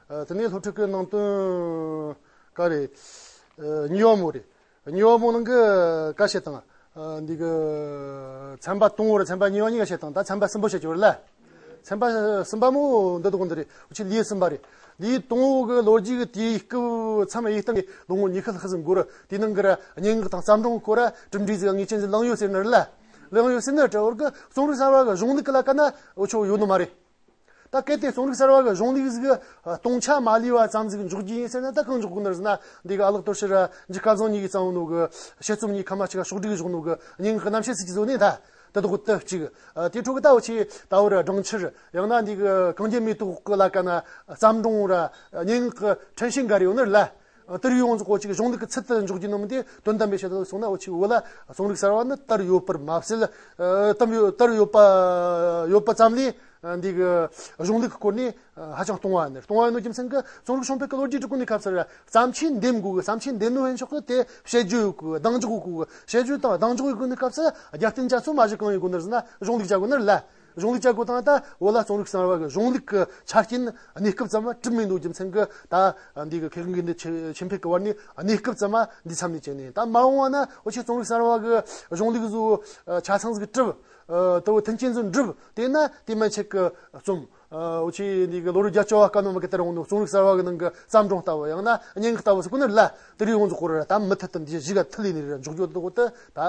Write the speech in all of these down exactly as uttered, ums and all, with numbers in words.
ཨ། དེ་ནས་སློབ་ཁྲིད་ཀྱི་ནང་དོན་ག་རེ། ཨ། གཉིས་པ་མོ་རེད། གཉིས་པ་མོ་ནང་གི་ག་བཤད་དང་། ཨ། འདི་གི་ཚན་པ་དང་པོ་ར་ཚན་པ་གཉིས་པ་གཉིས་ཀ་བཤད་དང་། ད་ཚན་པ་གསུམ་པོ་བཤད་རྒྱུ་རེད་ལ། ཚན་པ་གསུམ་པ་མོ་འདི་དག་འདི་རེད། འུ་ཆོ་ལེའུ་གསུམ་པ་རེད། ལེའུ་དང་པོ་གི་ལོ་རྒྱུས་ཀྱི་དུས་སྐབས་མཚམས་ཡེ་སྟེང་གི་ལོ་ངོ་ཉི་ཤུ་ལྷག་ཙམ་འགོར། དེའི་ནང་གི་ར་སྙན་ངག་དང་བརྩམས་སྒྲུང་སྐོར་ར་གྲུབ་འབྲས་ཟིག་ངེས་ཅན་ཟིག་བླངས་ཡོད་ཟེར་ནི་རེད་ལ། བླངས་ཡོད་ཟེར་ནི་རེད། འོར་གི་རྩོམ་རིག་གསར་བ་གི་གཞུང་ལུགས་ཀྱི་ལ་ཀ་ན་འུ་ཆོ་ཡོད་ནི་མ་རེད། ད་གལ་ཏེ་རྩོམ་རིག་གསར་བ་གི་གཞུང་ལུགས་ཟིག་སྟོང་ཆ་མ་ལུས་པ་ཙམ་ཟིག་འཇོག་རྒྱུ་ཡིན་ཟེར་ན། ད་གང་འཇོག་དགོས་ནི་རེད་ཟེར་ན། འདི་གི་ཨ་ལགས་དོར་ཞི་ར་འཇིགས་སྐལ་བཟང་གཉིས་ཀྱིས་བརྩམས་ནོ་གི་དཔྱད་རྩོམ་གཉིས་ཀ་མ་གཅིག་ག་ཕྱོགས་སྒྲིག་གི་གཞུང་ནོ་གི་སྙན་ངག་གི་རྣམ་བཤད་ཟིག་གི་བཟོ་ནས། ད་དེ་དག་དེ་གཅིག་ཨ། དེ་འཕྲོ་གི་ད་འུ་ཆོ་ད་བར་སྦྲང་ཆར། ཡང་ན་འདི་གི་གངས་རྒྱན་མེ་ཏོག་གི་ལ་ཀ་ན་བརྩམས་སྒྲུང་ར་སྙན་ངག་གི་ཕྲན་ཤིང་འགའ་རེ་ཡོད་ནི་རེད་ལ། དེར་ཡོངས་རྫོགས་གོ་ཅིག་གཞུང་ལུགས་ཀྱི་ཚུལ་དུ་འཇོག་རྒྱུ་ནི་མིན་ཏེ། དོན་དམ་པའི་ཆེད་དུ་སོང་ན་འུ་ཆོའི་བོད་ལ་རྩོམ་རིག་གསར་བ་ནི་དར་ཡོད་པར་མ་ཟད། ཨ། དར་ཡོད་དར་ཡོད་པ་ཡོད་པ་ཙམ་ལས། ཨ། འདི་གི་གཞུང་ལུགས་ཀྱི་སྐོར་ནས། ཨ། ཧ་ཅང་སྟོང་བ་ནི། སྟོང་བ་ཡིན་ནོ་རྒྱུ་མཚན་གྱིས་རྩོམ་རིག་བྱུང་འཕེལ་གྱི་ལོ་རྒྱུས་འབྲི་གོ་ནི་སྐབས་སུ་བརྩམས་ཆོས་འདེམས་དགོས་གི། བརྩམས་ཆོས་འདེམས་ནོ་ཡིན་ཆོག་གི། དེ་དཔྱད་བརྗོད་ཡོད་གི། གདེང་འཇོག་ཡོད་གི། དཔྱད་བརྗོད་དང་གདེང་འཇོག་ཡོད་གི་ནི་སྐབས་སུ་རྒྱབ་རྟེན་ཅ་ཚོ་མ་གཞི་གང་ཡོད་གོ་ནི་རེད་ཟེར་ན། གཞུང་ལུགས་ཅ་དགོས་ནི་རེད་ལ། གཞུང་ལུགས་ཅ་དགོས་དང་། ད་བོད་ལ་རྩོམ་རིག་གསར་བ་གི་གཞུང་ལུགས་ཀྱི་ཆ་རྐྱེན་གནས་སྐབས་ཙམ་མ་གྲུབ་མེད་ནོ་རྒྱུ་མཚན་གྱིས། ད་འདི་གི་མཁས་དབང་དགེ་འདུན་ཆོས་འཕེལ་གྱི་བར་ནས་གནས་སྐབས་ཙམ་མ་འདི་མཚམས་ནས་བཅད་ནས། ད་མ་འོངས་པ་ན་འུ་ཆོས་རྩོམ་རིག་གསར་བ་གི་གཞུང་ལུགས་བཟོ་ཆ་ཚང་ཟིག་གྲུབ། ཨ། ད་བོ་མཐུན་རྐྱེན་ཟིག་འགྲུབ། དེ་ན་དེ་མན་ཆད་གི་རྩོམ། ཨ། འུ་ཆོས་འདི་གི་ལོ་རབས་བརྒྱད་ཅུ་བ་སྐབས་ནང་མ་གི་དེར་འོང་ནོ་རྩོམ་རིག་གསར་བ་གི་ནང་གི་བརྩམས་སྒྲུང་ལྟ་བུ། ཡང་ན་སྙན་ངག་ལྟ་བུ་ཟེར་གོ་ནི་རེད་ལ། དེར་ཡོངས་རྫོགས་སྐོར་ར་ད་མུ་མཐུད་དུ་འདི་གཞི་ག་མཐུད་ལས་ནི་རེད། འཇོག་རྒྱུ་དེ་དག་དེ་ད་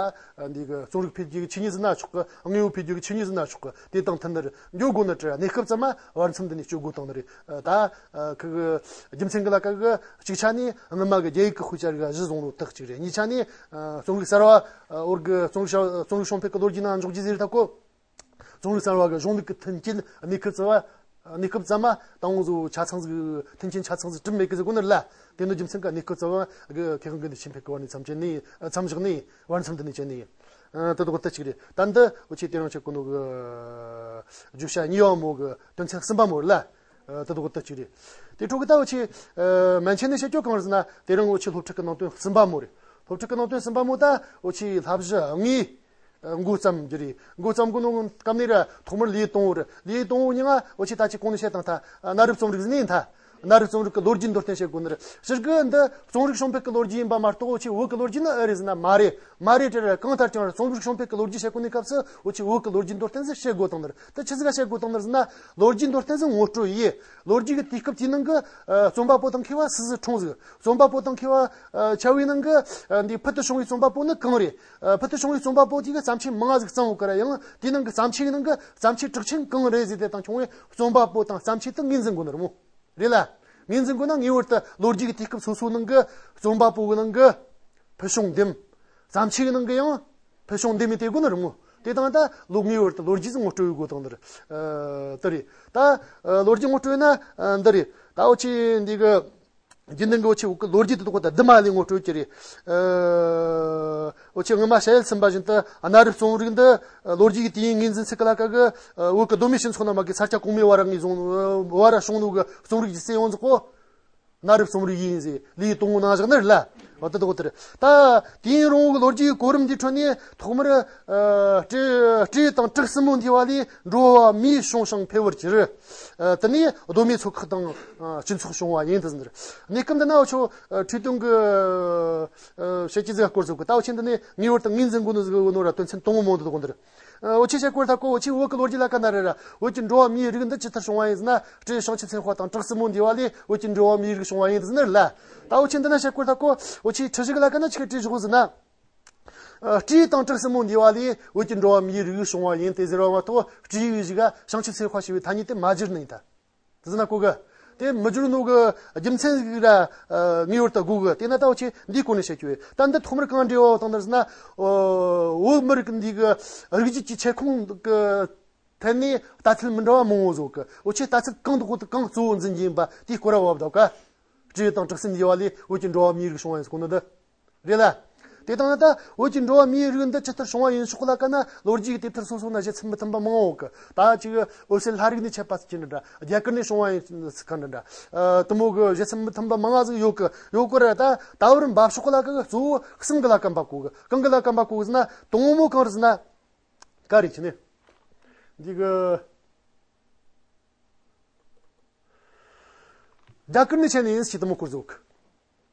འདི་གི་རྩོམ་རིག་འཕེལ་རྒྱས་ཀྱི་ཆོས་ཉིད་ཟེར་ན་ཆོག་གི། དངོས་པོ་འཕེལ་རྒྱས་ཀྱི་ཆོས་ཉིད་ཟེར་ན་ཆོག་གི། དེ་དང་མཐུན་ནི་རེད། འགྱོ་དགོས་ནི་རེད། གནས་སྐབས་ཙམ་མ་བར་མཚམས་འདི་ནས་གཅོད་དགོས་བཏང་ནི་རེད། ཨ། ད་ཨ། ཁི་གི་རྒྱུ་མཚན་གི་ལ་ཀ་གི་གཅིག་ཆ་ནས་སྔོན་མ་གི་རྒྱ་ཡིག་གི་དཔེ་ཆ་རིགས་གཞི་བཟུང་ནོ་དག་གཅིག་རེད། གཉིས་ཆ་ནས། ཨ། རྩོམ་རིག་གསར་བ། ཨ། འོར་གི་རྩོམ་རིག་རྩོམ་རིག་བྱུང་འཕེལ་གི་ལོ་རྒྱུས་ནང་འཇོག་རྒྱུ་ཟེར་ད་གོ། རྩོམ་རིག་གསར་བ་གི་གཞུང་ལུགས་ཀྱི་མཐུན་རྐྱེན་གནས་སྐབས་ཙམ་མ། གནས་སྐབས་ཙམ་མ་དང་པོ་བཟོ་ཆ་ཚང་ཟིག་མཐུན་རྐྱེན་ཆ་ཚང་ཟིག་གྲུབ་མེད་གི་ཟེར་གོ་ནི་རེད་ལ། དེ་ནི་རྒྱུ་མཚན་གི་གནས་སྐབས་ཙམ་མ་གི་མཁས་དབང་དགེ་འདུན་ཆོས་འཕེལ་གི་བར་ནས་མཚམས་བཅད་ནས། མཚམས་བཞག་ནས། བར་མཚམས་འདི་ནས་བཅད་ནས། ཨ། དེ་དག་དེ་གཅིག་རེད། ད་འདི་འུ་ཆོས་དེ་རིང་བཤད་གོ་ནོ་གི་བརྗོད་བྱ་གཉིས་པ་མོ་གི་དོན་ཚན་གསུམ་པ་མོ་རེད་ལ། ཨ། དེ་དག་དེ་གཅིག་རེད། དེ་འཕྲོ་གི་ད་འུ་ཆོས། ཨ། མན་ཆད་ནས་བཤད་རྒྱུ་གང་རེད་ཟེར་ན། དེ་རིང་འུ་ཆོའི་སློབ་ཁྲིད་ཀྱི་ནང་དོན་གསུམ་པ་མོ་རེད། སློབ་ཁྲིད་ཀྱི་ནང་དོན་གསུམ་པ་མོ་ད་འུ་ཆོས་བསླབ་གཞི་དངོས། ཨ། འགོ་བརྩམ་རྒྱུ་རེད། འགོ་བརྩམ་གོ་ནོ་སྐབས་ནས་ར་ཐོག་མར་ལེའུ་དང་པོ་རེད། ལེའུ་དང་པོ་ནི་ང་འུ་ཆོས་ད་ཅི་གོང་ནས་བཤད་བཏང་ཐལ། ཨ། གནའ་རབས་རྩོམ་རིག་ཟེར་ནི་ཡིན་ཐལ། གནའ་རབས་རྩོམ་རིག་གི་ལོ་རྒྱུས་མདོར་བསྟན་བཤད་དགོས་ནི་རེད། སྤྱིར་གི་འདི་རྩོམ་རིག་བྱུང་འཕེལ་གི་ལོ་རྒྱུས་ཡིན་པ་མ་གཏོགས་འུ་ཆོས་བོད་གི་ལོ་རྒྱུས་ནི་ཨེ་རེད་ཟེར་ན་མ་རེད། མ་རེད་དེ་ར། གང་ལྟར་ཀྱང་ར་རྩོམ་རིག་བྱུང་འཕེལ་གི་ལོ་རྒྱུས་བཤད་གོ་ནི་སྐབས་སུ་འུ་ཆོས་བོད་གི་ལོ་རྒྱུས་མདོར་བསྟན་ཟིག་བཤད་དགོས་བཏང་ནི་རེད། དེ་ཆི་ཟིག་ག་བཤད་དགོས་བཏང་ནི་རེད་ཟེར་ན། ལོ་རྒྱུས་མདོར་བསྟན་ཟིག་ངོ་སྤྲོད་ཡེ། ལོ་རྒྱུས་གི་དུས་སྐབས་དེའི་ནང་གི། ཨ། རྩོམ་པ་པོ་དང་མཁས་པ་སུ་ཟིག་འཁྲུངས་ཟིག་རྩོམ་པ་པོ་དང་མཁས་པ། ཨ། ཆ་བོའི་ནང་གི། ཨ། འདི་ཕུལ་དུ་བྱུང་བའི་རྩོམ་པ་པོ་ནི་གང་རེད། ཨ། ཕུལ་དུ་བྱུང་བའི་རྩོམ་པ་པོ་དེ་གི་བརྩམས་ཆོས་མང་ང་ཟིག་བརྩམས་ཡོད་གི་ར། ཡང་དེའི་ནང་གི་བརྩམས་ཆོས་ནང་གི་བརྩམས་ཆོས་གྲགས་ཆེན་གང་རེད་ཟེར་དེ་དང་ཁྱོང་བའི་རྩོམ་པ་པོ་དང་བརྩམས་ཆོས་དེ་ངོས་འཛིན་དགོས་ནི་རེད་མོ། རེད་ལ། ངོས་འཛིན་དགོས་ན་ངེས་པར་དུ་ལོ་རྒྱུས་ཀྱི་དུས་སྐབས་སོ་སོའི་ནང་གི་རྩོམ་པ་པོ་གི་ནང་གི་ཕུལ་བྱུང་འདེམས། བརྩམས་ཆོས་ཀྱི་ནང་གི་ཡང་ཕུལ་བྱུང་འདེམས་མི་དེ་དགོས་ནི་རེད་མོ། དེ་དང་ད་ལོ་ངེས་པར་དུ་ལོ་རྒྱུས་སུ་ངོ་སྤྲོད་དགོས་དང་འདིར། ཨ། དེ་རེད། ད། ཨ། ལོ་རྒྱུས་ངོ་སྤྲོད་ན། ཨ། འདི་རེད། ད་འུ་ཆོས་འདི་གི་རྒྱུན་ལྡན་གི་འུ་ཆོས་བོད་གི་ལོ་རྒྱུས་དེ་དག་ད་བསྡུ་མ་ལས་ངོ་སྤྲོད་ཀྱི་རེད། ཨ། འུ་ཆོས་སྔོན་མ་བཤད་ཡུལ་ཟིན་པ་བཞིན་དུ་གནའ་རབས་རྩོམ་རིག་འདི་ལོ་རྒྱུས་ཀྱི་དུས་ཡུན་ངོས་འཛིན་ཚུལ་གི་ལ་ཀ་གི། ཨ། བོད་གི་གདོད་མའི་སྤྱི་ཚོགས་ནང་མ་གི་ས་སྐྱ་གོང་མའི་བར་ངོས་བཟུང་བར་བྱུང་ནོ་གི་རྩོམ་རིག་སྒྱུ་རྩལ་ཡོངས་རྫོགས་གོ། གནའ་རབས་རྩོམ་རིག་ཡིན་ཟེར་ལེའུ་དང་པོ་ནང་བཞག་ནི་རེད་ལ། འོ་དེ་དག་དེ་རེད། ད་དུས་ཡུན་རིང་བོ་གི་ལོ་རྒྱུས་ཀྱི་གོ་རིམ་འདིའི་ཁྲོད་ནས་ཐོག་མར། ཨ། སྤྲེའུ་སྤྲེའུ་དང་བྲག་སྲིན་མོ་འདུས་པ་ལས་འགྲོ་བ་མིའི་བྱུང་ཞིང་འཕེལ་བར་གྱུར། ཨ། དེ་ནས་གདོད་མའི་ཚོགས་ཁག་དང་། ཨ། སྤྱི་ཚོགས་བྱུང་བ་ཡིན་དུ་ཟིན། གནས་སྐབས་འདི་ན་འུ་ཆོ། ཨ། འཕྲོས་དོན་གྱི། ཨ། བཤད་རྒྱུ་ཟིག་སྐོར་ཟིག་གི། ད་འུ་ཆོས་འདི་ནས་ངེས་པར་དུ་ངོས་འཛིན་དགོས་ནོ་ཟིག་ཡོད་ནོ་ར། དོན་ཚན་དང་པོ་མོ་འདི་དག་འདིར། ཨ། འུ་ཆོས་བཤད་དགོས་ད་གོ། འུ་ཆོས་བོད་ཀྱི་ལོ་རྒྱུས་ལ་ཀ་ན་རེ་ར། བོད་ཀྱི་འགྲོ་བ་མིའི་རིགས་འདི་ཇི་ལྟར་བྱུང་བ་ཡིན་ཟེར་ན། སྤྲེའུ་བྱང་ཆུབ་སེམས་དཔའ་དང་བྲག་སྲིན་མོ་འདུས་པ་ལས་བོད་ཀྱི་འགྲོ་བ་མིའི་རིགས་བྱུང་བ་ཡིན་ཟེར་ནི་རེད་ལ། ད་འུ་ཆོས་འདི་ན་བཤད་དགོས་ད་གོ། འུ་ཆོས་འཁྲིད་གཞི་གི་ལ་ཀ་ན་ཆི་གི་བྲིས་བཞག་ཟེར་ན། ཨ། སྤྲེའུ་དང་བྲག་སྲིན་མོ་འདུས་པ་ལས་བོད་ཀྱི་འགྲོ་བ་མིའི་རིགས་བྱུང་བ་ཡིན་ཏེ་ཟེར་བ་མ་གཏོགས། སྤྲེའུ་ཞིག་ག་བྱང་ཆུབ་སེམས་དཔའ་ཞེས་པའི་ཐ་སྙད་དེ་མ་བསྒྱུར་ནི་ཡིན་ད། དེ་ཟེར་ན་གོ་གི། དེ་མི་བསྒྱུར་ནོ་གི་རྒྱུ་མཚན་ཟིག་ར། ཨ། ངེས་པར་དུ་དགོས་གི། དེ་ན་ད་འུ་ཆོས་འདིའི་སྐོར་ནས་བཤད་རྒྱུ་ཡོད། ད་འདི་ཐོག་མར་གང་འབྲེལ་བ་བཏང་ནི་རེད་ཟེར་ན། ཨོ། བོད་མི་རིགས་འདི་གི་རིགས་རྒྱུད་ཀྱི་ཁྱབ་ཁོངས་གི་ཐད་ནས་ལྟ་ཚུལ་མི་འདྲ་བ་མང་བོ་བཟོ་གི། འུ་ཆོས་ལྟ་ཚུལ་གང་དང་གང་གཙོ་བོ་འཛིན་གྱི་ཡིན་པ་དེའི་སྐོར་ར་བབ་ད་ག། སྤྲེའུ་དང་བྲག་སྲིན་འདུས་པ་ལས་བོད་ཀྱི་འགྲོ་བ་མིའི་རིགས་བྱུང་བ་ཡིན་ཟེར་གོ་ནི་འདི་རེད་ལ། དེ་དང་ན་ད་བོད་ཀྱི་འགྲོ་བ་མིའི་རིགས་འདི་ཇི་ལྟར་བྱུང་བ་ཡིན་ཕྱོགས་ལ་ཀ་ན་ལོ་རྒྱུས་ཀྱི་དེབ་ཐེར་སོ་སོ་ན་བཞེད་ཚུལ་མི་མཐུན་པ་མང་བོ་ཡོད་གི། ད་ཅིག་འོད་གསལ་ལྷ་རིས་ནས་མཆེད་པ་ཟེར་གྱི་འདྲ་འདྲ། རྒྱ་གར་ནས་བྱུང་བ་ཡིན་ཟེར་གྱི་འདྲ་འདྲ། ཨ། དེ་མོ་གི་བཞེད་ཚུལ་མི་མཐུན་པ་མང་ང་ཟིག་ཡོད་གི། ཡོད་གི་ར། ད་ད་བར་འབབ་ཕྱོགས་ལ་ཀ་གི་གཙོ་བོ་གསུམ་གི་ལ་ཀ་འབབ་གོ་གི། གང་གི་ལ་ཀ་འབབ་གོ་གི་ཟེར་ན། དང་པོ་གང་རེད་ཟེར་ན། ག་རེ་བྱས་ནས། འདི་གི། རྒྱ་གར་ནས་ཆད་ནས་ཡིན་ཟེར་དེ་མོ་སྐོར་ཟིག་ཡོད་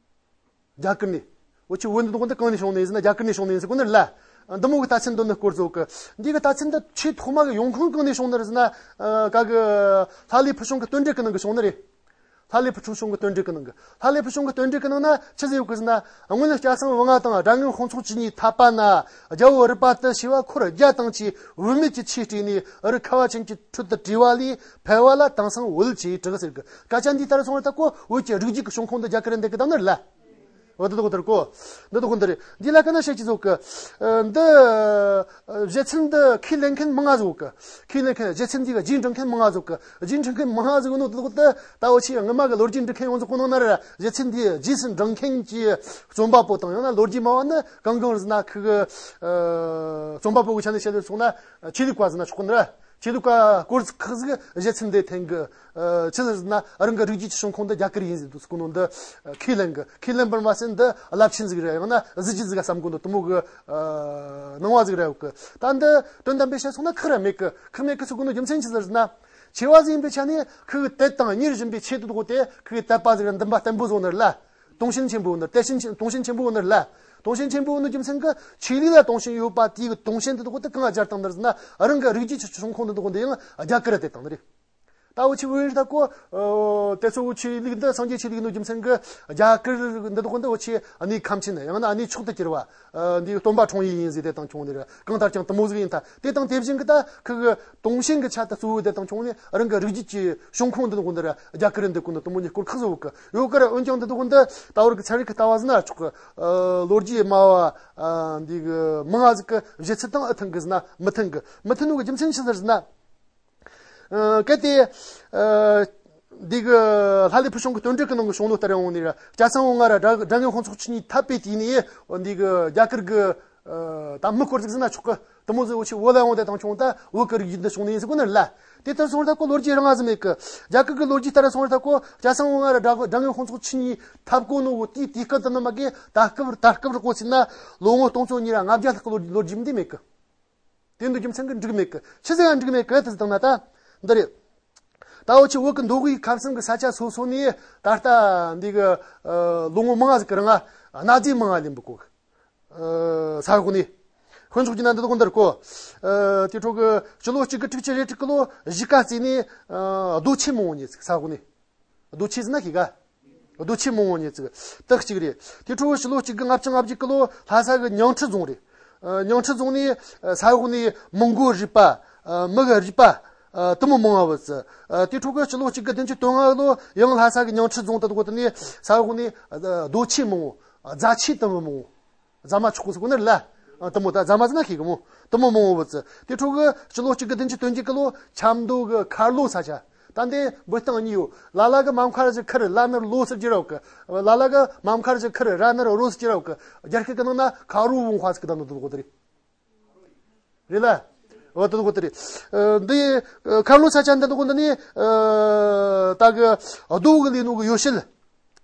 གི། རྒྱ་གར་ནས། འུ་ཆོ་བོད་འདི་དག་འདི་གང་ནས་བྱུང་ནས་ཡིན་ཟེར་ན་རྒྱ་གར་ནས་བྱུང་ནས་ཡིན་ཟེར་གོ་ནི་རེད་ལ། འདི་མོ་གི་ལྟ་ཚུལ་འདི་ནི་སྐོར་ཟིག་ཡོད་གི། འདི་གི་ལྟ་ཚུལ་འདི་ཆེས་ཐོག་མ་གི་ཡོང་ཁུངས་གང་ནས་བྱུང་ནི་རེད་ཟེར་ན། ཨ། ག་གི། ལྷ་ལས་ཕུལ་བྱུང་གི་བསྟོད་འགྲེལ་གི་ནང་གི་བྱུང་ནི་རེད། ལྷ་ལས་ཕུལ་བྱུང་གི་བསྟོད་འགྲེལ་གི་ནང་གི། ལྷ་ལས་ཕུལ་བྱུང་གི་བསྟོད་འགྲེལ་གི་ནང་ན་ཆི་ཟིག་ཡོད་གི་ཟེར་ན། སྔོན་ལ་སྐྱ་སེང་བུ་ལྔ་དང་སྒྲ་སྔོན་དཔུང་ཚོགས་བཅུ་གཉིས་འཐབ་པ་ན། རྒྱལ་པོ་རུ་པ་དུ་ཞེས་པ་འཁོར་བརྒྱ་དང་བཅས་བུད་མེད་ཀྱི་ཆས་སྤྲས་ནས་རི་ཁ་བ་ཅན་གྱི་ཁྲོད་དུ་བྲོས་པ་ལས་ཕལ་པ་ལ་དེང་སང་འོད་ཅེས་གྲགས་ཟེར་གི། སྐད་ཆ་འདི་ལྟར་སོང་བར་ཐག་གོ་བོད་ཀྱི་རིགས་རྒྱུད་ཀྱི་བྱུང་ཁུངས་འདི་རྒྱ་གར་འདི་གི་དང་ནི་རེད་ལ། འོ་འདི་དག་འདིར་གོ། འདི་དག་འདིར། འདི་ལ་ཀ་ན་བཤད་ཀྱི་ཟོ་གི། ཨ། འདི། ཨ། བཞེད་ཚུལ་འདི་ཁས་ལེན་མཁན་མང་ང་ཟིག་གི། ཁས་ལེན་མཁན་བཞེད་ཚུལ་འདི་གི་རྗེས་འབྲང་མཁན་མང་ང་ཟིག་གི། རྗེས་འབྲང་མཁན་མང་ང་ཟིག་ནོ་འདི་དག་འདི་ད་འུ་ཆོས་སྔ་མ་གི་ལོ་རྒྱུས་འབྲི་མཁན་ཡོངས་རྫོགས་གོ་ནོ་ན་ར་བཞེད་ཚུལ་འདི་རྗེས་སུ་འབྲང་མཁན་གྱི་རྩོམ་པ་པོ་དང་ཡང་ན་ལོ་རྒྱུས་སྨྲ་བ་ནི་གང་གང་རེད་ཟེར་ན་ཁི་གི། ཨ། རྩོམ་པ་པོ་གི་ཆ་ནས་བཤད་ལས་སོང་ན་ཆོས་ལུགས་པ་ཟེར་ན་ཆོག་གི་ནི་ར། ཆོས་ལུགས་པ་སྐོར་ཁག་ཟིག་བཞེད་ཚུལ་འདི་འཐེན་གི། ཨ། ཆི་ཟིག་ཟེར་ན་རང་གི་རིགས་རྒྱུད་ཀྱི་བྱུང་ཁུངས་འདི་རྒྱ་གར་ཡིན་ཟེར་འདུག་ཟེར་གོ་ནོ་འདི། ཨ། ཁས་ལེན་གི། ཁས་ལེན་པར་མ་ཟད་འདི་རླབས་ཆེན་ཟིག་རེད། ཡང་ན་གཟི་བརྗིད་ཟིག་ག་བསམ་གོ་འདུག་དེ་མོ་གི། ཨ། སྣང་བ་ཟིག་རེད་ཡོད་གི། ད་འདི་དོན་དམ་པའི་བཤད་སོང་ན་ཁག་ར་མེད་གི། ཁག་མེད་གི་ཟེར་གོ་ནོ་རྒྱུ་མཚན་ཆི་ཟིག་ཟེར་ན། ཆེ་བ་ཟིག་ཡིན་པའི་ཆ་ནས་ཁི་གི་དད་དང་གཉེར་བཞིན་པའི་ཆེད་དུ་དགོས་ཏེ་ཁི་གི་དད་པ་ཟིག་ར་འདུན་པ་བརྟན་པོ་བཟོ་ནི་རེད་ལ། དུང་ཞེན་ཆེན་པོ་ནི། དད་ཞེན་ཆེན། དུང་ཞེན་ཆེན་པོ་ནི་རེད་ལ། དུང་ཞེན་ཆེན་པོ་ནི་རྒྱུ་མཚན་གི་ཆོས་ལུགས་ལ་དུང་ཞེན་ཡོད་པ་དེའི་གི་དུང་ཞེན་དེ་དག་དེ་གང་སྦྱར་བཏང་ནི་རེད་ཟེར་ན་རང་གི་རིགས་རྒྱུད་ཀྱི་བྱུང་ཁུངས་དེ་དག་འདི་ཡང་རྒྱ་གར་ར་དེད་བཏང་ནི་རེད། ད་འུ་ཆོས་བོད་ཡིན་ད་གོ། ཨ། དེ་ཚོ་འུ་ཆོའི་ལུགས་འདི་སངས་རྒྱས་ཆོས་ལུགས་ཡིན་ནོ་རྒྱུ་མཚན་གི་རྒྱ་གར་འདི་དག་འདི་འུ་ཆོའི་གནས་ཁམས་ཆེན་ཡང་ན་གནས་མཆོག་ཏུ་གྱུར་པ། ཨ། འདི་སྟོན་པ་འཁྲུངས་ཡུལ་ཡིན་ཟེར་དེ་དང་ཁྱོང་ནི་རེད། གང་ལྟར་ཀྱང་དེ་མོ་ཟིག་ཡིན་ད། དེ་དང་དེ་བཞིན་གི་ད་ཁི་གི་དུང་ཞེན་གི་ཆ་ད་གཙོ་བོ་དེ་དང་ཁྱོང་ནི་རང་གི་རིགས་རྒྱུད་ཀྱི་བྱུང་ཁུངས་འདི་དག་འདི་ར་རྒྱ་གར་འདི་གོ་ནི་དེ་མོ་ནི་སྐོར་ཁག་ཟིག་ཡོད་གི། ཡོད་གི་ར། འོན་ཀྱང་འདི་དག་འདི་ད་བར་གི་ཚན་རིག་གི་ལྟ་བ་ཟིན་ན་ཆོག་གི། ཨ། ལོ་རྒྱུས་སྨྲ་བ། ཨ། འདི་གི་མང་ང་ཟིག་གི་བཞེད་ཚུལ་དང་ཨེ་མཐུན་གི་ཟེར་ན་མི་མཐུན་གི། མི་མཐུན་ནོ་གི་རྒྱུ་མཚན་ཆི་ཟིག་ཟེར་ན། ཨ། གལ་ཏེ། ཨ། འདི་གི་ལྷ་ལས་ཕུལ་བྱུང་གི་བསྟོད་འགྲེལ་གི་ནང་གི་བྱུང་ལོ་ལྟར་ཡོང་ནི་ར་སྐྱ་སེང་བུ་ལྔ་ར་སྒྲ་སྒྲ་སྔོན་དཔུང་ཚོགས་བཅུ་གཉིས་འཐབ་པའི་དུས་ནས་འདི་གི་རྒྱ་གར་གི། ཨ། ད་མི་སྐོར་ཟིག་ཟེར་ན་ཆོག་གི། དེ་མོ་ཟིག་འུ་ཆོས་བོད་ལ་ཡོང་དེ་དང་ཁྱོང་ད་བོད་གི་རིགས་རྒྱུད་འདི་བྱུང་ནི་ཡིན་ཟེར་གོ་ནི་རེད་ལ། དེ་ལྟར་སོང་ད་གོ་ལོ་རྒྱུས་རང་ང་ཟིག་མེད་གི། རྒྱ་གར་གི་ལོ་རྒྱུས་ལྟར་སོང་ད་གོ་སྐྱ་སེང་བུ་ལྔ་ར་སྒྲ་སྒྲ་སྔོན་དཔུང་ཚོགས་བཅུ་གཉིས་འཐབ་གོ་ནོ་གི་དུས་དུས་སྐབས་དེ་ནི་མ་གི་ད་སྐབས་ད་སྐབས་ར་གོ་ཟེར་ན་ལོ་ངོ་སྟོང་ཚོ་གཉིས་ར་ལྔ་བརྒྱ་ལྷག་གི་ལོ་ལོ་རྒྱུས་འདི་མེད་གི། དེ་འདི་རྒྱུ་མཚན་གི་འགྲིག་མེད་གི། ཆི་ཟིག་ཡང་འགྲིག་མེད་གི་དེ་ཟིག་དང་ན་ད། འདི་རེད། ད་འུ་ཆོ་བོད་གི་མདོ་དབུས་ཁམས་གསུམ་གི་ས་ཆ་སོ་སོ་ནས་ད་ལྟ་འདི་གི། ཨ། ལོ་ངོ་མང་ང་ཟིག་གི་རིང་ང་གནའ་རྫས་མང་ང་ལེན་པ་གོ་གི། ཨ། ས་འོག་ནས། དཔེ་འཇོག་རྒྱུ་ན་འདི་དག་འདིར་གོ། ཨ། དེ་འཕྲོ་གི་སྤྱི་ལོ་གཅིག་དགུ་དྲུག་ཅུ་རེ་དྲུག་གི་ལོ་གཞིས་ཀ་རྩེ་ནས། ཨ། རྡོ་ཆས་མང་བོ་རྙེད་ཟིག་ས་འོག་ནས། རྡོ་ཆས་ཟེར་ན་ཤེས་ག་རྡོ་ཆས་མང་བོ་རྙེད་ཟིག་དེ་གཅིག་རེད། དེ་འཕྲོ་ཕྱི་ལོ་གཅིག་དགུ་ལྔ་བཅུ་ང་བརྒྱད་གི་ལོ་ལྷ་ས་གི་ཉང་ཁྲི་རྫོང་རེད། ཨ། ཉང་ཁྲི་རྫོང་ནས། ཨ། ས་འོག་ནས་མི་མགོ་རུས་པ། ཨ། མི་གི་རུས་པ། ཨ། དེ་མོ་མང་བ་བུད་ཟིག་ཨ། དེ་འཕྲོ་གི་ཕྱི་ལོ་གཅིག་དགུ་བདུན་ཅུ་དོན་ལྔ་ལོ་ཡང་ལྷ་ས་གི་ཉང་ཁྲི་རྫོང་དེ་དག་དེ་ནས་ས་འོག་ནས། ཨ། རྡོ་ཆས་མང་བོ། རྫ་ཆས་དེ་མོ་མང་བོ། རྫ་མ་ཆོག་གོ་ཟེར་གོ་ནི་རེད་ལ། ཨ། དེ་མོ་ད་རྫ་མ་ཟེར་ན་ཤེས་གི་མོ། དེ་མོ་མང་བོ་བུད་ཟིག་དེ་འཕྲོ་གི་ཕྱི་ལོ་གཅིག་དགུ་བདུན་ཅུ་དོན་བརྒྱད་གི་ལོ་ཆབ་མདོ་གི་མཁར་ལོ་ས་ཆ། ད་འདི་འབོད་སྟངས་གཉིས་ཡོད། ལ་ལ་གི་མ་མཁར་གྱི་ཁར་ལ་ནར་ལོ་ཟེར་གྱི་ར་ཡོད་གི། ལ་ལ་གི་མ་མཁར་གྱི་ཁར་ར་ནར་རོ་ཟེར་གྱི་ར་ཡོད་གི། རྒྱ་སྐད་གི་ནང་ན་མཁར་ལོ་བུང་ཁ་ཟེར་གི་ད་ནོ་དེ་དག་དེ་རེད། རེད་ལ། འོ་དེ་དག་དེ་རེད། ཨ། འདི། ཨ། མཁར་ལོ་ས་ཆ་འདི་དག་འདི་ནི། ཨ། ད་གི་རྡོ་གི་ལས་ནོ་གི་ཡོ་བྱད།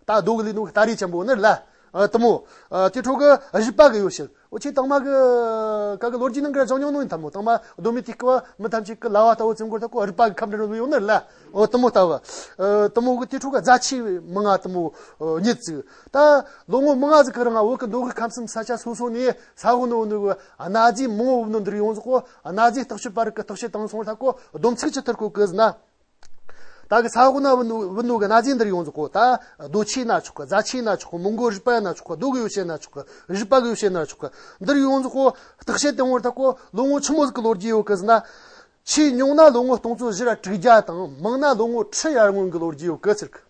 ད་རྡོ་གི་ལས་ནོ་གི་སྟ་རེ་ཆེན་པོ་ནི་རེད་ལ། ཨ། དེ་མོ། ཨ། དེ་འཕྲོ་གི་རུས་པ་གི་ཡོ་བྱད། འུ་ཆོས་དང་མ་གི་ག་གི་ལོ་རྒྱུས་ནང་གི་ར་སྦྱང་མྱོང་ནོ་ཡིན་ད་མོ། དང་མ་གདོད་མའི་དུས་སྐབས་མི་ཐམས་ཅད་ཀྱི་ལྭ་བ་ལྟ་བུ་བཙུན་གོ་ད་གོ་རུས་པ་གི་ཁབ་འདྲ་ནོ་ཡོང་ནི་རེད་ལ། འོ་དེ་མོ་ལྟ་བུ། ཨ། དེ་མོ་གི་དེ་འཕྲོ་གི་རྫ་ཆས་མང་ང་དེ་མོ། ཨ། རྙེད་ཟིག་ད་ལོ་ངོ་མང་ང་ཟིག་གི་རིང་ང་བོད་གི་མདོ་དབུས་ཁམས་གསུམ་ས་ཆ་སོ་སོ་ནས་ས་འོག་ནས་བུད་ནོ་གི་གནའ་རྫས་མང་བོ་བུད་ནོ་འདིར་ཡོང་ཟིག་གོ། གནའ་རྫས་བརྟག་དཔྱད་པ་རིགས་གི་བརྟག་དཔྱད་བཏང་སོང་ད་གོ་སྡོམ་ཚིག་ཅི་ལྟར་བཀོད་གི་ཟེར་ན། ད་གི་ས་འོག་ན་བུད་ནོ་བུད་ནོ་གི་གནའ་རྫས་འདིར་ཡོང་ཟིག་གོ། ད་རྡོ་ཆས་ན་ཆོག་གི། རྫ་ཆས་ན་ཆོག་གི། མི་མགོ་རུས་པ་ན་ཆོག་གི། རྡོ་གི་ཡོ་བྱད་ན་ཆོག་གི། རུས་པ་གི་ཡོ་བྱད་ན་ཆོག་གི། འདིར་ཡོང་ཟིག་གོ། བརྟག་དཔྱད་བཏང་བར་ད་གོ་ལོ་ངོ་ཆི་མོ་ཟིག་གི་ལོ་རྒྱུས་ཡོད་གི་ཟེར་ན། ཆེས་ཉུང་ན་ལོ་ངོ་སྟོང་ཚོ་བཞི་ར་དྲུག་བརྒྱ་དང་མང་ན་ལོ་ངོ་ཁྲི་ཡར་སྔོན་གི་ལོ་རྒྱུས་ཡོད་གི་ཟེར་གི།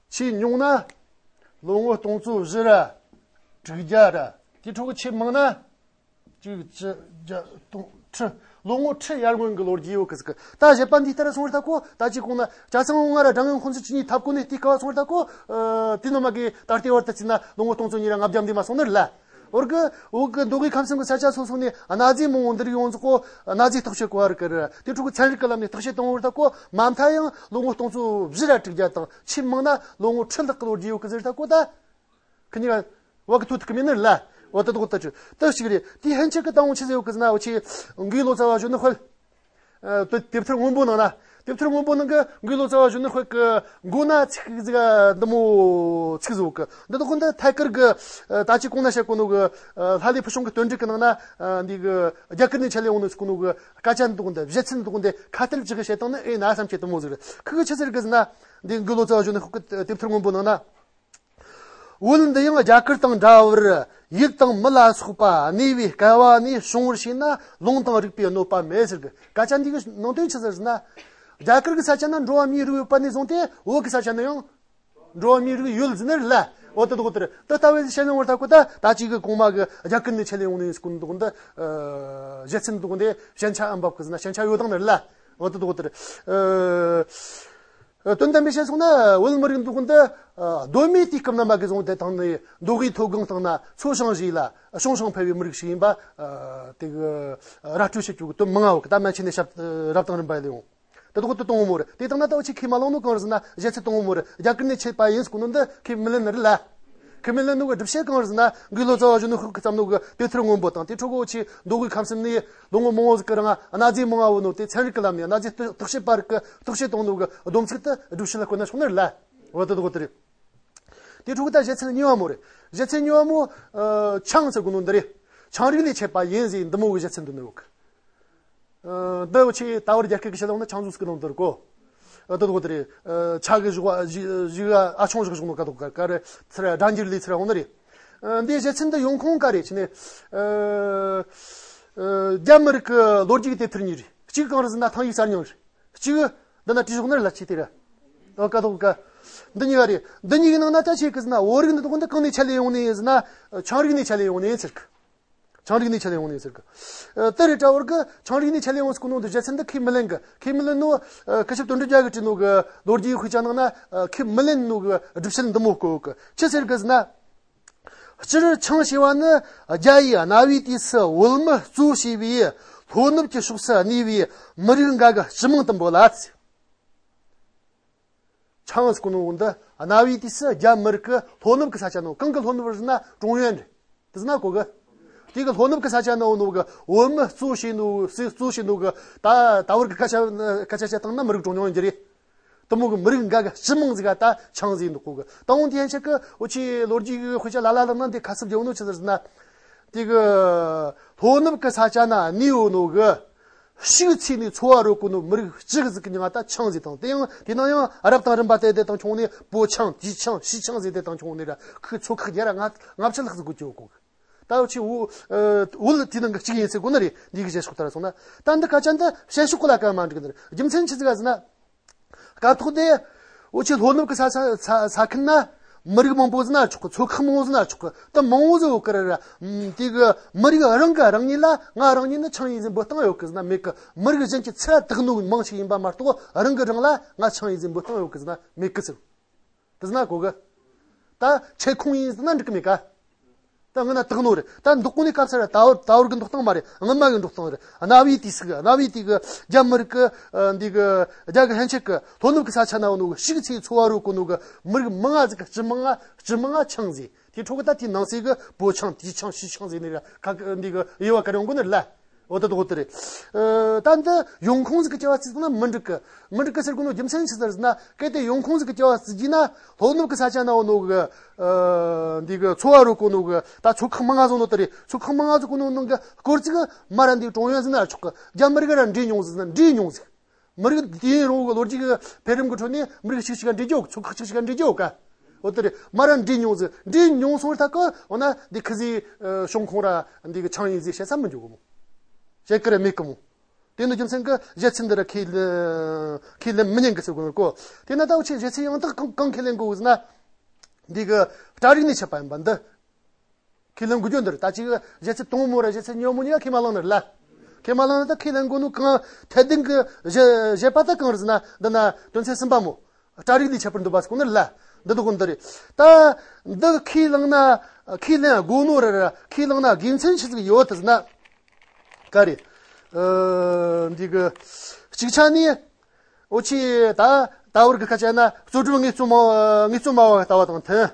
ཆེས་ཉུང་ན་ལོ་ངོ་སྟོང་ཚོ་བཞི་ར་དྲུག་བརྒྱ་ར། དེ་འཕྲོ་གི་ཆེས་མང་ན་གཅིག་བཅུ་བརྒྱ་སྟོང་ཁྲི། ལོ་ངོ་ཁྲི་ཡར་སྔོན་གི་ལོ་རྒྱུས་ཡོད་གི་ཟེར་གི། ད་བཤད་པ་འདི་ལྟར་སོང་བར་ད་གོ། ད་ཅི་གོང་ན་སྐྱ་སེང་བུ་ལྔ་ར་སྒྲ་སྔོན་དཔུང་ཚོགས་བཅུ་གཉིས་འཐབ་གོ་ནས་དེ་སྐབས་སོང་བར་ད་གོ། ཨ། དེ་ནི་མ་གི་ད་ལྟའི་བར་དུ་བརྩིས་ན་ལོ་ངོ་སྟོང་ཚོ་གཉིས་ར་ལྔ་བརྒྱ་འདི་མ་སོང་ནི་རེད་ལ། འོར་གི་འོག་གི་མདོ་དབུས་ཁམས་གསུམ་གི་ས་ཆ་སོ་སོ་ནས་གནའ་རྫས་མང་བོ་འདིར་ཡོང་ཟིག་གོ། གནའ་རྫས་བརྟག་དཔྱད་གོ་བ་རིག་གི་རེད། དེ་འཕྲོ་གི་ཚན་རིག་གི་ལམ་ནས་བརྟག་དཔྱད་གཏོང་བར་ད་གོ་མ་མཐའ་ཡང་ལོ་ངོ་སྟོང་ཚོ་བཞི་ར་དྲུག་བརྒྱ་དང་ཆེས་མང་ན་ལོ་ངོ་ཁྲི་ལྷག་གི་ལོ་རྒྱུས་ཡོད་གི་ཟེར་ད་གོ། ད་ཁི་གཉིས་ཀ་བ་གི་ཐོ་ཐུག་གི་མེད་ནི་རེད་ལ། འོ་ད་དོག་ད་ཅི་ད་ཞིག་རེད། དེ་ཧན་ཆེ་གི་དང་འོང་ཆེ་ཟེར་ཡོད་གི་ཟེར་ན། འོ་ཆེ་འགུལ་ལོ་ཙཱ་བ་གཞོན་ནུ་དཔལ། ཨ་དེབ་ཐེར་སྔོན་པོ་ནང་ན། དེབ་ཐེར་སྔོན་པོ་ནང་གི་འགུལ་ལོ་ཙཱ་བ་གཞོན་ནུ་དཔལ་གི་མགོ་ན་ཚིག་ཟིག་འདི་མོ་ཚིག་ཟིག་གི། འདི་དག་འདི་ཐད་ཀར་གི་ཨ་ད་ཅི་གོང་ན་བཤད་གོ་ནོ་གི་ཨ་ལྷ་ལས་ཕུལ་བྱུང་གི་དོན་འགྲེལ་གི་ནང་ན། ཨ་འདི་གི་རྒྱ་གར་ནས་ཆད་ལས་འོང་ནོ་ཟེར་གོ་ནོ་གི་སྐད་ཆ་འདི་དག་འདི་བཞེད་ཚུལ་འདི་དག་འདི་ཁ་གཏད་ཅིག་བྱེད་སྟངས་ནི་ཨེ་ན་བསམ་ཆེ་དེ་མོ་ཟིག་རེད། ཁི་གི་ཆི་ཟེར་གི་ཟེར་ན། འདི་འགུལ་ལོ་ཙཱ་བ་གཞོན་ནུ་དཔལ་གི་དེབ་ཐེར་སྔོན་པོ་ནང་ན། བོད་འདི་ཡང་རྒྱ་གར་དང་འདྲ་བར་ཡུལ་དང་མི་ལ་སོགས་པ་གནས་པའི་སྐལ་བ་ནས་བྱུང་བར་བྱས་ན་ལུང་དང་རིགས་པའི་གནོད་པ་མེད་ཟེར་གི། སྐད་ཆ་འདི་གི་ནང་དོན་ཆི་ཟེར་ཟེར་ན། རྒྱ་གར་གི་ས་ཆ་ན་འགྲོ་བ་མིའི་རིགས་ཡོད་པ་ནས་བཟུང་སྟེ་བོད་གི་ས་ཆ་ན་ཡང་འགྲོ་བ་མིའི་རིགས་ཡོད་ཟེར་ནི་རེད་ལ། འོ་ད་དོག་དེ་རེད། ད་ལྟ་བའི་བཤད་ན་བར་ཐག་གོ་ད་ད་ཅིག་གི་གོང་མ་གི་རྒྱ་གར་ནས་ཆད་ལས་ཡོང་ནས་ཟེར་གོ་ནོ་དོག་འདི། ཨ་བཞེད་ཚུལ་དོག་འདི་ཞན་ཆ་ཨེ་འབབ་གི་ཟེར་ན་ཞན་ཆ་ཡོད་དང་ནི་རེད་ལ། འོ་ད་དོག་དེ་རེད། ཨ། དོན་དམ་པའི་བཤད་སོང་ན་བོད་མི་རིགས་འདི་དག་འདི་གདོད་མའི་དུས་སྐབས་ནས་མ་གི་བཟུང་སྟེ་དང་ནི་མདོ་དབུས་མཐོ་སྒང་སྟེང་ན་མཚོ་བྱང་བཞི་ལ་བྱང་ཤིང་འཕེལ་བའི་མི་རིགས་ཤིག་ཡིན་པ། ཨ་དེ་གི་ར་སྤྲོད་བྱེད་རྒྱུ་གི་དོན་མང་ང་བོ་གི་ད་མན་ཆད་ནས་ཞབས་རབ་དང་རིམ་པ་ལས་འོང་། དེ་དག་འདི་དང་བོ་མོ་རེད། དེ་དང་ན་ད་འུ་ཆེ་ཁས་མ་བླངས་ནོ་གང་རེད་ཟེར་ན་བཞེད་ཚུལ་དང་བོ་མོ་རེད། རྒྱ་གར་ནས་ཆད་པ་ཡིན་ཟེར་གོ་ནོ་འདི་ཁས་མི་ལེན་ནི་རེད་ལ། ཁས་མི་ལེན་ནོ་གི་སྒྲུབ་བྱེད་གང་རེད་ཟེར་ན་འགུལ་ལོ་ཙཱ་བ་གཞོན་ནུ་ཧུ་གི་བརྩམས་ནོ་གི་དེབ་ཐེར་སྔོན་པོ་དང་དེ་ཕྲུ་གུ་འུ་ཆེ་མདོ་དབུས་ཁམས་གསུམ་ནས། ལོ་ངོ་མང་བོ་ཟིག་གི་རིང་གནའ་རྫས་མང་བོ་ནོ་དེ་ཚན་རིག་གི་ལམ་ནས་གནའ་རྫས་བརྟག་དཔྱད་པ་རིགས་ཀྱིས་བརྟག་དཔྱད་བཏང་ནོ་གི་སྡོམ་ཚིག་ཏུ་སྒྲུབ་བྱེད་ལ་བཀོད་ན་ཆོག་ནི་རེད་ལ། འོ་དེ་དག་དེ་རེད། དེ་ཕྲུ་གུ་ད་བཞེད་ཚུལ་གཉིས་པ་མོ་རེད། བཞེད་ཚུལ་གཉིས་པ་མོ། ཨ་ཆང་ཟེར་གོ་ནོ་འདི་རེད། ཆང་རིགས་ལས་ཆད་པ་ཡིན་ཟེར་འདི་མོ་གི་བཞེད་ཚུལ་འདི་ནི་ཡོད་གི། ཨ་འདི་འུ་ཆེ་ད་བར་རྒྱ་སྐད་གི་ཕྱི་ལོགས་ན་ཆང་ཟོས་གི་ནང་འདི་རེད་གོ། ཨ་དེ་དག་དེ་རེད། ཨ་ཆ་གི་བཞག་པ་བཞག་པ་ཨ་ཆང་བཞག་བཞག་ནོ་ག་དོག་ག་ག་རེ་ཚུར་སྒྲ་འགྱུར་ལས་ཚུར་འོང་ནི་རེད། ཨ་འདིའི་བཞེད་ཚུལ་འདི་ཡོང་ཁུངས་ག་རེ་བྱས་ནས། ཨ་ཨ་རྒྱ་མི་རིགས་ཀྱི་ལོ་རྒྱུས་ཀྱི་དེབ་ཐེར་གཉིས་རེད། གཅིག་གང་རེད་ཟེར་ན་ཐང་ཡིག་གསར་རྙིང་རེད། གཅིག་འདི་ན་བྲིས་བཞག་ནི་རེད་ལ་ཆེ་དེ་རེད། ཨ་ཀ་དོག་ཀ་འདི་གཉིས་ཀ་རེད། འདི་གཉིས་ཀྱི་ནང་ན་ད་ཆེ་གི་ཟེར་ན་བོད་རིགས་འདི་དག་འདི་གང་ནས་ཆད་ལས་ཡོང་ནི་ཡིན་ཟེར་ན། ཆང་རིགས་ནས་ཆད་ལས་ཡོང་ནི་ཡིན་ཟེར་གི། ཆང་རིགས་ནས་ཆད་ལས་ཡོང་ནི་ཡིན་ཟེར་གི། ཨ་དེ་རེད་དྲ་བར་གི་ཆང་རིགས་ནས་ཆད་ལས་ཡོང་ཟེར་གོ་ནོ་འདི་བཞེད་ཚུལ་འདི་ཁས་མི་ལེན་གི། ཁས་མི་ལེན་ནོ། ཨ་སྐུ་ཞབས་དོན་གྲུབ་རྒྱལ་གིས་བྲིས་ནོ་གི་ལོ་རྒྱུས་དཔེ་ཆ་ནང་ན་ཨ་ཁས་མི་ལེན་ནོ་གི་སྒྲུབ་བྱེད་འདི་མོ་བཀོད་གི། ཆི་ཟེར་གི་ཟེར་ན། སྤྱིར་ཆང་ཞེས་པ་ནི་རྒྱ་ཡི་གནའ་བོའི་དུས་སུ་བོད་མི་གཙོ་བྱས་པའི་ལྷོ་ནུབ་ཀྱི་ཕྱོགས་སུ་གནས་པའི་མི་རིགས་འགའ་གི་སྤྱི་མིང་དུ་འབོད་ལ། ཆང་ཟེར་གོ་ནོ་འདི་གནའ་བོའི་དུས་སུ་རྒྱ་མི་རིགས་ཀྱི་ལྷོ་ནུབ་ཀྱི་ས་ཆ་ནོ། གང་གི་ལྷོ་ནུབ་རེད་ཟེར་ན་ཀྲུང་ཡོན་རེད། དེ་ཟེར་ན་གོ་གི། དེ་གི་ལྷོ་ནུབ་ཀྱི་ས་ཆ་ནོ་ནོ་གི་བོད་མི་གཙོ་བྱས་ནོ་སུ་གཙོ་བྱས་ནོ་གི་ད་ད་བར་གི་སྐད་ཆ་སྐད་ཆ་བཤད་སྟངས་ན་མི་རིགས་ཀྲུང་ཡོན་གྱི་རེད། དེ་མོ་གི་མི་རིགས་འགའ་གི་སྤྱི་མིང་ཟིག་ག་ད་ཆང་ཟེར་འདུག་གོ་གི། ད་འོང་དེ་ཡན་ཆད་གི་འུ་ཆེ་ལོ་རྒྱུས་གི་དཔེ་ཆ་ལ་ལ་ལ་ན་འདི་ཁ་གསབ་རྒྱག་ནོ་ཆི་ཟེར་ཟེར་ན། དེ་གི་ལྷོ་ནུབ་གི་ས་ཆ་ན་གནས་ཡོད་ནོ་གི་ཕྱུགས་ཚེ་ནས་འཚོ་བ་རོལ་གོ་ནོ་མི་རིགས་གཅིག་ཟིག་གི་མྱིང་ང་ད་ཆང་ཟེར་དང་། དེ་ཡང་དེ་ནང་ཡང་རབ་དང་རིམ་པ་དེ་དེ་དང་ཁྱོང་ནས་པོ་ཆང་དེ་ཆང་ཕྱི་ཆང་ཟེར་དེ་དང་ཁྱོང་ནས་ར་ཁོའི་ཚོ་ཁག་བརྒྱ་ར་ལྔ་ལྔ་བཅུ་ལྷག་ཟིག་དགོས་ཀྱི་ཡོད་གོ་གི། ད་འུ་ཆེ་བོད་བོད་དེ་ནང་གི་གཅིག་ཡིན་ཟེར་གོ་ནི་རེད། འདི་གི་བཤད་ཕྱོགས་ལྟར་སོང་ན། ད་འདི་སྐད་ཆ་འདི་བཤད་ཕྱོགས་གོ་ལ་ཀ་མ་འགྲིག་གི་ནི་རེད། རྒྱུ་མཚན་ཆི་ཟིག་ག་ཟེར་ན། སྐབས་ཐོག་དེ་འུ་ཆེ་ལྷོ་ནུབ་ཀྱི་ས་ས་ས་ས་ཁུལ་ན་མི་རིགས་མང་པོ་ཟེར་ན་ཆོག་གི། ཚོ་ཁག་མང་པོ་ཟེར་ན་ཆོག་གི། ད་མང་པོ་ཟེར་ཡོད་ཀི་ར་ར། དེ་གི་མི་རིགས་རང་གི་རང་ཉིད་ལ་ང་རང་ཉིད་ནི་ཆང་ཡིན་ཟེར་འབོད་སྟངས་ཡོད་ཀི་ཟེར་ན་མེད་ཀི། མི་རིགས་གཞན་གྱི་ཚུར་བཏགས་ནོ་མིང་ཞིག་ཡིན་པ་མ་གཏོགས་རང་གི་རང་ལ་ང་ཆང་ཡིན་ཟེར་འབོད་སྟངས་ཡོད་ཀི་ཟེར་ན་མེད་ཀི་ཟེར། དེ་ཟེར་ན་གོ་གི། ད་ཁྱེད་ཁོང་ཡིན་ཟེར་ན་འགྲིག་གི་མེད་ཀ། ད་སྔོན་ན་བཏགས་ནོ་རེད། ད་འདུག་གོ་ནི་སྐབས་སུ་ར་ད་བར་ད་བར་གི་འདུག་སྟངས་མ་རེད། སྔོན་མ་གི་འདུག་སྟངས་རེད། གནའ་བོའི་དུས་སུ་གི་གནའ་བོའི་དུས་གི་རྒྱ་མི་རིགས་གི་འདི་གི་རྒྱ་གི་ཧན་ཆད་གི་ལྷོ་ནུབ་གི་ས་ཆ་ན་ཡོད་ནོ་གི་ཕྱུགས་ཚེ་འཚོ་བ་རོལ་གོ་ནོ་གི་མི་རིགས་མང་ང་ཟིག་གི་སྤྱི་མིང་ང་སྤྱི་མིང་ང་ཆང་ཟེར། དེ་ཕྲུ་གུ་ད་དེའི་ནང་གསེས་གི་པོ་ཆང་དེ་ཆང་ཕྱི་ཆང་ཟེར་ནི་ར་ཁ་འདི་གི་དབྱེ་བ་ག་རེ་ཡོང་གོ་ནི་རེད་ལ། འོ་ད་དོ་དེ་རེད། ཨ་ད་འདི་ཡོང་ཁུངས་ཟིག་གི་སྐྱེ་བ་བརྩིས་ན་མི་འགྲིག་གི། མི་འགྲིག་གི་ཟེར་གོ་ནོ་རྒྱུ་མཚན་ཆི་ཟེར་ཟེར་ན། གལ་ཏེ་ཡོང་ཁུངས་ཟིག་གི་སྐྱེ་བ་བརྩིས་རྒྱུ་ན་ལྷོ་ནུབ་གི་ས་ཆ་ན་ཡོད་ནོ་གི་ཨ་འདི་གི་འཚོ་བ་རོལ་གོ་ནོ་གི་ད་ཚོ་ཁག་མང་ང་བཟོ་ནོ་དེ་རེད། ཚོ་ཁག་མང་ང་བཟོ་གོ་ནོ་ནང་གི་སྐོར་ཅིག་མ་ར་འདི་ཀྲུང་ཡོན་ཟེར་ན་ཆོག་གི། རྒྱ་མི་རིགས་ར་འདྲེས་མྱོང་ཟེར་ན་འདྲེས་མྱོང་ཟིག། མི་རིགས་དུས་ཡུན་རིང་བོ་གི་ལོ་རྒྱུས་ཀྱི་འཕེལ་རིམ་གྱི་ཁྲོད་ནས་མི་རིགས་གཅིག་གཅིག་ག་འདྲེས་རྒྱུ་ཡོད། ཚོ་ཁག་གཅིག་གཅིག་ག་འདྲེས་རྒྱུ་ཡོད་ཀ། འོ་དེ་རེད། མ་ར་འདྲེས་མྱོང་ཟིག། འདྲེས་མྱོང་སོང་ད་གི་འོ་ན་འདི་ཁི་ཟིག་ཨ་ཤོང་ཁོང་ར་འདི་གི་ཆང་ཡིན་ཟིག་བཤད་ས་མི་འཇུག་གི་མོ། བཤད་ཀི་ར་མེད་གི་མོ། དེ་ནི་རྒྱུ་མཚན་གི་བཞེད་ཚུལ་འདི་ར་ཁས་ལེན་ཁས་ལེན་མི་ཉན་གི་ཟེར་གོ་ནོ་གོ། དེ་ན་ད་འུ་ཆེ་བཞེད་ཚུལ་ཡང་དག་གང་གང་ཁས་ལེན་དགོས་ཟེར་ན། འདི་གི་སྒྲ་རིགས་ནས་ཆད་པ་ཡིན་པ་འདི། ཁས་ལེན་དགོས་རྒྱུ་འདི་རེད། ད་ཅིག་བཞེད་ཚུལ་དང་པོ་མོ་ར་བཞེད་ཚུལ་གཉིས་པ་མོ་གཉིས་ཀ་ཁས་མ་བླངས་ནི་རེད་ལ། ཁས་མ་བླངས་ན་ད་ཁས་ལེན་དགོས་ནོ་གང་ཐད་ལྡན་གི་བཞེད་བཞེད་པ་ད་གང་རེད་ཟེར་ན། འདི་ན་དོན་ཚན་གསུམ་པ་མོ། སྒྲ་རིགས་ལས་ཁྱད་པར་འདུག་པ་ཟེར་གོ་ནི་རེད་ལ། འདི་འདུག་གོ་འདི་རེད། ད་འདི་ཁས་བླངས་ན་ཁས་ལེན་དགོས་ནོ་རེད་ར། ཁས་བླངས་ན་དགེ་མཚན་ཆི་ཟིག་ཡོད་དེ་ཟེར་ན། ག་རེད། ཨ་འདི་གི་གཅིག་ཆ་ནི། འུ་ཆེ་ད་ད་བར་གི་ཁ་ཆ་ན་རྩོད་སྒྲུབ་དངོས་གཙོ་མ་དངོས་གཙོ་སྨྲ་བ་ལྟ་བ་དང་མཐུན།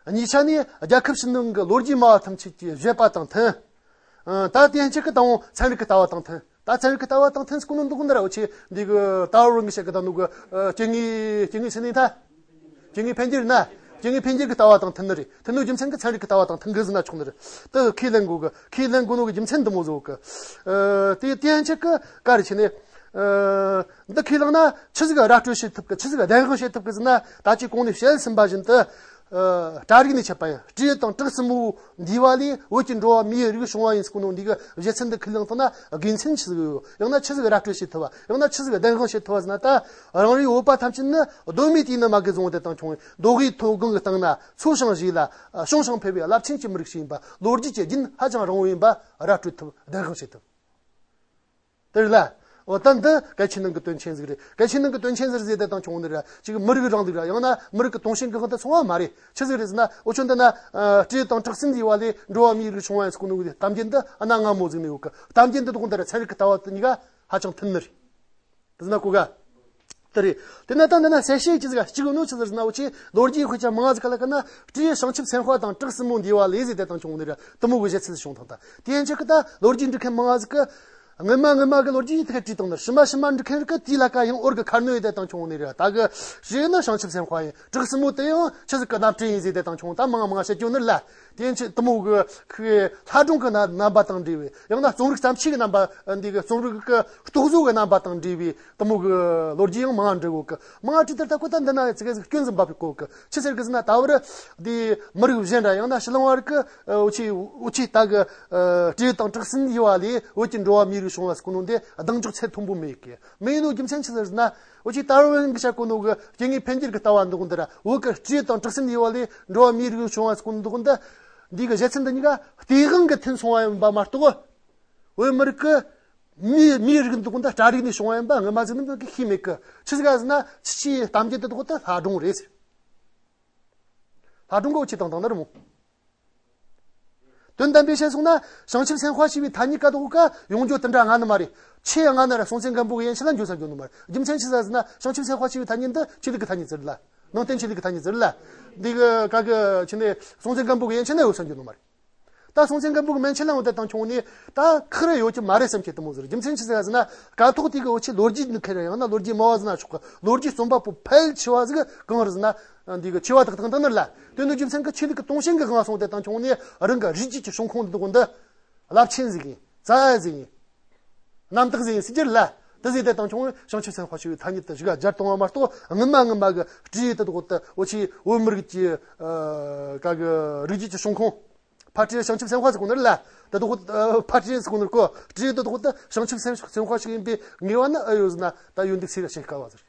གཉིས་ཆ་ནས་རྒྱལ་ཁབ་ཕྱི་ནང་གི་ལོ་རྒྱུས་སྨྲ་བ་ཐམས་ཅད་ཀྱི་བཞེད་པ་དང་མཐུན། ཨ། ད་དེ་ཕྱིར་གི་ད་འོང་ཚན་རིག་གི་ལྟ་བ་དང་མཐུན། ད་ཚན་རིག་གི་ལྟ་བ་དང་མཐུན་ཟེར་གོ་ནོ་འདི་གོ་འདི་ར་འུ་ཆོས་འདི་གི་ད་བར་གི་བཤད་གི་ད་ནོ་གི། ཨ། སྐྱེ་དངོས་སྐྱེ་དངོས་ཚན་ནི་ད། སྐྱེ་དངོས་འཕེལ་འགྱུར་ན། སྐྱེ་དངོས་འཕེལ་འགྱུར་གི་ལྟ་བ་དང་མཐུན་ནི་རེད། མཐུན་ནོ་རྒྱུ་མཚན་གི་ཚན་རིག་གི་ལྟ་བ་དང་མཐུན་གི་ཟེར་ན་ཆོག་ནི་རེད། དེ་ཁས་ལེན་དགོས་གི། ཁས་ལེན་དགོས་ནོ་གི་རྒྱུ་མཚན་འདི་མོ་ཟིག་གི། ཨ། དེ་དེ་ཕྱིར་གི་ག་རེ་བྱས་ནས། ཨ། འདི་ཁས་བླངས་ན་ཆི་ཟིག་ར་སྤྲོད་བྱེད་ཐུབ་གི། ཆི་ཟིག་བདེན་དཔང་བྱེད་ཐུབ་གི་ཟེར་ན། ད་ཅི་གོང་ནས་བཤད་ཟིན་པ་བཞིན་དུ། ཨ། གྲ་སྒྲིག་ནས་བྱས་པ་ཡིན། སྤྲེའུ་དང་སྲིན་མོ་འདུས་པ་ལས་བོད་ཀྱི་འགྲོ་བ་མིའི་རིགས་བྱུང་བ་ཡིན་ཟེར་གོ་ནོ་འདི་གི་བཞེད་ཚུལ་འདི་ཁས་ལེན་ཐུབ་ན་དགེ་མཚན་ཆི་ཟིག་ཡོད། ཡང་ན་ཆི་ཟིག་ར་སྤྲོད་བྱེད་ཐུབ་བ། ཡང་ན་ཆི་ཟིག་བདེན་དཔང་བྱེད་ཐུབ་བ་ཟེར་ན། ད་རང་རེའི་བོད་པ་ཐམས་ཅད་ནི་གདོད་མའི་དུས་ནས་མ་གི་བཟུང་སྟེ་དང་བྱུང་བའི་མདོ་དབུས་མཐོ་སྒང་གི་སྟེང་ན་འཚོ་ཞིང་གཞེས་ལ་བྱུང་ཞིང་འཕེལ་བའི་རླབས་ཆེན་གྱི་མི་རིགས་ཤིག་ཡིན་པ། ལོ་རྒྱུས་ཀྱི་རྒྱུན་ཧ་ཅང་རིང་བོ་ཡིན་པ་ར་སྤྲོད་ཐུབ། བདེན་དཔང་བྱེད་ཐུབ། དེ་རེད་ལ། འོ། ད་འདི་གལ་ཆེ་ནང་གི་དོན་ཆེན་ཟིག་རེད། གལ་ཆེ་ནང་གི་དོན་ཆེན་ཟིག་ཟེར་དེ་དང་བྱུང་ནི་ར་ཅིག་མི་རིགས་རིང་ལུགས་ར། ཡང་ན་མི་རིགས་ཀྱི་དུང་ཞེན་གི་དབང་དུ་སོང་བ་མ་རེད། ཆི་ཟིག་རེད་ཟེར་ན། འུ་ཆོ་འདི་ན། ཨ། སྤྲེའུ་དང་སྲིན་མོ་འདུས་པ་ལས་འགྲོ་བ་མིའི་རིགས་བྱུང་བ་ཡིན་ཟེར་གོ་ནོ་གི་གཏམ་རྒྱུད་འདི་གནའ་སྔ་མོ་ཟིག་ནས་ཡོད་གི། གཏམ་རྒྱུད་འདི་དག་འདི་ར་ཚན་རིག་གི་ལྟ་བ་དེ་གཉིས་ཀ་ཧ་ཅང་མཐུན་ནི་རེད། དེ་ན་གོ་ག། དེ་རེད། དེ་ན་ད་འདི་ན་གསལ་བཤད་ཅི་ཟིག་གཅིག་ནོ་ཆི་ཟིག་ཟེར་ན། འུ་ཆོས་ལོ་རྒྱུས་དཔེ་ཆ་མང་ཟིག་ག་ལ་ཀ་ན་སྤྲེའུ་བྱང་ཆུབ་སེམས་དཔའ་དང་སྲིན་མོ་འདུས་པ་ལས་ཟེར་དེ་དང་བྱུང་ནི་ར་དེ་མོ་གི་བཞེད་ཚུལ་བྱུང་ཐང་། ད་དེ་ཡན་ཆད་གི་ད་ལོ་རྒྱུས་འབྲི་མཁན་མང་ཟིག་གི། སྔོན་མ་སྔོན་མ་གི་ལོ་རྒྱུས་དེ་བྲིས་བཏང་ནི། ཕྱི་མ་ཕྱི་མ་འབྲི་མཁན་རིགས་གི་དེའི་ལ་ཀ་ཡང་འོར་གི་ཁར་ནོ་ཡོད་དེ་དང་བྱུང་ནི་ར། ད་གི་སྤྲེའུ་ནི་བྱང་ཆུབ་སེམས་དཔའ་ཡིན། སྲིན་མོ་དེ་ཡང་ཆི་ཟིག་གི་རྣམ་སྤྲུལ་ཡིན་ཟེར་དེ་དང་བྱུང་། ད་མང་མང་བཤད་རྒྱུ་ནི་རེད་ལ། དེ་ཡན་ཆད་དེ་མོ་གི་ཁོའི་ལྷ་སྒྲུང་གི་རྣམ་རྣམ་པ་དང་འབྲེལ་བའི། ཡང་ན་རྩོམ་རིག་བརྩམས་ཆོས་ཀྱི་རྣམ་པ། འདི་གི་རྩོམ་རིག་གི་རྟོག་བཟོ་གི་རྣམ་པ་དང་འབྲེལ་བའི་དེ་མོ་གི་ལོ་རྒྱུས་ཡང་མང་བ་འབྲི་གོ་གི། མང་བ་བྲིས་དེར་ད་ཁོ་ད་འདི་ན་ཙི་གེ་ཟིག་སྐྱོན་ཟིག་འབབ་གོ་གི། ཆི་ཟེར་གི་ཟེར་ན། ད་བར་འདི་མི་རིགས་གཞན་ར། ཡང་ན་ཕྱི་གླིང་བ་རིགས་གི། འུ་ཆོས་འུ་ཆོས་ད་གི། ཨ། སྤྲེའུ་དང་སྲིན་མོ་འདུས་པ་ལས་བོད་ཀྱི་འགྲོ་བ་མིའི་རིགས་བྱུང་བ་ཟེར་གོ་ནོ་འདི་གདེང་འཇོག་ཚད་མཐོན་པོ་མེད་གི། མེད་ནོ་རྒྱུ་མཚན་ཆི་ཟིག་ཟེར་ན། འུ་ཆོས་ཏར་ཝིན་གི་བཤད་གོ་ནོ་གི་སྐྱེ་དངོས་འཕེལ་འགྱུར་གི་ལྟ་བ་འདི་གོ་འདི་ར། བོད་གི་སྤྲེའུ་དང་སྲིན་མོ་འདུས་པ་ལས་འགྲོ་བ་མིའི་རིགས་བྱུང་བ་ཟེར་གོ་ནོ་འདི་གོ་འདི། འདི་གི་བཞེད་ཚུལ་འདི་གཉིས་ཀ་སྟེས་དབང་གི་མཐུན་སོང་བ་ཡིན་པ་མ་གཏོགས། བོད་མི་རིགས་གི་མིའི་མིའི་རིགས་འདི་གོ་འདི་སྤྲ་རིགས་ནས་བྱུང་བ་ཡིན་པ་སྔོན་མ་ཟིག་ནས་གི་ཤེས་མེད་གི། ཆི་ཟིག་ག་ཟེར་ན། ཁྱེད་ཆོའི་གཏམ་རྒྱུད་འདི་གོ་འདི་ལྷ་སྒྲུང་རེད་ཟེར། ལྷ་སྒྲུང་གི་འུ་ཆོས་བཏང་བཏང་ནི་རེད་མོ། དོན་དམ་པའི་བཤད་སོང་ན། བྱང་ཆུབ་སེམས་དཔའ་ཞེས་པའི་ཐ་སྙད་ཀ་དོག་ཀ་ཡོང་རྒྱུ་དེ་འདྲ་སྔ་ནི་མ་རེད། ཆེས་སྔ་ནི་ར་སྲོང་བཙན་སྒམ་པོ་གི་ཡན་ཆད་ལ་འགྱོ་ས་འགྱོ་ནི་མ་རེད། རྒྱུ་མཚན་ཆི་ཟིག་ཟེར་ན། བྱང་ཆུབ་སེམས་དཔའ་ཞེས་པའི་ཐ་སྙད་འདི་ཆོས་ལུགས་ཀྱི་ཐ་སྙད་ཟིག་རེད་ལ། ནང་བསྟན་ཆོས་ལུགས་ཀྱི་ཐ་སྙད་ཟིག་རེད་ལ། འདི་གི་ག་གི་ཆི་ནས་སྲོང་བཙན་སྒམ་པོ་གི་ཡན་ཆད་ན་ཡོད་ས་འགྱོ་ནི་མ་རེད། ད་སྲོང་བཙན་སྒམ་པོ་གི་མན་ཆད་ལ་འོང་དེ་དང་ཁྱོང་ནས་ད་ཁག་རེ་ཡོད་ཀྱི་མ་རེད་བསམ་གྱི་དེ་མོ་ཟིག་རེད། རྒྱུ་མཚན་ཆི་ཟིག་ཟེར་ན། སྐབས་ཐོག་དེ་གི་འུ་ཆོས་ལོ་རྒྱུས་འདི་ཁེར་ཡང་ན་ལོ་རྒྱུས་སྨྲ་བ་ཟེར་ན་ཆོག་གི། ལོ་རྒྱུས་རྩོམ་པ་པོ་ཕལ་ཆེ་བ་ཟིག་གང་རེད་ཟེར་ན། འདི་གི་ཆེ་བ་དག་དག་འདི་ནི་རེད་ལ། དེ་ནི་རྒྱུ་མཚན་གི་ཆོས་ལུགས་ཀྱི་དུང་ཞེན་གི་དབང་སོང་དེ་དང་ཁྱོང་ནས་རང་གི་རིགས་རྒྱུད་ཀྱི་བྱུང་ཁུངས་འདི་གོ་འདི་རླབས་ཆེན་ཟིག་ཡིན། རྩ་བ་ཟིག་ཡིན། རྣམ་དག་ཟིག་ཡིན་ཟེར་གྱི་རེད་ལ། དེ་ཟིག་དེ་དང་ཁྱོང་བྱང་ཆུབ་སེམས་དཔའ་ཞེས་པའི་ཐ་སྙད་དེ་གཞུག་ག་སྦྱར་བཏང་བ་མ་གཏོགས། སྔོན་མ་སྔོན་མ་གི་སྤྲེའུ་དེ་དག་དེ་འུ་ཆོས་བོད་མི་རིགས་ཀྱི། ཨ། ག་གི་རིགས་རྒྱུད་ཀྱི་བྱུང་ཁུངས། ཕ་སྤྲེའུ་བྱང་ཆུབ་སེམས་དཔའ་ཟེར་གོ་ནི་རེད་ལ། དེ་དག་ཨ། ཕ་སྤྲེའུ་ཟེར་གོ་ནི་རེད་གོ། སྤྲེའུ་དེ་དག་དེ་བྱང་ཆུབ་སེམས་སེམས་དཔའ་ཞིག་ཡིན་པའི་ངེས་པ་ནི་ཨེ་ཡོད་ཟེར་ན། ད་ཡོད་འདུག་ཟེར་བཤད་དཀའ་བ་ཟེར།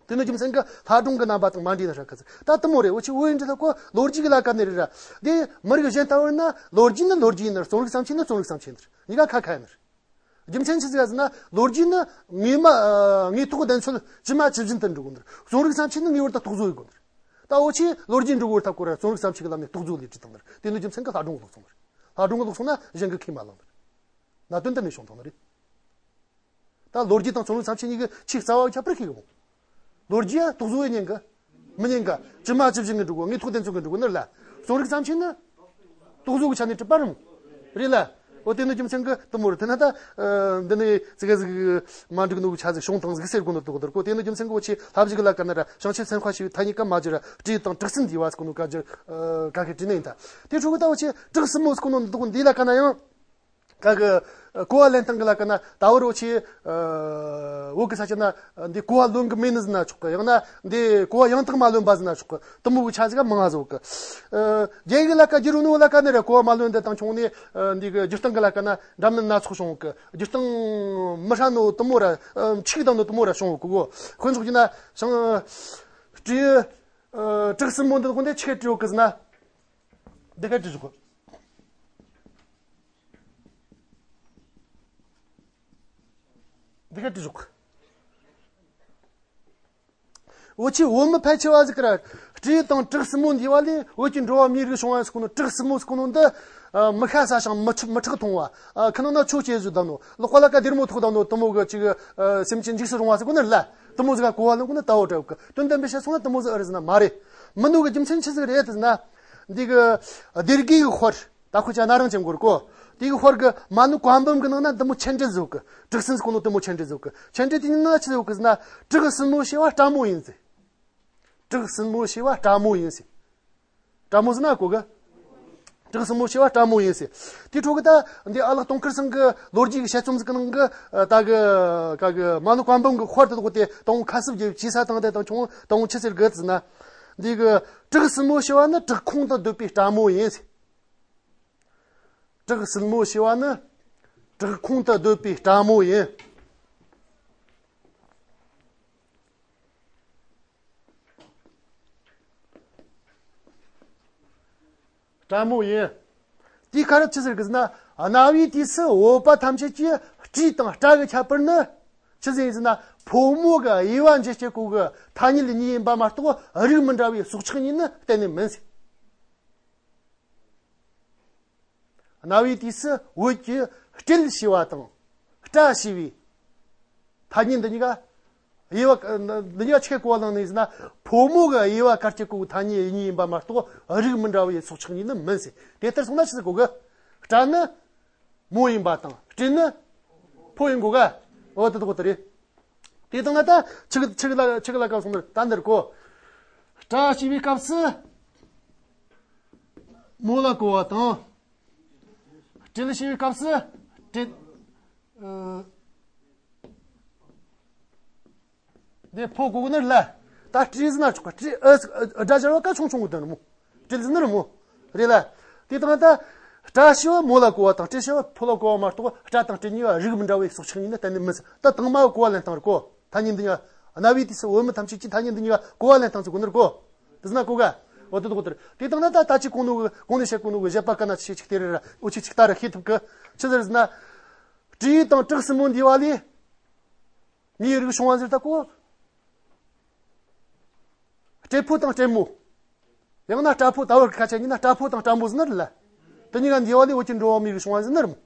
དེ་ནི་རྒྱུ་མཚན་གྱིས་ལྷ་སྒྲུང་གི་རྣམ་པ་དང་མ་འདྲེས་ན་ཧྲ་གི་ཟེར། ད་དེ་མོ་རེད། འུ་ཆོས་བོད་ཡིག་འབྲི་ཐབས་ཁོ་ལོ་རྒྱུས་ཀྱི་ལ་ཀ་ནས་རེད་ར། དེ་མི་རིགས་གཞན་ལྟ་བུར་ན་ལོ་རྒྱུས་ནི་ལོ་རྒྱུས་ཡིན་ནི། རྩོམ་རིག་བརྩམས་ཆོས་ནི་རྩོམ་རིག་བརྩམས་ཆོས་ཡིན་ནི། གཉིས་ཀ་ཁ་ཁ་ཡིན་ནི། རྒྱུ་མཚན་ཆི་ཟིག་ཟེར་ན། ལོ་རྒྱུས་ནི་ངེས་མ་ཨ། དངོས་ཐོག་བདེན་འཚོལ་ཇི་མ་ཇི་བཞིན་དུ་འབྲི་དགོས་ནི། རྩོམ་རིག་བརྩམས་ཆོས་ནི་ངེས་པར་དུ་རྟོག་བཟོ་ཡེད་དགོས་ནི། ད་འུ་ཆོས་ལོ་རྒྱུས་འབྲི་དགོས་ཐབས་ཁོ་ར་རྩོམ་རིག་བརྩམས་ཆོས་ཀྱི་ལམ་ནས་རྟོག་བཟོ་ལས་བྲིས་བཏང་ནི་རེད། དེ་ནི་རྒྱུ་མཚན་གྱིས་ལྷ་སྒྲུང་གི་ལོག་སོང་ནི་རེད། ལྷ་སྒྲུང་གི་ལོག་སོང་ན་གཞན་གྱིས་ཁས་མ་བླངས་ནི་རེད། གནད་དོན་འདི་ནས་བྱུང་བཏང་ནི་རེད། ད་ལོ་རྒྱུས་དང་རྩོམ་རིག་བརྩམས་ཆོས་གཉིས་ཀྱི་ཆེས་རྩ་བ་ཁྱད་པར་ཤེས་གི་མོ། ལོ་རྒྱུས་ཡ་རྟོག་བཟོ་ཡེད་ཉན་གི། མི་ཉན་གི། ཇི་མ་ཇི་བཞིན་གི་འབྲི་དགོས། དངོས་ཐོག་བདེན་འཚོལ་གི་འབྲི་དགོས་ནི་རེད་ལ། རྩོམ་རིག་བརྩམས་ཆོས་ནི་རྟོག་བཟོ་གི་ཆ་ནས་གྲུབ་པ་རེད་མོ། རེད་ལ། འོ་དེ་ནི་རྒྱུ་མཚན་གྱིས་དེ་མོ་རེད། དེ་ན་ད་ཨ། འདི་ནས་ཙི་གེ་ཟིག་མ་འགྲིག་ནོ་གི་ཆ་ཟིག་བྱུང་བཏང་ཟིག་ཟེར་དགོས་ནོ་དེ་གོ་དེར་གོ། དེ་ནི་རྒྱུ་མཚན་གྱིས་འུ་ཆོས་ལྷ་བཞུགས་གི་ལ་ཀ་ན་ར་བྱང་ཆུབ་སེམས་དཔའ་ཞེས་པའི་ཐ་སྙད་ཀ་མ་བརྗོད་ར། སྤྲེའུ་དང་སྲིན་མོ་འདུས་པ་ཟེར་གོ་ནོ་ཀ་བརྗོད། ཨ། ཀ་ཁེ་བྲིས་ནི་ཡིན་ད། དེ་འཕྲོ་གི་ད་འུ་ཆོས་སྲིན་མོ་ཟེར་གོ་ནོ་འདི་གོ་འདི་ལ་ཀ་ན་ཡང་། ཀ་གི་ཨ། གོ་བ་ལེན་སྟངས་གི་ལ་ཀ་ན་ད་བར་འུ་ཆོས་ཨ། བོད་གི་ས་ཆ་ན་འདི་གོ་བ་ལོན་གི་མེད་ནི་ཟེར་ན་ཆོག་གི། ཡང་ན་འདི་གོ་བ་ཡང་དག་མ་ལོན་པ་ཟེར་ན་ཆོག་གི། དེ་མོ་གི་ཆ་ཟིག་མང་ང་ཟིག་གི། ཨ། རྒྱ་ཡིག་ལ་ཀ་བསྒྱུར་ནོ་ལ་ཀ་ནས་ར་གོ་བ་མ་ལོན་དེ་དང་ཁྱོང་ནས། ཨ། འདི་གི་བསྒྱུར་སྟངས་གི་ལ་ཀ་ན་འདྲ་མིན་སྣ་ཚོགས་བྱུང་གི། བསྒྱུར་སྟངས་མི་ཧྲ་ནོ་དེ་མོ་ར། ཨ། འཆུག་བཏང་ནོ་དེ་མོ་ར་བྱུང་གི་གོ། དཔེ་འཇོག་རྒྱུ་ན་བྱང་སྤྲེའུ་ཨ། སྲིན་མོ་འདི་གོ་འདི་ཆི་གེ་བྲིས་ཡོད་གི་ཟེར་ན། འདི་ག་བྲིས་བཞག་གི། འདི་ག་བྲིས་བཞག་གི། འུ་ཆོས་བོད་མི་ཕལ་ཆེ་བ་ཟིག་གིས་ར་སྤྲེའུ་དང་སྲིན་མོ་འདུས་པ་ལས་བོད་ཀྱི་འགྲོ་བ་མིའི་རིགས་བྱུང་བ་ཟེར་གོ་ནོ། སྲིན་མོ་ཟེར་གོ་ནོ་འདི་ཨ། མི་ཤ་ཟ་ཞིང་མི་ཁྲག་མི་ཁྲག་འཐུང་བ། ཨ། ཁ་ནང་ན་ཆོས་སྐྱེལ་བཟོ་བཏང་ནོ། ལག་པ་ལ་ཀ་སྡེར་མོ་ཐོགས་བཏང་ནོ། དེ་མོ་གི་ཅིག་ཨ། སེམས་ཅན་འཇིགས་སུ་རུང་བ་ཟེར་གོ་ནི་རེད་ལ། དེ་མོ་ཟིག་ག་གོ་བ་ལེན་དགོས་ན་ལྟ་བ་འདྲ་བོ་གི། དོན་དམ་པའི་བཤད་སོང་ན་དེ་མོ་ཟིག་ཨེ་རེད་ཟེར་ན་མ་རེད། མི་འདུག་གི། རྒྱུ་མཚན་ཆི་ཟིག་རེད་ཟེར་ན། འདི་གི་སྡེ་དགེ་གི་དཔར། ད་ཁོ་ཅག་ན་རང་ཅན་གོ་ར་གོ། དེ་གི་དཔར་གི་མ་ཎི་བཀའ་འབུམ་གི་ནང་ན་དེ་མོ་མཆན་འགྲེལ་ཟིག་ཡོད་གི། བྲག་སྲིན་ཟེར་གོ་ནོ་དེ་མོ་མཆན་འགྲེལ་ཟིག་ཡོད་གི། མཆན་འགྲེལ་དེ་ནང་ན་ཆི་ཟིག་ཡོད་གི་ཟེར་ན། བྲག་སྲིན་མོ་ཞེས་པ་སྤྲ་མོ་ཡིན་ཟེར། བྲག་སྲིན་མོ་ཞེས་པ་སྤྲ་མོ་ཡིན་ཟེར། སྤྲ་མོ་ཟེར་ན་གོ་གི། བྲག་སྲིན་མོ་ཞེས་པ་སྤྲ་མོ་ཡིན་ཟེར། དེའི་འཕྲོ་གི་ད་འདི་ཨ་ལགས་དུང་དཀར་ཚང་གི་ལོ་རྒྱུས་ཀྱི་དཔྱད་རྩོམ་ཟིག་གི་ནང་གི་ད་གི་ག་གི་མ་ཎི་བཀའ་འབུམ་གི་དཔར་དེ་དག་དེ་དང་པོ་ཁ་གསབ་རྒྱབ་ཅི་ས་དང་དེ་དང་ཆུང་དང་པོ་ཆི་ཟེར་གི་ཟེར་ན། འདི་གི་བྲག་སྲིན་མོ་ཞེས་པ་ནི་བྲག་ཁུང་དུ་སྡོད་པའི་སྤྲ་མོ་ཡིན་ཟེར། བྲག་སྲིན་མོ་ཞེས་པ་ནི་བྲག་ཁུང་དུ་སྡོད་པའི་སྤྲ་མོ་ཡིན། སྤྲ་མོ་ཡིན། དེའི་ཁར་ཆི་ཟེར་གི་ཟེར་ན། གནའ་བོའི་དུས་སུ་བོད་པ་ཐམས་ཅད་ཀྱི་སྤྲེའུ་དང་སྤྲ་གི་ཁྱད་པར་ནི་ཆི་ཟིག་ཡིན་ཟེར་ན། ཕོ་མོ་གི་དབྱེ་བ་འབྱེད་བྱེད་གོ་གི་ཐ་སྙད་གཉིས་ཡིན་པ་མ་གཏོགས་རིགས་མི་འདྲ་བའི་སྲོག་ཆགས་གཉིས་ནི་གཏན་ནས་མིན་ཟེར། གནའ་བོའི་དུས་སུ་བོད་ཀྱི་སྤྲེལ་ཞེས་པ་དང་སྤྲ་ཞེས་པའི་ཐ་སྙད་འདི་གཉིས་ཀ་དབྱེ་བ། འདི་གཉིས་ཀ་ཆི་གི་གོ་བ་བླངས་ནས་ཟེར་ན། ཕོ་མོ་གི་དབྱེ་བ་ག་རེ་བྱེད་གོ་གི་ཐ་སྙད་གཉིས་ཡིན་པ་མ་གཏོགས་རིགས་མི་འདྲ་བའི་སྲོག་ཆགས་གཉིས་ནི་མིན་ཟེར། དེ་ལྟར་སོང་ན་ཆི་ཟེར་གོ་གི། སྤྲ་ནི་མོ་ཡིན་པ་དང་སྤྲེལ་ནི་ཕོ་ཡིན་དགོས་ག། འོ་དེ་དག་དེ་རེད། དེ་དང་ན་ད་ཆི་གི་ཆི་གི་ལ་ཆི་གི་ལ་སྐབས་སོང་ནི་ད་འདིར་གོ། སྤྲ་ཞེས་པའི་སྐབས་སུ་མོ་ལ་གོ་བ་དང་། སྤྲེལ་ཞེས་པའི་སྐབས་སུ་སྤྲེལ། ཨ། འདི་ཕོ་གོ་གི་ནི་ལ། ད་སྤྲེལ་ཟེར་ན་ཆོག་ག། སྤྲེལ་ཨ་ཨ་སྒྲ་སྦྱར་བ་ཀ་ཆུང་ཆུང་གི་དོན་རེད་མོ། སྤྲེལ་ཟེར་ནི་རེད་མོ། རེད་ལ། དེ་དང་ད་སྤྲ་ཞེས་པ་མོ་ལ་གོ་བ་དང་སྤྲེལ་ཞེས་པ་ཕོ་ལ་གོ་བ་མ་གཏོགས་སྤྲ་དང་སྤྲེལ་གཉིས་ཀ་རིགས་མི་འདྲ་བའི་སྲོག་ཆགས་གཉིས་ནི་གཏན་ནས་མིན་ཟེར། ད་དང་མ་གི་གོ་བ་ལེན་སྟངས་རེད་གོ། ཐ་སྙད་འདི་གཉིས་ཀ། གནའ་བོའི་དུས་སུ་བོད་མི་ཐམས་ཅད་ཀྱིས་ཐ་སྙད་འདི་གཉིས་ཀ་གོ་བ་ལེན་སྟངས་ཟེར་གོ་ནི་རེད་གོ། དེ་ཟེར་ན་གོ་ག། འོ་དེ་དག་དེ་རེད། དེ་དང་ན་ད་ད་ཅི་གོང་ནོ་གི་གོང་ནས་བཤད་གོ་ནོ་གི་བཞེད་པ་ཀ་ན་ཆི་ཆིག་དེ་རེད་ར། འོ་ཆི་ཆིག་ད་ར་ཤེས་ཐུབ་གི། ཆི་ཟེར་ཟེར་ན། སྤྲེའུ་དང་བྲག་སྲིན་མོ་འདུས་པ་ལས། མིའི་རིགས་བྱུང་བ་ཟེར་ད་གོ། སྤྲེལ་ཕོ་དང་སྤྲེལ་མོ། ཡང་ན་སྤྲ་ཕོ། ད་བར་གི་སྐད་ཆ་ཡིན་ན་སྤྲ་ཕོ་དང་སྤྲ་མོ་ཟེར་ནི་རེད་ལ། དེ་གཉིས་ཀ་འདུས་པ་ལས་བོད་ཀྱི་འགྲོ་བ་མིའི་རིགས་བྱུང་བ་ཟེར་ནི་རེད་མོ།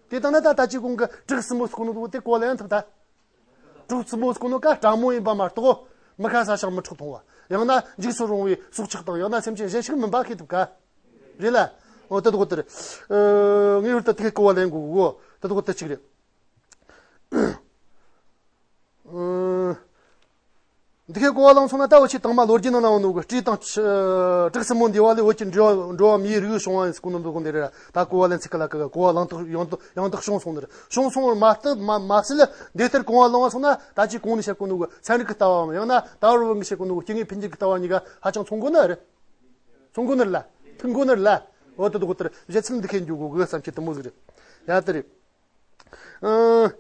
དེ་དང་ན་ད་ད་ཅི་གོང་གི་བྲག་སྲིན་མོ་ཟེར་གོ་ནོ་དེ་གོ་ལེན་ཐུབ་ད། བྲག་སྲིན་མོ་ཟེར་གོ་ནོ་ཀ་སྤྲ་མོ་ཡིན་པ་མ་གཏོགས་མི་ཁ་ས་ཞིང་མི་ཁྲོ་ཐུང་བ། ཡང་ན་འཇིགས་སུ་རུང་བའི་སྲོག་ཆགས་དང་ཡང་ན་སེམས་ཅན་གཞན་ཞིག་མིན་པ་ཤེས་ཐུབ་ག། རེད་ལ། འོ་དེ་དག་དེ་རེད། ངེས་པར་དུ་དེ་གོ་བ་ལེན་དགོས་གོ། དེ་དག་དེ་གཅིག་རེད། ཨ། འདི་གའི་གོ་བ་བླངས་སོང་ན་ད་འུ་ཆོས་དང་མ་ལོ་རྒྱུས་ནང་ན་ཡོད་ནོ་གི་སྤྲེའུ་དང་ཆ་བྲག་སྲིན་མོ་འདུས་པ་ལས་བོད་ཀྱི་འགྲོ་བ་འགྲོ་བ་མིའི་རིགས་བྱུང་བ་ཡིན་ཟེར་གོ་ནོ་འདི་གོ་འདི་རེད། ད་གོ་བ་ལེན་ཚིག་གི་ལ་ཀ་གི་གོ་བ་བླངས་ཐག་ཡང་དག་ཡང་དག་བྱུང་སོང་ནི་རེད། བྱུང་སོང་བ་མ་གཏོགས་མ་མ་ཟད་འདི་ལྟར་གོ་བ་བླངས་པ་སོང་ན་ད་ཅི་གོང་ནས་བཤད་གོ་ནོ་གི་ཚན་རིག་གི་ལྟ་བའམ་ཡང་ན་ད་བར་བོད་མི་བཤད་གོ་ནོ་གི་སྐྱེ་དངོས་འཕེལ་འགྱུར་གི་ལྟ་བ་གཉིས་ཀ་ཧ་ཅང་མཚུངས་གོ་ནི་རེད། མཚུངས་གོ་ནི་རེད་ལ། མཐུན་གོ་ནི་རེད་ལ། འོ་དེ་དག་དེ་རེད། བྱེད་ཚུལ་འདི་གའི་འཇུག་གོ་གི་བསམ་གྱི་དེ་མོ་ཟིག་རེད། ཡ་དེ་རེད། ཨ།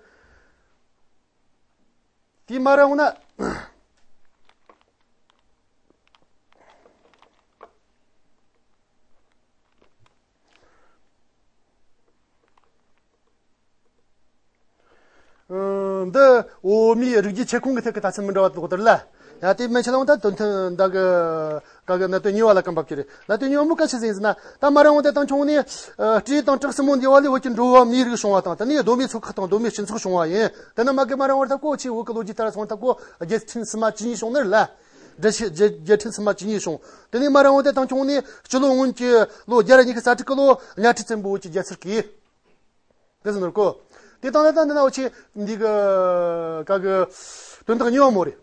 དེ་མ་ར་འོ་ན། འདི་འོ་མིའི་རིགས་རྒྱུད་ཆེ་ཁུངས་ཀྱི་ཐད་ཀྱི་ལྟ་ཚུལ་མི་འདྲ་བ་དེ་དག་དེ་རེད་ལ། ཡ་དེ་མན་ཆད་ལ་འོ་ད་དོན་མཐུན་འདི་གི་ག་གི་གནད་དོན་གཉིས་པ་ལ་གོམ་པ་བསྐྱུར་རེད། གནད་དོན་གཉིས་པ་མོ་ག་ཆི་ཟིག་ཡིན་ཟེར་ན། ད་མ་ར་འོ་དེ་དང་ཆུང་ནས་སྤྲེའུ་དང་བྲག་སྲིན་མོ་འདུས་པ་ལས་བོད་ཀྱི་འགྲོ་བ་མིའི་རིགས་བྱུང་བ་དང་། དེ་ནས་གདོད་མའི་ཚོགས་ཁག་དང་གདོད་མའི་སྤྱི་ཚོགས་བྱུང་བ་ཡིན། དེ་ནི་མ་གི་མ་ར་འོ་ད་གོ་ཆེ་བོད་ཀྱི་ལོ་རྒྱུས་ལྟར་སོང་ད་གོ་རྒྱལ་ཕྲན་སུམ་མ་བཅུ་གཉིས་བྱུང་ནི་རེད་ལ། རྒྱལ་རྒྱལ་རྒྱལ་ཕྲན་སུམ་མ་བཅུ་གཉིས་བྱུང་། དེ་ནས་མ་ར་འོ་དེ་དང་ཆུང་ནས་སྤྱི་ལོ་སྔོན་གྱི་ལོ་བརྒྱ་ར་ཉི་ཤུ་རྩ་དྲུག་གི་ལོ་གཉའ་ཁྲི་བཙན་པོ་བོད་ཀྱི་རྒྱལ་སར་བསྐོས། དེ་ཟེར་ནོ་གོ། དེ་དང་ད་ལྟ་འདི་ན་འུ་ཆོས་འདི་གི་ག་གི་དོན་དག་གཉིས་པ་མོ་རེད།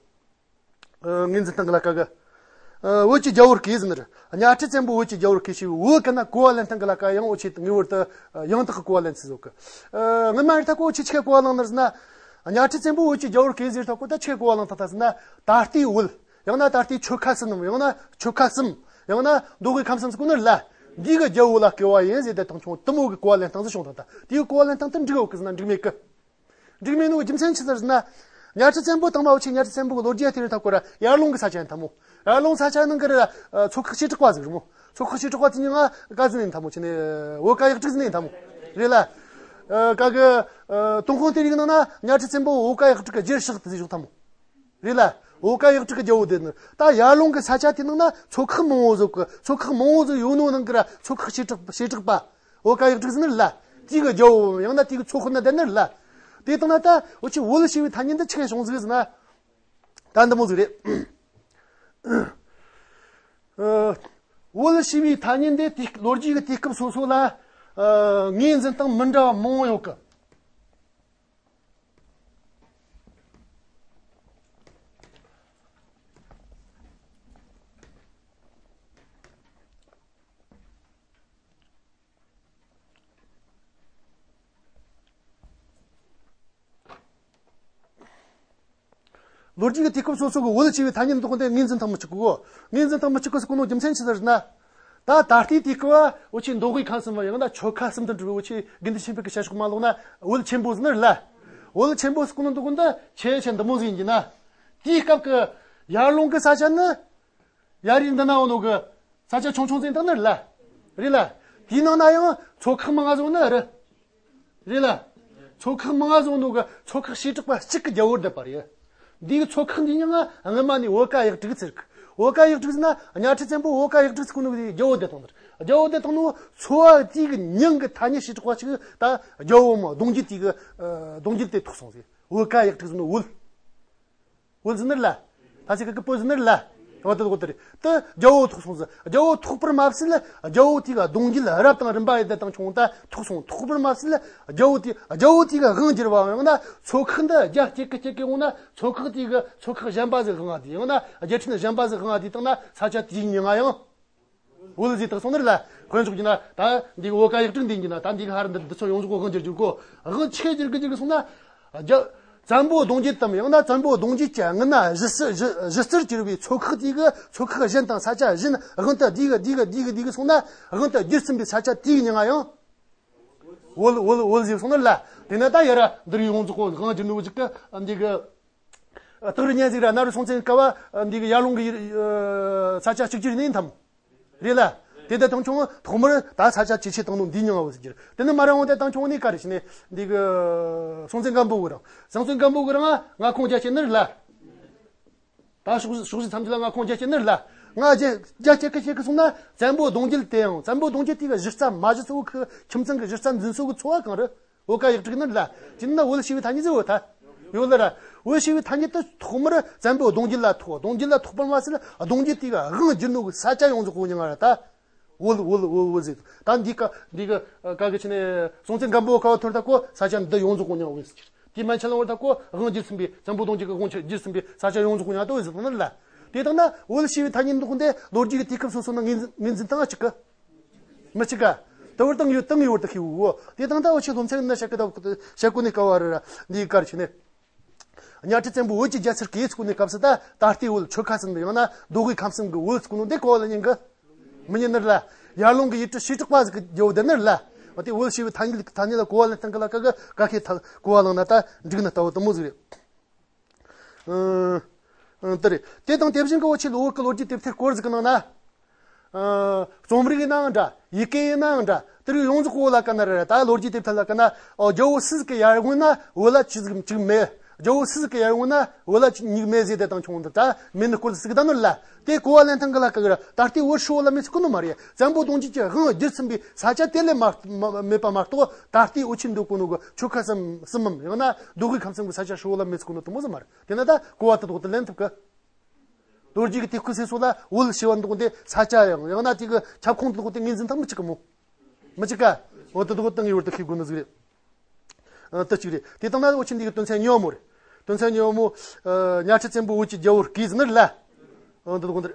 ངོས་འཛིན་སྟངས་གི་ལ་ཀ་གི། བོད་ཀྱི་རྒྱལ་པོར་བསྐོས་ཟེར་ནི་རེད། གཉའ་ཁྲི་བཙན་པོ་བོད་ཀྱི་རྒྱལ་པོར་བསྐོས་ཞེས་བོད་ཀྱི་ན་གོ་བ་ལེན་སྟངས་གི་ལ་ཀ་ཡང་འུ་ཆོས་ངེས་པར་དུ་ཡང་དག་གི་གོ་བ་ལེན་ཚུལ་ཟིག་གི། སྔོན་མ་རེད་ད་གོ་འུ་ཆོས་ཆི་གི་གོ་བ་བླངས་ནི་རེད་ཟེར་ན། གཉའ་ཁྲི་བཙན་པོ་བོད་ཀྱི་རྒྱལ་པོར་བསྐོས་ཟེར་ད་གོ་ད་ཆི་གི་གོ་བ་བླངས་ཐག་ཐག་ཟེར་ན། ད་ལྟའི་བོད། ཡང་ན་ད་ལྟའི་ཆོལ་ཁ་གསུམ། ཡང་ན་ཆོལ་ཁ་གསུམ། ཡང་ན་མདོ་དབུས་ཁམས་གསུམ་ཟེར་གོ་ནི་རེད་ལ། འདི་གི་རྒྱལ་པོ་ལ་བསྐོས་པ་ཡིན་ཟེར་ཏེ་དང་ཆུང་དེ་མོ་གི་གོ་བ་ལེན་སྟངས་ཟིག་བྱུང་ཐལ། ད་དེའི་གོ་བ་ལེན་སྟངས་དེ་འགྲིག་ཡོད་གི་ཟེར་ན་འགྲིག་མེད་གི། འགྲིག་མེད་ནོ་རྒྱུ་མཚན་ཆི་ཟེར་ན། གཉའ་ཁྲི་བཙན་པོ་དང་མ་འུ་ཆོས་གཉའ་ཁྲི་བཙན་པོ་གི་ལོ་རྒྱུས་དེ་རིང་ཐག་གོ་ར་ཡར་ཀླུང་གི་ས་ཆ་ཡིན་ཐལ་མོ། ཡར་ཀླུང་ས་ཆ་ནང་གི་ར་ཚོ་ཁག་བྱེ་བྲག་པ་ཟིག་རེད་མོ། ཚོ་ཁག་བྱེ་བྲག་པ་དེ་ཉིད་ང་ག་ཟིག་ནས་ཡིན་ཐལ་མོ་ཆི་ནས་བོད་ཀ་ཡག་དྲུག་ཟིག་ནས་ཡིན་ཐལ་མོ། རེད་ལ། ཀ་གི་ཏུན་ཧོང་གཏེར་ཡིག་ནང་ན་གཉའ་ཁྲི་བཙན་པོ་བོད་ཀ་ཡག་དྲུག་གི་རྗེར་བཞག་དེ་ཟིག་བཞག་ཐལ་མོ། རེད་ལ། བོད་ཀ་ཡག་དྲུག་གི་རྒྱལ་པོ་དེ་ནི་ད་ཡར་ཀླུང་གི་ས་ཆ་དེ་ནང་ན་ཚོ་ཁག་མང་བོ་ཟིག་གི། ཚོ་ཁག་མང་བོ་ཟིག་ཡོད་ནོ་ནང་གི་ར་ཚོ་ཁག་བྱེ་བྲག་བྱེ་བྲག་པ། བོད་ཀ་ཡག་དྲུག་ཟེར་ནི་རེད་ལ། དེ་གི་རྒྱལ་པོ་ཡང་ན་དེ་གི་ཚོ་དཔོན་ན་བསྡད་ནི་རེད་ལ། དེ་དང་ན་ད་འུ་ཆོས་བོད་ཞེས་པའི་ཐ་སྙད་འདི་ཆི་གི་བྱུང་ཟིག་ཟེར་ན། ད་འདི་མོ་ཟིག་རེད། ཨ། བོད་ཞེས་པའི་ཐ་སྙད་འདི་དུས་ལོ་རྒྱུས་ཀྱི་དུས་སྐབས་སོ་སོ་ལ། ཨ། ངོས་འཛིན་སྟངས་མི་འདྲ་བ་མང་བོ་ཡོད་གི། ལོ་རྒྱུས་ཀྱི་དུས་སྐབས་སོ་སོ་གི་བོད་ཅེས་པའི་ཐ་སྙད་འདོགས་དེ་ངོས་འཛིན་ཐང་མི་གཅིག་གོ། ངོས་འཛིན་ཐང་མི་གཅིག་གོ་ཟེར་གོ་ནོ་རྒྱུ་མཚན་ཅི་ཟེར་ན། ད་ད་ལྟའི་དུས་སྐབས་བ་འུ་ཆོས་མདོ་དབུས་ཁམས་གསུམ་པ་ཡང་ན་ཆོལ་ཁ་གསུམ་དུ་འགྲོ་བའི་འུ་ཆོས་དགེ་འདུན་ཆོས་འཕེལ་གྱི་བཤད་ཕྱོགས་མ་ལོག་ན། བོད་ཆེན་པོ་ཟེར་ནི་རེད་ལ། བོད་ཆེན་པོ་ཟེར་གོ་ནོ་འདོགས་དེ་ཆེ་ཆེ་འདི་མོ་ཟིག་ཡིན་གྱི་ན། དེའི་སྐབས་ཀྱི་ཡར་ཀླུང་གི་ས་ཆ་ནི། ཡ་རི་འདི་ན་འོ་ནོ་གི་ས་ཆ་ཆུང་ཆུང་ཙམ་དང་ནི་རེད་ལ། རེད་ལ། དེའི་ནང་ན་ཡང་ཚོ་ཁག་མང་ང་བཟོ་ནི་རེད། རེད་ལ། ཚོ་ཁག་མང་ང་བཟོ་ནོ་གི་ཚོ་ཁག་བྱེ་བྲག་པ་གཅིག་གི་རྒྱལ་བོར་བསྡད་པ་རེད། འདི་གི་ཚོ་ཁག་འདི་ཉིད་ང་སྔ་མ་ནས་བོད་ཀ་གཡག་དྲུག་ཟེར་གི། བོད་ཀ་གཡག་དྲུག་ཟེར་ན་གཉའ་ཁྲི་བཙན་པོ་བོད་ཀ་གཡག་དྲུག་ཟེར་གོ་ནོ་གི་རྒྱལ་བོ་བསྡད་བཏང་ནི་རེད། རྒྱལ་བོ་བསྡད་བཏང་ནོ་ཚོ་བ་དེའི་གི་མྱིང་གི་ཐ་སྙད་བྱེ་བྲག་པ་གཅིག་ད་རྒྱལ་བོ་མོ་གདུང་རྒྱུད་དེའི་གི་ཨ་གདུང་རྒྱུད་དེ་ཐོགས་སོང་ཟེར། བོད་ཀ་གཡག་དྲུག་ཟེར་ནོ་བོད། བོད་ཟེར་ནི་རེད་ལ། ད་ཅི་གི་གི་བོད་ཟེར་ནི་རེད་ལ། འོ་དེ་གོ་དེ་རེད། དེ་རྒྱལ་བོ་ཐོགས་སོང་ཟེར། རྒྱལ་བོ་ཐོགས་པར་མ་ཟད་ལ་རྒྱལ་བོ་དེ་གི་གདུང་རྒྱུད་རབ་དང་རིམ་པ་ཡི་དེ་དང་ཆུང་ད་ཐོགས་སོང་། ཐོགས་པར་མ་ཟད་ལ་རྒྱལ་བོ་དེ་རྒྱལ་བོ་དེ་གི་དབང་བསྒྱུར་བ་ཡང་ན་ཚོ་ཁག་འདི་རྒྱ་སྐྱེད་ཀི་སྐྱེད་ཀི་འོང་ན་ཚོ་ཁག་དེ་གི་ཚོ་ཁག་གཞན་པ་ཟིག་དབང་ང་དེ་ཡང་ན་རྒྱལ་ཕྲན་གཞན་པ་ཟིག་དབང་ང་དེ་དང་ན་ས་ཆ་དེའི་མྱིང་ང་ཡང་བོད་ཟེར་བཏགས་སོང་ནི་རེད་ལ། དཔེ་འཇོག་རྒྱུ་ན་ད་འདི་གི་བོད་ཀ་གཡག་དྲུག་འདི་ཡིན་རྒྱུ་ན་ད་འདི་གི་ཧ་ར་འདི་འདི་ཚོ་ཡོངས་རྫོགས་དབང་བསྒྱུར་རྒྱུ་གོ། དབང་ཆེ་བསྒྱུར་གི་བསྒྱུར་གི་སོང་ན། རྒྱ། བཙན་པོ་གདུང་རྒྱུད་དམ་ཡང་ན་བཙན་པོ་གདུང་རྒྱུད་ཀྱི་སྔུན་ན་གཞི་རྩར་གཞི་གཞི་རྩར་གྱུར་པའི་ཚོ་ཁག་དེ་གི་ཚོ་ཁག་གཞན་དང་ས་ཆ་གཞན་དབང་དུ་དེ་གི་དེ་གི་དེ་གི་དེ་གི་སོང་ན་དབང་དུ་བསྒྱུར་ཟིན་པའི་ས་ཆ་དེའི་མྱིང་ང་ཡང་བོད་བོད་བོད་ཟེར་སོང་ནི་རེད་ལ། དེ་ན་ད་ཡ་ར་འདིར་ཡོངས་རྫོགས་གོ་དབང་བསྒྱུར་ནོ་ཅིག་གི་འདི་གི། སྟག་རི་གཉན་གཟིགས་ར་གནམ་རི་སྲོང་བཙན་སྐབས་བ་འདི་གི་ཡར་ཀླུང་གི་ས་ཆ་གཅིག་གྱུར་ནས་ཡིན་དམ། རེད་ལ། དེ་ལྟ་དང་ཆུང་ཐོག་མར་ད་ས་ཆ་ཇེ་ཆེ་བཏང་ནོ་འདི་མྱིང་ང་བོད་ཟེར་གྱི་རེད། དེ་ནི་མར་འོང་དེ་དང་ཆུང་ནས་ག་རེ་བྱས་ནས་འདི་གི་སྲོང་བཙན་སྒམ་པོ་གི་རིང་། སྲོང་བཙན་སྒམ་པོ་གི་རིང་ང་ཁོང་རྒྱལ་བྱེད་ནི་རེད་ལ། ད་ཕྱོགས་ཕྱོགས་བཞི་མཚམས་བརྒྱད་ལ་ང་ཁོང་རྒྱལ་བྱེད་ནི་རེད་ལ། ང་རྒྱལ་རྒྱལ་བྱེད་གི་བྱེད་གི་སོང་ན་བཙན་པོ་གདུང་རྒྱུད་དེ་ཡང་བཙན་པོ་གདུང་རྒྱུད་དེ་གི་གཞི་རྩ་མ་གཞི་གཙོ་བོ་གི་ཁྱིམ་ཚང་གི་གཞི་རྩ་འཛིན་སྲོལ་གི་འཚོ་བ་གང་རེད། བོད་ཀ་གཡག་དྲུག་ནི་ལ། ཅི་ན་བོད་ཞེས་པའི་ཐ་སྙད་ཟེར་བོ་ཐ། ཡོད་ལ་ར། བོད་ཞེས་པའི་ཐ་སྙད་དུ་ཐོག་མར་བཙན་པོ་གདུང་རྒྱུད་ལ་ཐོགས། གདུང་རྒྱུད་ལ་ཐོགས་པར་མ་ཟད་གདུང་རྒྱུད་དེ་གི་དབང་བསྒྱུར་ནོ་གི་ས་ཆ་ཡོངས་རྫོགས་གོ་མྱིང་ང་ར་ད། བོད་བོད་བོད་བོད་ཟེར། ད་འདི་ཀ་འདི་གི་ཀ་གི་ཆི་ནས་སྲོང་བཙན་སྒམ་པོ་ཀ་བ་ཐོར་ད་གོ་ས་ཆ་འདི་ཡོངས་རྫོགས་གོ་མྱིང་བོད་ཟེར། དེ་མན་ཆད་ལ་བོར་ད་གོ་དབང་བསྒྱུར་ཟིན་པའི་བཙན་པོ་གདུང་རྒྱུད་ཀྱི་དབང་ཆ་བསྒྱུར་ཟིན་པའི་ས་ཆ་ཡོངས་རྫོགས་གོ་མྱིང་ད་བོད་ཟེར་ཐོག་ནི་ལ། དེ་དང་ན་བོད་ཞེས་པའི་ཐ་སྙད་འདོགས་འདི་ལོ་རྒྱུས་ཀྱི་དུས་སྐབས་སོ་སོ་ན་ངོས་འཛིན་ངོས་འཛིན་བཏང་ང་གཅིག་གི་མི་གཅིག་ག། ད་བར་བཏང་ཡོད་བཏང་ཡོད་ད་ཤི་བོ། དེ་དང་ད་འུ་ཆོས་སློབ་ཚན་ན་བཤད་གི་ད་བཤད་གོ་ནི་ཀ་བ་ར་ར་འདི་གར་ཆི་ནས། གཉའ་ཁྲི་བཙན་པོ་བོད་ཀྱི་རྒྱལ་སར་གྱིས་ཚུགས་ནི་སྐབས་སུ་ད་ད་ལྟའི་བོད་ཆོལ་ཁ་གསུམ་ཡང་ན་མདོ་དབུས་ཁམས་གསུམ་གྱི་བོད་ཚུགས་ནོ་འདི་གོ་བ་ལ་ཉན་གི་མི་ཉན་ནི་རེད་ལ། ཡར་ཀླུང་གི་ཡུལ་གྲུ་བྱེ་བྲག་པ་ཟིག་གི་རྒྱལ་བོ་བསྡད་ནི་རེད་ལ། འོ་དེ་བོད་ཞེས་པའི་ཐ་སྙད་ཐ་སྙད་ལ་གོ་བ་ལེན་སྟངས་གི་ལ་ཀ་གི་ཀ་ཁའི་ཐ་གོ་བ་བླངས་ན་ད་འགྲིག་ནི་ལྟ་བུ་དུ་མོ་ཟིག་རེད། ཨང་། ཨང་། དེ་རེད། དེ་དང་དེ་བཞིན་གྱི་འུ་ཆོས་ལོ་བོད་ཀྱི་ལོ་རྒྱུས་དེབ་ཐེར་སྐོར་ཟིག་གི་ནང་ན། ཨང་། རྩོམ་རིག་ཡིན་ནའང་འདྲ། ཡི་གེ་ཡིན་ནའང་འདྲ། དེ་རིགས་ཡོངས་རྫོགས་བོད་ལ་ག་ན་རེད། ད་ལོ་རྒྱུས་དེབ་ཐེར་ལ་ག་ན། ཨོ་རྒྱལ་བོ་སུ་ཟིག་གི་ཡར་སྔོན་ན་བོད་ལ་ཅི་ཟིག་ཅིག་མེད། རྒྱལ་བོ་སུ་ཟིག་གི་ཡར་སྔོན་ན་བོད་ལ་ཅི་ཉིག་མེད་ཟེར་དེ་དང་ཆུང་འདི་ད་མེད་ནི་སྐོར་ཟིག་གི་ད་ནོར་ལ། དེ་གོ་བ་ལེན་ཐང་གི་ལ་ག་གི་ར་ད་ལྟའི་བོད་ཧྲིལ་བོ་ལ་མེད་ཟིག་གོ་ནོ་མ་རེད། བཙན་པོ་གདུང་རྒྱུད་ཀྱི་དབང་བསྒྱུར་ཟིན་པའི་ས་ཆ་དེ་ལས་མ་མ་མེད་པ་མ་གཏོགས་ད་ལྟའི་འུ་ཆོས་འདོད་གོ་ནོ་གི་ཆོལ་ཁ་གསུམ་གསུམ་མམ་ཡང་ན་མདོ་དབུས་ཁམས་གསུམ་གི་ས་ཆ་ཧྲིལ་བོ་ལ་མེད་ཟིག་གོ་ནོ་དུ་མོ་ཟིག་མ་རེད། དེ་ན་ད་གོ་བ་དེ་དག་དེ་ལེན་ཐུབ་གི། ལོ་རྒྱུས་ཀྱི་དུས་སྐབས་སོ་སོ་ལ་བོད་ཞེས་པ་འདོགས་འདི་ས་ཆ་ཡང་ཡང་ན་དེ་གི་ཁྱབ་ཁོངས་དེ་དག་དེ་ངོས་འཛིན་དང་མི་གཅིག་གི་མོ། མི་གཅིག་ག་འོ་དེ་དག་དང་ངེས་པར་དུ་ཤེས་དགོས་ནི་ཟིག་རེད། ཨ། དེ་གཅིག་རེད། དེ་དང་ན་འུ་ཆོ་འདི་གི་དོན་ཚན་གཉིས་པ་མོ་རེད། དོན་ཚན་གཉིས་པ་མོ། ཨ། གཉའ་ཁྲི་བཙན་པོ་བོད་ཀྱི་རྒྱལ་བོར་གྱིས་ཟེར་ནི་རེད་ལ། ཨ། འདི་དག་འདིར།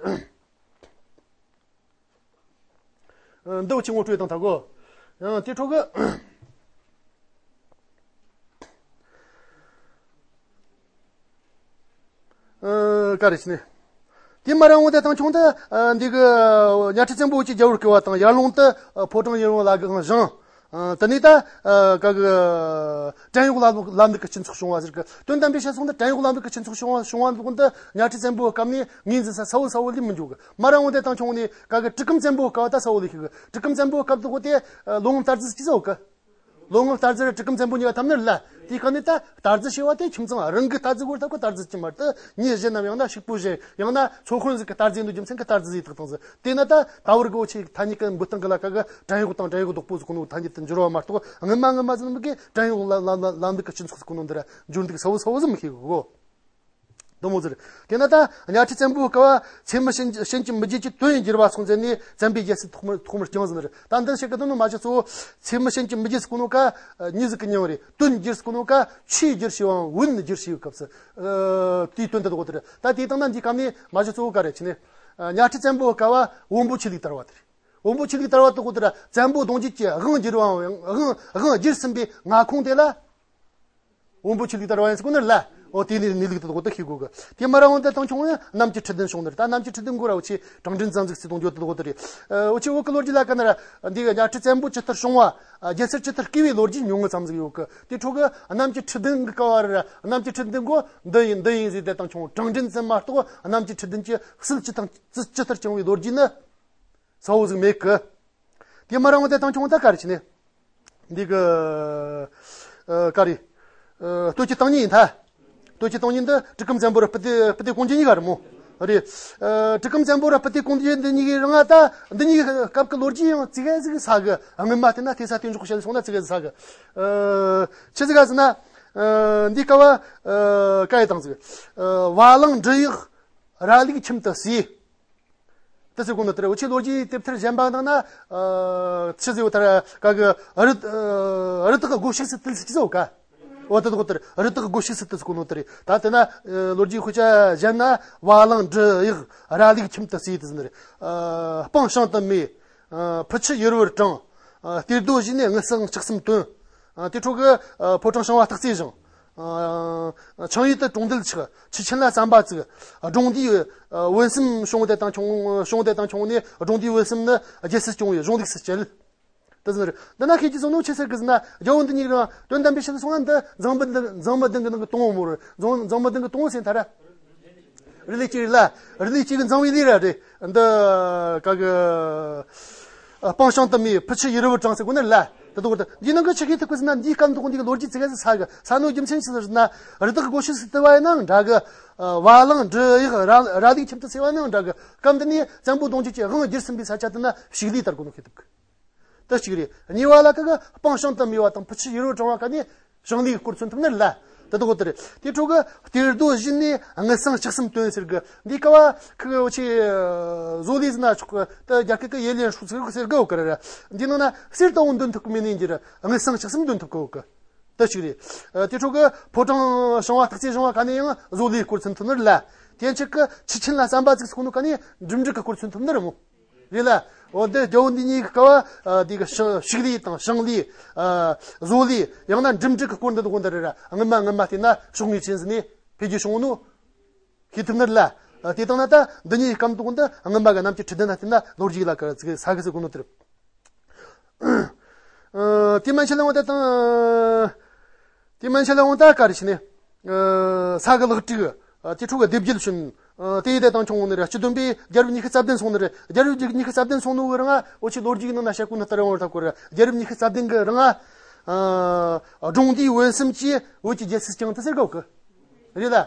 འདི་འུ་ཆོས་ངོ་སྤྲོད་དང་ཐག་གོ། ཡང་དེ་འཕྲོ་གི། ཨ། ག་རེ་ཟེར་ནས། དེ་མ་རང་འོང་དེ་དང་ཆུང་དུ་འདི་གི་གཉའ་ཁྲི་བཙན་པོ་ཀྱི་རྒྱལ་བོར་བསྐོས་པ་དང་ཡར་ཀླུང་དུ་ཕོ་བྲང་ཡིད་འོང་ལ་གང་བཞེངས། ཨ། དེ་ནས་ད་ཨ་ག་གི་བྲན་གཡོག་ལམ་ལུགས་ཀྱི་སྤྱི་ཚོགས་བྱུང་བ་ཟེར་གི། དོན་དམ་པའི་བཤད་སོང་དུ་བྲན་གཡོག་ལམ་ལུགས་ཀྱི་སྤྱི་ཚོགས་བྱུང་བ་བྱུང་བ་འདུག་འདི་གཉའ་ཁྲི་བཙན་པོའི་སྐབས་ནས་ངོས་འཛིན་ས་གསལ་བོ་གསལ་བོ་ལས་མི་འཇུག་གི། མ་རང་འོང་དེ་དང་ཆུང་ནས་ག་གི་གྲི་གུམ་བཙན་པོའི་སྐབས་ད་གསལ་བོ་ལས་ཤེས་གི། གྲི་གུམ་བཙན་པོའི་སྐབས་དུ་གོ་དེ་ལོ་ངོ་སྟག་རྩི་ཟིག་ཅི་ཟེར་གི། ལོ་ངོ་སྟག་རྩི་ར་གྲི་གུམ་བཙན་པོ་གཉིས་ཀ་འཐབ་ནི་རེད་ལ། དེའི་སྐབས་ནས་ད་སྟག་རྩི་ཞེས་པ་དེ་ཁྱིམ་ཚང་རང་གི་སྟག་རྩི་གོ་ད་གོ་སྟག་རྩི་ཅི་མ་རེད། དེ་མྱི་གཞན་ནམ་ཡང་ན་ཕྱུག་པོ་གཞན་ཡང་ན་ཚོ་དཔོན་ཟིག་གི་སྟག་རྩི་འདུག་རྒྱུ་མཚན་གི་སྟག་རྩི་ཟིག་ཐག་བཏང་ཟིག། དེ་ན་ད་ད་བར་གི་འུ་ཆོས་ཐ་སྙད་ཀྱི་འབུད་སྟངས་གི་ལ་ཀ་གི་བྲན་གཡོག་དང་བྲན་གཡོག་བདག་པོ་ཟིག་གོ་ནོ་ཐ་སྙད་དུ་འགྱུར་བ་མ་གཏོགས་སྔོན་མ་སྔོན་མ་ཟིག་ནམ་གི་བྲན་གཡོག་ལ་ལ་ལ་ལམ་ལུགས་ཀྱི་སྤྱི་ཚོགས་ཟིག་གོ་ནོ་འདི་ར་འགྱུར་འདུག་གསལ་བོ་གསལ་བོ་ཟིག་མི་ཤེས་གི་གོ། འདི་མོ་ཟེར། དེ་ན་ད་གཉའ་ཁྲི་བཙན་པོའི་སྐབས་ཚད་མེད་བྱིན་གྱིས་མི་འགྱུར་གྱི་དོན་ཡིན་གྱུར་པ་སོང་ཟེར་ནས་བཙན་པོའི་རྒྱལ་སྲིད་ཐོག་མར་ཐོག་མར་བསྐྱངས་ཟིན་རེད། ད་འདི་ཞིག་གི་དོན་ནི་མ་གཞི་གཙོ་བོ་ཚད་མེད་བྱིན་གྱིས་མི་འགྱུར་ཟེར་གོ་ནོ་ཀ་མྱི་ཟིག་གི་མྱིང་རེད། དོན་བསྒྱུར་ཟེར་གོ་ནོ་ཀ་ཆོས་བསྒྱུར་ཞེས་པའམ་བོན་བསྒྱུར་ཞེས་པའི་སྐབས་སུ་དེའི་དོན་དུ་གོ་དེ་རེད། ད་དེའི་སྟེང་ན་འདིའི་སྐབས་ནས་མ་གཞི་གཙོ་བོ་ག་རེ་ཆི་ནས་གཉའ་ཁྲི་བཙན་པོའི་སྐབས་བ་བོན་པོ་ཆོས་ལུགས་དར་བ་དེ་རེད། བོན་པོ་ཆོས་ལུགས་དར་བ་དེ་གོ་དེ་ར་བཙན་པོ་གདུང་བརྒྱུད་ཀྱི་དབང་བསྒྱུར་བའམ་དབང་དབང་བསྒྱུར་ཟིན་པའི་མངའ་ཁོངས་དེ་ལ་བོན་པོ་ཆོས་ལུགས་དར་བ་ཡིན་ཟེར་གོ་ནི་ལ། འོ་དེ་ནི་གནས་ལུགས་དེ་གོ་དེ་ཤེས་དགོས་གི། དེ་མ་ར་འོན་ཏེ་དང་ཁྱོང་ཡང་གནམ་གྱི་ཁྲི་བདུན་བྱུང་ནི་རེད། ད་གནམ་གྱི་ཁྲི་བདུན་གོ་ར་འུ་ཆེ་གྲང་འདྲེན་ཙམ་ཟིག་སི་གཏོང་རྒྱུ་དེ་གོ་དེ་རེད། འུ་ཆེ་བོད་ཀྱི་ལོ་རྒྱུས་ལ་ཀ་ན་ར་འདི་གི་གཉའ་ཁྲི་བཙན་པོ་ཇི་ལྟར་བྱུང་བ། རྒྱལ་སྲིད་ཇི་ལྟར་བསྐྱེད་པའི་ལོ་རྒྱུས་ཉུང་ངུ་ཙམ་ཟིག་ཡོད་གི། དེ་འཕྲོ་གི་གནམ་གྱི་ཁྲི་བདུན་གི་སྐབས་བ་ར་གནམ་གྱི་ཁྲི་བདུན་གོ་འདི་ཡིན་འདི་ཡིན་ཟེར་ཏེ་དང་ཁྱོང་གྲང་འདྲེན་ཙམ་མ་གཏོགས་གནམ་གྱི་ཁྲི་བདུན་གྱི་སྲིད་ཇི་ཐང་ཇི་ཇི་ལྟར་བསྐྱངས་པའི་ལོ་རྒྱུས་ནི་གསལ་བོ་ཟིག་མེད་གི། དེ་མ་རང་བ་དེ་དང་ཁྱོང་ད་ག་རེ་བྱས་ནས། འདི་གི་ཨ་ག་རེ། ཨ་སྟོད་ཀྱི་སྟེང་ཉིད་ཡིན་ད། སྟོད་ཀྱི་སྟེང་ཉིད་འདི་གྲི་གུམ་བཙན་པོ་ར་སྤུ་ཏི་སྤུ་ཏི་གུང་རྒྱུད་གཉིས་ཀ་རེད་མོ། རེད། ཨ་གྲི་གུམ་བཙན་པོ་ར་སྤུ་ཏི་གུང་རྒྱུད་འདི་གཉིས་ཀྱི་རིང་ང་ད་འདི་གཉིས་ཀྱི་སྐབས་ཀྱི་ལོ་རྒྱུས་ཡང་ཙི་གེ་ཟིག་ས་གི། སྔོན་མ་དེ་ན་དེ་ས་དེ་འཇོག་བཤད་སོང་ན་ཙི་གེ་ཟིག་ས་གི། ཨ་ཆི་ཟིག་ག་ཟེར་ན། ཨ་འདི་སྐབས་བ་ཨ་ག་ཡི་དང་ཟིག་ཨ་བ་ལང་འབྲི་གཡག་ར་ལུག་ཁྱིམ་དུ་བསྲེས། དེ་ཚོ་གོ་ནོ་དེ་རེད། འུ་ཆོས་ལོ་རྒྱུས་དེབ་ཐེར་གཞན་པ་ནང་ན་ཨ་ཆི་ཟེར་བ་ལྟར་ག་གི་རི་ཨ་རི་དྭགས་སྒོ་ཕྱུགས་སུ་བཏུལ་ཟེར་གི་ཟེར་བ་ག་འོ་དེ་དག་དེ་རེད། རི་དྭགས་སྒོ་ཕྱུགས་སུ་བཏུལ་ཟེར་གོ་ནོ་དེ་རེད། ད་དེ་ན་ཨ་ལོ་རྒྱུས་དཔེ་ཆ་གཞན་ན་བ་ལང་འབྲི་གཡག་ར་ལུག་ཁྱིམ་དུ་བསྲེས་དེ་ཟེར་ནི་རེད། ཨ་སྤང་བྱང་དུ་མེད། ཨ་ཕུ་ཆུ་ཡུར་བུར་དྲངས། ཨ་གཏེར་རྡོ་བཞེས་ནས་དངུལ་སྲང་ལྕགས་སྲམ་བཏོན། ཨ་དེ་འཕྲོ་གི་ཨ་ཕོ་བྲང་ཞིང་བ་སྟག་རྩེ་བཞེངས། ཨ་ཆང་ཡུལ་དུ་གྲོང་རྡལ་ཆགས། ཆུ་ཆེན་ལ་ཟམ་པ་བཙུགས། སྒྲུང་ལྡེའུ་ཨ་བོན་གསུམ་བྱུང་སྟེ་དང་ཁྱོང་བྱུང་སྟེ་དང་ཁྱོང་ནས་སྒྲུང་ལྡེའུ་བོན་གསུམ་ནི་རྒྱལ་སྲིད་སྐྱོང་བའི་གཞུང་ལུགས་སུ་བསྐྱལ། དེ་ཟེར་འདི་ན་ཁྱེད་ཀྱིས་གསུངས་ནོ་ཆི་ཟེར་གི་ཟེར་ན། རྒྱལ་བོ་འདི་གཉིས་རང་དོན་དམ་པའི་ཆེད་དུ་སོང་ན་འདི་མཛངས་མི་འདི་མཛངས་མི་བདུན་གི་ནང་གི་དང་བོ་མོ་རེད། མཛངས་མཛངས་མི་བདུན་གི་དང་བོ་ཟེར་ཐ་ར། རི་ལས་སྐྱེས་ལ། རི་ལས་སྐྱེས་གི་མཛངས་མི་ལས་ར་རེད། འདི་ག་གི་ཨ་སྤང་བྱང་དུ་མའི་ཕུ་ཆུ་ཡུར་བུར་དྲངས་ཟེར་གོ་ནི་ལ། དེ་དག་དེ་འདིའི་ནང་གི་ཆི་ཤེས་ཐུབ་གི་ཟེར་ན། འདིའི་སྐབས་འདི་གོ་འདི་གི་ལོ་རྒྱུས་ཙི་གེ་ཟིག་ས་གི། ས་ནོ་རྒྱུ་མཚན་ཆི་ཟེར་ན། རི་དྭགས་སྒོ་ཕྱུགས་སུ་བཏུལ་བ་ཡིན་ནའང་འདྲ་གི། ཨ་བ་ལང་འབྲི་གཡག་ར་ར་ལུག་ཁྱིམ་དུ་བསྲེས་པ་ཡིན་ནའང་འདྲ་གི། སྐབས་འདི་ནས་བཙན་པོ་གདུང་རྒྱུད་ཀྱི་དབང་བསྒྱུར་ཟིན་པའི་ས་ཆ་དེ་ན་ཕྱུགས་ལས་དར་གོ་ནོ་ཤེས་ཐུབ་གི། དེ་གཅིག་རེད། གཉིས་པ་ལ་ཀ་གི་སྤང་བྱང་དུ་མེད་པ་དང་ཕུ་ཆུ་ཡུར་བུར་དྲངས་པ་ཀ་ནས་ཞིང་ལས་སྐོར་མཚོན་ཐུབ་ནི་ལ། དེ་དག་དེ་རེད། དེ་འཕྲོ་གི་གཏེར་རྡོ་བཞེས་ནས་དངུལ་སྲང་ལྕགས་སྲམ་བཏོན་ཟེར་གི། འདི་ཀ་བ་ཁི་གི་འུ་ཆེ་བཟོ་ལས་ཟེར་ན་ཆོག་གི། དེ་རྒྱ་སྐད་ཀྱི་ཡེ་ལེན་ཧྲུའུ་ཟེར་གི་ཟེར་གི་ཡོད་གི་རེད། འདི་ནང་ན་གསེར་ལྟ་བུ་འདོན་ཐུབ་གི་མེད་ནི་འདི་རེད། དངུལ་སྲང་ལྕགས་སྲམ་འདོན་ཐུབ་གི་ཡོད་གི། དེ་གཅིག་རེད། ཨ་དེ་འཕྲོ་གི་ཕོ་བྲང་ཞིང་བ་སྟག་རྩེ་བཞེངས་པ་ཀ་ནས་ཡང་བཟོ་ལས་སྐོར་མཚོན་ཐུབ་ནི་རེད་ལ། དེ་ཆེད་གི་ཆུ་ཆེན་ལ་ཟམ་པ་བཙུགས་ཟེར་གོ་ནོ་ཀ་ནས་འགྲིམ་འགྲུལ་གི་སྐོར་མཚོན་ཐུབ་ནི་རེད་མོ། རེད་ལ། འོ་འདི་རྒྱལ་བོ་འདི་གཉིས་ཀྱི་སྐབས་བ་ཨ་འདི་གི་ཕྱུགས་ཕྱུགས་ལས་དང་ཞིང་ལས། ཨ་བཟོ་ལས། ཡང་ན་འགྲིམ་འགྲུལ་གྱི་སྐོར་འདི་དག་འདི་རེད་ར། སྔོན་མ་སྔོན་མ་བལྟས་ན་ཕྱོགས་ངེས་ཅན་ཟིན་ནས་འཕེལ་རྒྱས་བྱུང་ནོ་ཤེས་ཐུབ་ནི་རེད་ལ། ཨ་དེ་དང་ན་ད་འདི་གཉིས་སྐམ་དུ་འདི་སྔོན་མ་གི་གནམ་གྱི་ཁྲི་བདུན་ན་བལྟས་ན་ལོ་རྒྱུས་ལ་ག་ཚིག་ས་གི་ཚིག་གོ་ནོ་དེ་རེད། ཨ་དེ་མན་ཆད་ལ་འོ་དེ་དང་། དེ་མན་ཆད་ལ་འོ་ད་ག་རེ་བྱས་ནས། ཨ་ས་གི་ལག་དྲུག་ཨ་དེ་འཕྲོ་གི་སྡེ་བརྒྱད་བྱོན། ཨ་དེ་ཡི་དེ་དང་ཁྱོང་ནི་རེད། སྤྱི་བསྡོམས་པས་རྒྱལ་རབས་ཉི་ཤུ་རྩ་བདུན་སོང་ནི་རེད། རྒྱལ་རབས་ཉི་ཤུ་རྩ་བདུན་སོང་ནོ་གི་རིང་ང་འུ་ཆོས་ལོ་རྒྱུས་ནང་ན་བཤད་གོ་ནི་ལྟར་ཡོང་བར་ཐག་གོ་རེད། རྒྱལ་རབས་ཉི་ཤུ་རྩ་བདུན་གི་རིང་ང་། ཨ་སྒྲུང་ལྡེའུ་བོན་གསུམ་གྱིས་བོད་ཀྱི་རྒྱལ་སྲིད་བསྐྱངས་ཏེ་ཟེར་གོ་གི། རེད་ལ།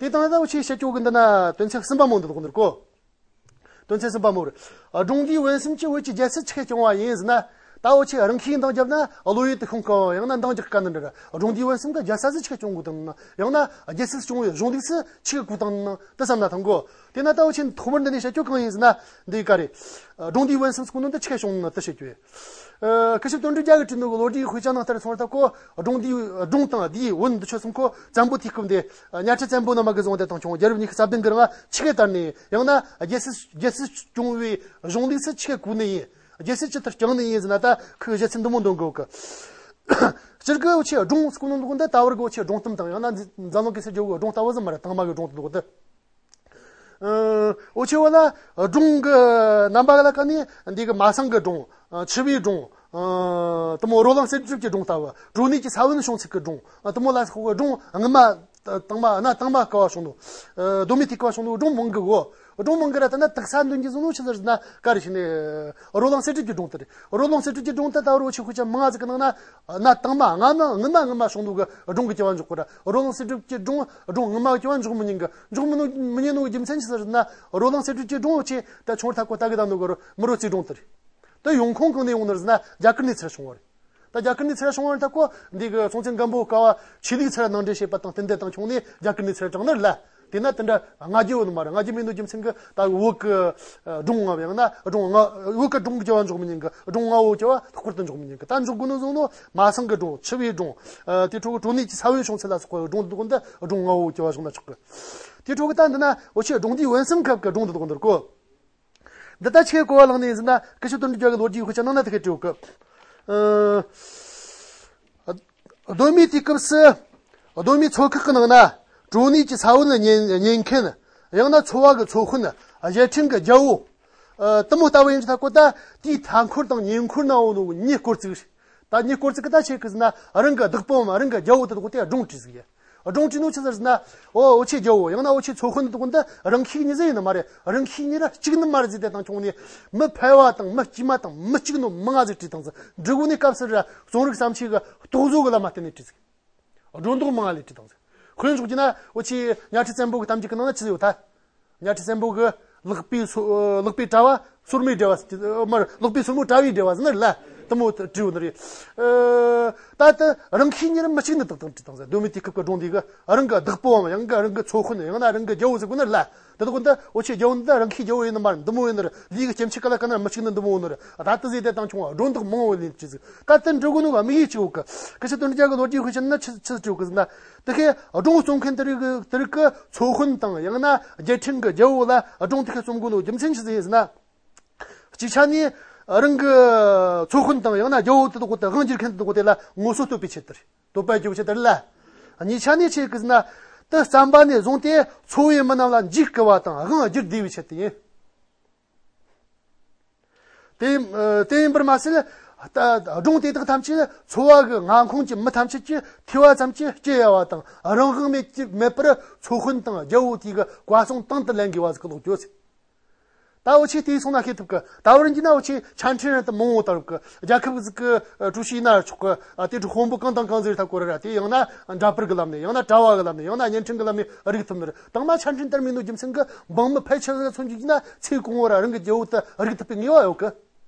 དེ་དང་ད་འུ་ཆོས་བཤད་རྒྱུ་གི་འདི་ན་དོན་ཚན་གསུམ་པ་མོ་འདི་དག་འདིར་གོ། དོན་ཚན་གསུམ་པ་མོ་རེད། ཨ་སྒྲུང་ལྡེའུ་བོན་གསུམ་གྱིས་བོད་ཀྱི་རྒྱལ་སྲིད་ཆི་གེ་སྐྱོང་བ་ཡིན་ཟེར་ན། ད་འུ་ཆོས་རང་ཁའི་འདང་བརྒྱབ་ན་བློ་ཡུལ་དུ་ཤོང་གི། ཡང་ན་འདང་རྒྱག་དཀའ་ནི་འདྲ་ར། སྒྲུང་ལྡེའུ་བོན་གསུམ་གྱིས་རྒྱལ་ས་ཟིག་ཆི་གེ་སྐྱོང་དགོས་དང་ན། ཡང་ན་རྒྱལ་སྲིད་སྐྱོང་བའི་གཞུང་ལུགས་སུ་ཆི་གེ་བཀོད་དང་ན་དེ་བསམ་ན་ཐང་གོ། དེ་ན་ད་འུ་ཆོས་ཐོག་མར་འདི་ནས་བཤད་རྒྱུ་གང་ཡིན་ཟེར་ན། འདི་ག་རེད། ཨ་སྒྲུང་ལྡེའུ་བོན་གསུམ་ཟེར་གོ་ནོ་འདི་ཆི་གེ་བྱུང་ན་དེ་བཤད་རྒྱུ་ཡིན། ཨ་སྐུ་ཞབས་དོན་གྲུབ་རྒྱལ་གྱིས་བྲིས་ནོ་གི་ལོ་རྒྱུས་དཔེ་ཆ་ནང་ལྟར་སོང་བ་ལྟར་གོ། སྒྲུང་ལྡེའུ་སྒྲུང་དང་ལྡེའུ་བོན་འདི་ཆོ་གསུམ་གོ་བཙན་པོ་དེའི་སྐབས་འདི་གཉའ་ཁྲི་བཙན་པོ་ནང་མ་གི་བཟུང་སྟེ་དང་ཁྱོང་རྒྱལ་རབས་ཉི་ཤུ་རྩ་བདུན་གི་རིང་ང་ཆི་གེ་དར་ནི་ཡིན། ཡང་ན་རྒྱལ་སྲིད་རྒྱལ་སྲིད་སྐྱོང་བའི་གཞུང་ལུགས་སུ་ཆི་གེ་བཀོད་ནི་ཡིན། རྒྱལ་སྲིད་ཇི་ལྟར་བསྐྱངས་ནི་ཡིན་ཟེར་ན། ད་ཁོས་གཞི་རྩ་འདི་མོ་འདོན་དགོས་གི། སྤྱིར་གི་འུ་ཆོས་སྒྲུང་ཟེར་གོ་ནོ་འདི་ད་བར་གི་འུ་ཆོས་སྒྲུང་གཏམ་དང་ཡང་ན་འཛམ་གླིང་གི་ཟེར་རྒྱུ་གི་སྒྲུང་ལྟ་བུ་ཟིག་མ་རེད། དང་མ་གི་སྒྲུང་དེ་འདུག་གི། ཨ་འུ་ཆོ་བ་ལ་སྒྲུང་གི་རྣམ་པ་ལ་ཀ་ནི་འདི་གི་མ་སང་གི་སྒྲུང་། ཨ་འཆི་བའི་སྒྲུང་། ཨ་དེ་མོ་རོ་ལངས་གསེར་སྒྲུབ་ཀྱི་སྒྲུང་ལྟ་བུ། གྲོ་ནས་ཀྱི་ས་བོན་བྱུང་ཚིག་གི་སྒྲུང་། ཨ་དེ་མོ་ལ་སོགས་པའི་སྒྲུང་སྔོན་མ་དང་མ་གནའ་དང་མ་སྐབས་བ་བྱུང་ནོ། ཨ་གདོད་མའི་དུས་སྐབས་བ་བྱུང་ནོ་སྒྲུང་མང་གི་གོ། སྒྲུང་མང་གི་ར། ད་ན་དག་ས་འདོན་གྱི་བཟོ་ནོ་ཆི་ཟེར་ན་ག་རེ་བྱས་ནས། རོ་ལངས་གསེར་སྒྲུབ་ཀྱི་སྒྲུང་དེ་རེད། རོ་ལངས་གསེར་སྒྲུབ་ཀྱི་སྒྲུང་དེ་ད་བར་འུ་ཆོས་དཔེ་ཆ་མང་ང་ཟིག་གི་ནང་ན། གནའ་དང་མ་སྔ་མ་སྔོན་མ་སྔོན་མ་བྱུང་ནོ་གི་སྒྲུང་གི་སྐྱེ་བ་འཇོག་གི་ར། རོ་ལངས་གསེར་སྒྲུབ་ཀྱི་སྒྲུང་སྒྲུང་སྔོན་མ་གི་སྐྱེ་བ་འཇོག་མི་ཉན་གི། འཇོག་མི་ནོ་མི་ཉན་ནོ་གི་རྒྱུ་མཚན་ཆི་ཟེར་ན། རོ་ལངས་གསེར་སྒྲུབ་ཀྱི་སྒྲུང་འུ་ཆོས་ད་ཆུང་ཐག་གོ་ད་གི་ད་ནོ་གི་རོ་མི་རོ་རྩིས་སྒྲུང་དེ་རེད། དེ་ཡོང་ཁུངས་གང་ནས་ཡོང་ནི་རེད་ཟེར་ན། རྒྱ་གར་ནས་ཚུར་བྱུང་བ་རེད། ད་རྒྱ་གར་ནས་ཚུར་བྱུང་བ་རེད། ད་ཁོ་འདི་གི་སྲོང་བཙན་སྒམ་པོའི་སྐབས་བ་ཆོས་ལུགས་ཚུར་ནང་འདྲེན་བྱས་པ་དང་བསྟུན་ཏེ་དང་ཁྱོང་ནས་རྒྱ་གར་ནས་ཚུར་དྲངས་ནི་རེད་ལ། དེ་ན་དེ་འདྲ་ལྔ་བརྒྱ་ཡོད་ནི་མ་རེད། ལྔ་བརྒྱ་མེད་ནོ་རྒྱུ་མཚན་གྱིས་ད་བོད་ཀྱི་སྒྲུང་ལྔ་བ་ཡང་ན་སྒྲུང་ལྔ་བོད་ཀྱི་སྒྲུང་གི་བརྒྱ་བ་འཇོག་མི་ཉན་གི། སྒྲུང་ལྔ་བོ་བརྒྱ་བ་ལྷག་པར་དུ་འཇོག་མི་ཉན་གི། ད་འཇོག་དགོས་ནོ་བཟུང་ནོ་མ་སངས་ཀྱི་སྒྲུང་། འཆི་བའི་སྒྲུང་། ཨ། དེ་འཕྲོ་གི་གྲོ་ནས་ཀྱི་ས་བོན་བྱུང་ཚུལ་ལ་སོགས་པའི་སྒྲུང་འདི་དག་འདི་སྒྲུང་ལྔ་བོ་བརྒྱ་བ་བྱུང་ན་ཆོག་གི། དེ་འཕྲོ་གི་ད་འདི་ན་འུ་ཆོས་སྒྲུང་འདིའི་བོན་གསུམ་ཁབ་ཀྱི་སྒྲུང་འདི་དག་འདིར་གོ། འདི་ལྟ་ཆེ་གོ་བ་ལངས་ནས་ཟེར་ན། སྐུ་ཞབས་དོན་གྲུབ་རྒྱལ་གྱི་ལོ་རྒྱུས་ཡིག་ཆ་ནང་ན་དེ་སྐད་བྲིས་ཡོད་གི། ཨ། གདོད་མའི་དུས་སྐབས་སུ། གདོད་མའི་ཚོ་ཁག་གི་ནང་ན་གྲོ་ནས་ཀྱི་ས་བོན་ཉན་ཉན་མཁན། ཡང་ན་ཚོ་བ་གི་ཚོ་དཔོན། རྒྱལ་ཕྲན་གྱི་རྒྱལ་བོ། ཨ། དེ་མོ་ལྟ་བུ་ཡིན་ཆོག་གོ། ད་དེའི་མཐའ་འཁོར་དང་ཉེ་འཁོར་ན་འོ་ནོ་མྱི་སྐོར་ཅིག། ད་མྱི་སྐོར་ཅིག་གི་ད་ཆེ་གི་ཟེར་ན། རང་གི་བདག་པོའམ་རང་གི་རྒྱལ་བོ་དེ་དག་དེ་སྒྲུང་བྲིས་ཟིག་ཡ། སྒྲུང་བྲིས་ནོ་ཆི་ཟེར་ཟེར་ན། འོ་འུ་ཆོའི་རྒྱལ་བོ་ཡང་ན་འུ་ཆོའི་ཚོ་དཔོན་དེ་དག་འདི་རང་ཤུགས་གཉིས་ཟིག་ཡིན་ནི་མ་རེད། རང་ཤུགས་གཉིས་ར་གཅིག་ནི་མ་རེད་ཟེར་ཏེ་དང་ཁྱོང་ནས། མི་ཕལ་བ་དང་མི་དཀྱུས་མ་དང་མི་གཅིག་ནོ་མང་ང་ཟིག་བྲིས་བཏང་ཟིག། འབྲི་གོ་ནི་སྐབས་སུ་ར་རྩོམ་རིག་བརྩམས་ཆོས་གི་རྟོག་བཟོ་གི་ལམ་མ་བརྟེན་ནས་བྲིས་ཟིག། སྒྲོ་འདོགས་མང་ང་ལས་བྲིས་བཏང་ཟིག། དཔེར་འཇོག་རྒྱུ་ན་འུ་ཆོའི་གཉའ་ཁྲི་བཙན་པོ་གི་གཏམ་རྒྱུད་གི་ནང་ན་ཆི་ཟིག་ཡོད་ད། གཉའ་ཁྲི་བཙན་པོ་གི་ལག་པའི་སོ་ལག་པའི་དྲ་བ་སོར་མོའི་འབྲེལ་བ་ཟེར་གི། མར་ལག་པའི་སོར་མོ་དྲ་བའི་འབྲེལ་བ་ཟེར་ནི་རེད་ལ། དེ་མོ་བྲིས་ཡོད་ནི་རེད། ཨ། ད་ལྟ་རང་ཤུགས་གཉིས་ར་མི་གཅིག་ནི་དག་དང་བྲིས་བཏང་ཟེར། གདོད་མའི་དུས་སྐབས་ཀྱི་སྒྲུང་འདི་གི་རང་གི་བདག་པོའམ་ཡང་གི་རང་གི་ཚོ་དཔོན། ཡང་ན་རང་གི་རྒྱལ་བོ་ཟེར་དགོས་ནི་རེད་ལ། དེ་དག་འདི་འུ་ཆོའི་རྒྱལ་བོ་འདི་རང་ཤུགས་རྒྱལ་བོ་ཡིན་ནི་མ་རེད། འདི་མོ་ཡིན་ནི་རེད། ལུས་ཀྱི་སྐྱེ་མཆེད་ག་ལ་ག་ན་མི་གཅིག་ནི་འདི་མོ་ཡིན་ནི་རེད། ད་ལྟ་ཟེར་ཏེ་དང་ཁྱོང་བ་སྒྲོ་འདོགས་མང་བོ་ལེན་བྲིས་ཟིག། ད་དེ་འབྲི་གོ་ནོ་ག་དམིགས་ཡུལ་ཅིག་ཡོད་གི། སྐུ་ཞབས་དོན་གྲུབ་རྒྱལ་གྱི་ལོ་རྒྱུས་དཔེ་ཆ་ན་ཆི་ཆི་བྲིས་ཡོད་གི་ཟེར་ན། དེ་ཁའི་སྒྲུང་རྩོམ་མཁན་དེ་རིགས་དེ་རིགས་ཀྱི་ཚོ་དཔོན་དང་ཡང་ན་རྒྱལ་ཕྲན་གྱི་རྒྱལ་བོ་ལ་སྒྲུང་དེ་ཁའི་རྩོམ་དགོས་ནོ་རྒྱུ་མཚན་ཆི་ཟིག་ཡིན་ཟེར་ན། གཅིག་ཆ་ནས་རང་གི་ཚོ་དཔོན་དང་ཡང་ན་རྒྱལ་བོ་དེ་དག་དེ་དབང་སྒྱུར་མཁན་དེ་དག་དེ་ལ་ངོ་སོ་བསྟོད་པའི་ཆེད་དུ་རེད། བསྟོད་པ་རྒྱུ་ཆེད་དུ་རེད་ལ། གཉིས་ཆ་ནས་ཆི་ཟིག་ཟེར་ན། དེ་བརྩམས་པ་ནས་བཟུང་སྟེ་ཚོ་བའི་མི་རྣམས་ལ་འཇིགས་སྐུལ་བ་དང་དབང་བསྒྱུར་བདེ་བའི་ཆེད་དུ་ཡིན། དེ་ཡིན་དེ་ཡིན་པར་མ་ཟད། ད་སྒྲུང་དེ་དག་ཐམས་ཅད་ཚོ་བ་གི་མངའ་ཁོངས་ཀྱི་མི་ཐམས་ཅད་ཀྱིས་ཐོས་པ་ཙམ་གྱིས་སྐྱོ་ཡ་བ་དང་རང་དབང་མེད་ཀྱི་མེད་པར་ཚོ་དཔོན་དང་རྒྱལ་བོ་དེ་གི་བཀའ་གསུང་དང་དུ་ལེན་དགོས་པ་ཟིག་གི་ལོག་རྒྱུ་ཟེར། ད་འུ་ཆོས་དེ་སོང་ན་ཤེས་ཐུབ་གི། ད་བར་འགྱུར་ན་འུ་ཆོས་ཆ་འཕྲིན་རང་དུ་མང་བོ་དར་གི། རྒྱལ་ཁབ་ཟིག་གི་ཀྲུའུ་ཞི་ཡིན་ན་ཆོག་གི། ཨ། དེ་འཕྲོ་དཔོན་པོ་གང་དང་གང་ཟེར་ཐ་སྐོར་ར། དེ་ཡང་ན་འདྲ་པར་གི་ལམ་ནས། ཡང་ན་དྲ་བ་གི་ལམ་ནས། ཡང་ན་བརྙན་འཕྲིན་གི་ལམ་ནས་རིག་ཐུབ་ནི་རེད། དང་མ་ཆ་འཕྲིན་དར་མེད་ནོ་རྒྱུ་མཚན་གི་འབངས་མི་ཕལ་ཆེ་བ་མཚོན་རྒྱུ་ན་ཚེ་གང་བོ་ར་རང་གི་རྒྱལ་བོ་དེ་རིག་ཐུབ་པའི་ངེས་པ་ཡོད་གི།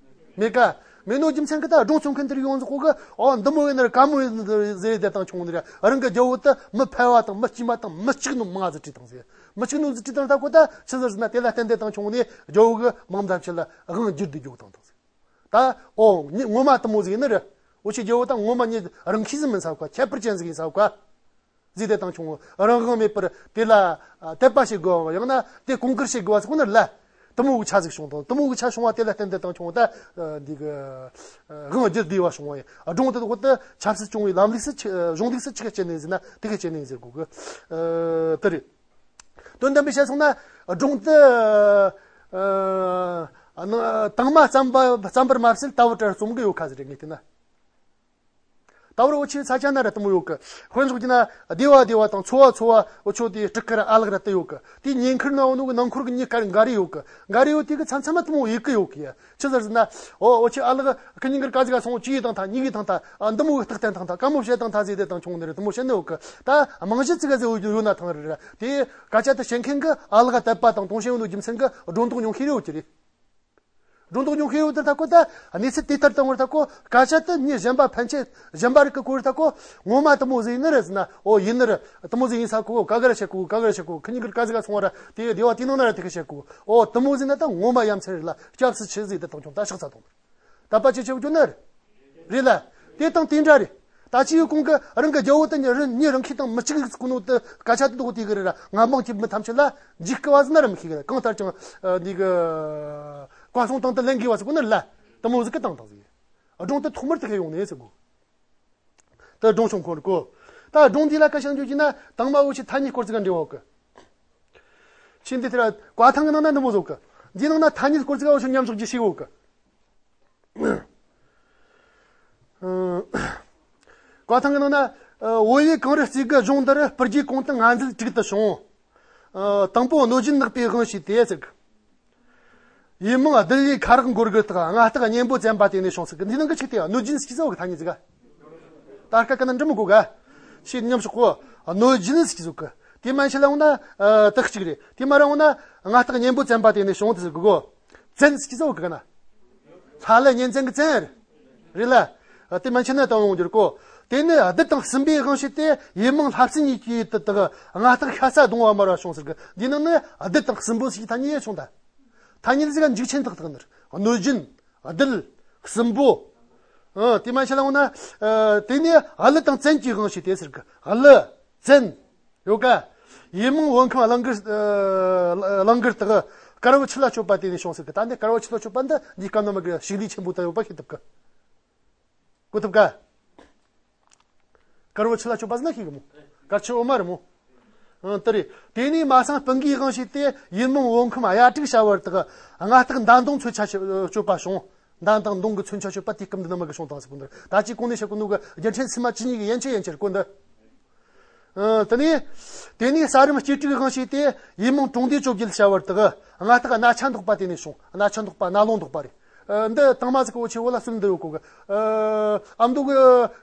མེད་ག། མེད་ནོ་རྒྱུ་མཚན་གི་ད་སྒྲུང་རྩོམ་མཁན་དེ་རིགས་ཡོངས་རྫོགས་གི། ཨོ། འདི་མོ་ཡིན་ནི་རེད། ག་མོ་ཡིན་ནི་རེད་ཟེར་ཏེ་དང་ཁྱོང་ནི་རེད། རང་གི་རྒྱལ་བོ་དེ་མི་ཕལ་བ་དང་མི་དཀྱུས་མ་དང་མི་གཅིག་ནོ་མང་ང་ཟིག་བྲིས་བཏང་ཟིག། མི་གཅིག་ནོ་ཟིག་བྲིས་བཏང་ད་གོ། ད་ཆི་ཟིག་ཟེར་ན། དེ་ལ་བརྟེན་ཏེ་དང་ཁྱོང་ནི་རྒྱལ་བོ་གི་དམངས་ཐམས་ཅད་ལ་དབང་བསྒྱུར་དུ་རྒྱུག་བཏང་བཏང་ཟིག། ད་ཨོ་ངོ་མ་དེ་མོ་ཟིག་ཡིན་ནི་རེད། འུ་ཆོའི་རྒྱལ་བོ་ད་ངོ་མ་མྱི་རང་ཤུགས་ཟིག་མིན་ས་ག། ཁྱད་པར་ཅན་ཟིག་ཡིན་ས་ག་ཟིག་དེ་དང་ཁྱོང་། རང་དབང་མེད་པར་དེ་ལ་དད་པ་བྱེད་དགོས་པ། ཡང་ན་དེ་གོང་བཀུར་བྱེད་དགོས་པ་ཟིག་ཁོ་ན་ལ། དེ་མོ་གི་ཆ་ཟིག་བྱུང་དང་། དེ་མོ་གི་ཆ་བྱུང་བ་དེ་ལ་བརྟེན་ཏེ་དང་ཁྱོང་ད་འདི་གི་དབང་བསྒྱུར་བདེ་བ་བྱུང་བ་ཡིན། སྒྲུང་དེ་དག་དེ་ཆབ་སྲིད་སྐྱོང་བའི་ལམ་ལུགས་སུ་ཆི། གཞུང་ལུགས་སུ་ཆི་ག་བྱས་ནས་ཟེར་ན། དེ་ག་བྱས་ནས་ཟེར་དགོས་གི། དེ་རེད། དོན་དམ་པའི་བཤད་སོང་ན་སྒྲུང་དེ་ཨ་ནི་དང་མ་བརྩམས་པ་བརྩམས་པར་མ་ཟད་ད་བར་དུ་རྩོམ་གི་ཡོད་ཁ་ཟིག་རེད། ངས་བལྟས་ན། ད་བར་འུ་ཆོའི་ས་ཆ་ན་ར་དེ་མོ་ཡོད་གི། དཔེར་འཇོག་རྒྱུ་ན་སྡེ་བ་སྡེ་བ་དང་ཚོ་བ་ཚོ་བ། འུ་ཆོ་དེ་སྤྲུལ་སྐུ་ར་ཨ་ལགས་ར་དེ་ཡོད་གི། དེ་ཉེ་འཁོར་ན་འོ་ནོ་གི་ནང་འཁོར་གི་མྱི་ག་འགའ་རེ་ཡོད་གི། འགའ་རེ་ཡོད་དེ་གི་མཚམས་མཚམས་མ་དེ་མོ་ཡེ་གི་ཡོད་གི་ཡ། ཆི་ཟེར་ཟེར་ན། འོ་འུ་ཆོ་ཨ་ལགས་ཁི་གཉིས་ཀར་ག་ཟིག་ག་སོང་། གཅིག་ཡི་དང་ཐ། གཉིས་ཀྱི་དང་ཐ། ཨ། འདི་མོ་གི་རྟགས་བསྟན་དང་ཐ། ག་མོ་བཤད་དང་ཐ་ཟེར་དེ་དང་ཁྱོང་ནི་རེད། དེ་མོ་བཤད་ནི་ཡོད་གི། ད་རྨང་གཞི་ཙི་ག་ཟིག་ཡོད་ན་ཐང་རེད་ར། དེ་སྐད་ཆ་དེ་བཤད་མཁན་གི་ཨ་ལགས་དད་པ་དང་དུང་ཞེན་ཡོད་ནོ་རྒྱུ་མཚན་གི་སྒྲོ་འདོགས་ཉུང་ཤས་རེ་ཡོད་ཀྱི་རེད། སྒྲོ་འདོགས་ཉུང་ཤས་ཡོད་དེ་ད་གོ། ད་གནས་ཚུལ་དེ་ལྟར་བཏང་བར་ད་གོ། སྐད་ཆ་དེ་མྱི་གཞན་པ་ཕན་ཆད་གཞན་པ་རིགས་ཀྱི་སྐོར་ད་གོ། ངོ་མ་དེ་མོ་ཟིག་ཡིན་ནི་རེད་ཟེར་ན། ཨོ་ཡིན་ནི་རེད། དེ་མོ་ཟིག་ཡིན་ས་གོ། ག་ག་ར་བཤད་གོ། ག་ག་ར་བཤད་གོ། ཁི་གཉིས་ཀར་ག་ཟིག་ག་སོང་བ་ར། དེ་སྡེ་བ་དེ་ནང་ན་ར་དེ་ག་བཤད་གོ། ཨོ་དེ་མོ་ཟིག་ན་ད་ངོ་མ་ཡ་མཚན་རེད་ལ། སྐྱབས་སུ་མཆི་ཟིག་དེ་དང་ཁྱོང་ད་ཕྱག་འཚལ་དང་། དད་པ་ཆེ་ཆེ་བོ་བཅོ་ནི་རེད་ལ། དེ་དང་དེ་འདྲ་རེད། ད་ཅི་ཡོད་གོང་གི་རང་གི་རྒྱལ་བོ་དེ་ཉིད་རང་ཉིད་རང་ཁྱི་དང་མི་གཅིག་གི་ཀུ་ནོ་དེ་སྐད་ཆ་དེ་དག་དེ་གི་རེད་ར། ང་མང་གི་མི་ཐམས་ཅད་ལ་འཇིགས་སྐུལ་བ་ཟེར་ན་ར་མི་ཤེས་གི་ར། གང་ལྟར་ཀྱང་འདི་གི་བཀའ་གསུང་དང་དུ་ལེན་དགོས་པ་ཟེར་གོ་ནི་རེད་ལ། དེ་མོ་ཟིག་གི་བཏང་བཏང་ཟིག། སྒྲུང་དེ་ཐོག་མར་དེ་ག་ཡོང་ནས་ཟེར་གོ། དེ་སྒྲུང་བྱུང་ཁོ་རེད་གོ། ད་སྒྲུང་འདི་ལ་སྐད་ཆ་འཇོག་རྒྱུ་ན་དང་མ་འུ་ཆོ་ཐ་སྙད་སྐོར་ཙི་ག་འབྲེལ་བ་ཡོད་གི། ཆེས་འདི་དེ་ར་བཀའ་ཐང་གི་ནང་ན་འདི་མོ་ཟིག་གི། འདིའི་ནང་ན་ཐ་སྙད་སྐོར་ཙི་ག་འུ་ཆོ་མཉམ་ཞོག་རྒྱུ་ཞིག་ཡོད་གི། བཀའ་ཐང་གི་ནང་ན། བོད་ཡུལ་གངས་རི་རྩེ་དགུའི་ལྗོངས་འདིར་སྤུར་རྒྱལ་གོང་དུ་མངའ་མཛད་དྲུག་ཏུ་བྱུང་། དང་པོ་གནོད་སྦྱིན་ནག་པོས་དབང་བྱས་ཏེ་ཟེར་གི། ཡིད་མང་གདུལ་བྱའི་ཁ་རག་མགོ་དགུ་དག། མངའ་བདག་གཉན་པོ་བཙན་པ་དེ་ནས་བྱུང་ཟེར་གི། འདི་ནང་གི་ཆིག་དེ་གནོད་སྦྱིན་ཟེར་གི་ཟེར་བ་གི་ཐ་སྙད་ཟིག་ག། ད་སྐད་ག་ན་འབྲི་མི་དགོས་ག། ཞེས་མཉམ་ཞོག་གོ། གནོད་སྦྱིན་ཟེར་གི་ཟེར་གི། དེ་མན་ཆད་ལ་འོང་ན། ཨ། དག་གཅིག་རེད། དེ་མར་ར་འོང་ན་མངའ་བདག་གཉན་པོ་བཙན་པ་དེ་ནས་བྱུང་དེ་ཟེར་གི་གོ། བཙན་ཟེར་གི་ཟེར་བ་གི་ག་ན། ལྷ་ལ་གཉན་བཙན་གི་བཙན་རེད། རེད་ལ། ཨ། དེ་མན་ཆད་ན་དང་འོང་འགྱུར་གོ། དེ་ནི་རྡུལ་དང་གསུམ་པའི་དབང་ཕྱེ་སྟེ་ཡིད་མང་ལྷ་སྲིན་གཉིས་ཀྱི་དུ་དག་སྔ་རྟགས་ཤ་ཚ་གདུང་བ་དམར་བ་བྱུང་ཟེར་གི། འདི་ནང་ནི་རྡུལ་དང་གསུམ་པོ་ཟིག་ཐ་སྙད་བྱུང་ད། ཐ་སྙད་ཟིག་འཇིག་ཆེན་དག་དག་ནི་རེད། གནོད་སྦྱིན། རྡུལ། གསུམ་པོ། ཨ། དེ་མ་ཤེས་ལ་འོ་ན། ཨ། དེ་ནས་ཀླུ་དང་བཙན་གྱི་དབང་ཕྱེ་སྟེ་ཟེར་གི། ཀླུ། བཙན། ཡོད་ཀ། ཡིད་མང་བོད་ཁམས་གླང་གར། ཨ། གླང་གར་དག་དཀར་བོ་ཆུ་ལ་སྤྱོད་པ་དེ་ནས་བྱུང་ཟེར་གི། ད་ནི་དཀར་བོ་ཆུ་ལ་སྤྱོད་པ་འདི་འདི་སྐབས་ནང་མི་གི་ཞིག་ལས་ཆེན་པོ་ད་ཡོད་པ་ཤེས་ཐུབ་གི། གོ་ཐུབ་ཀ། དཀར་བོ་ཆུ་ལ་སྤྱོད་པ་ཟེར་ན་ཤེས་གི་མོ། དཀར་ཆུ་འོ་མ་རེད་མོ། ཨང་། དེ་རེད། དེ་ནས་མ་སང་སྤུན་གྱི་དབང་ཕྱེ་སྟེ་ཡིད་མང་བོད་ཁམས་གཡའ་དྲུག་བྱ་བར་དག་སྔ་རྟགས་མདའ་མདུང་མཚོན་ཆ་སྤྱོད་པ་བྱུང་། མདའ་དང་མདུང་གི་མཚོན་ཆ་སྤྱོད་པ་དེ་སྐབས་འདི་ནང་མ་གི་བྱུང་དང་ཟེར་གོ་འདིར། ད་ཅི་གོང་ནས་བཤད་གོ་ནོ་གི་རྒྱལ་ཕྲན་སིལ་མ་བཅུ་གཉིས་ཀྱི་ཡན་ཆད་ཡན་ཆད་གོ་འདི། ཨ། དེ་ནས། དེ་ནས་ས་རིམ་སྐྱིལ་ཀྲུང་དབང་ཕྱེ་སྟེ་ཡིད་མང་གྲོང་སྡེ་བཅོ་བརྒྱད་བྱ་བར་དག་སྔ་རྟགས་གནའ་ཆ་འདོགས་པ་དེ་ནས་བྱུང་། གནའ་ཆ་འདོགས་པ་གནའ་ལུང་འདོགས་པ་རེད། ཨ། འདི་དང་མ་ཟིག་གི་འོ་ཆེ་བོ་ལ་སུན་འདི་ཡོད་གོ་གི། ཨ། ཨ་མདོ་གི་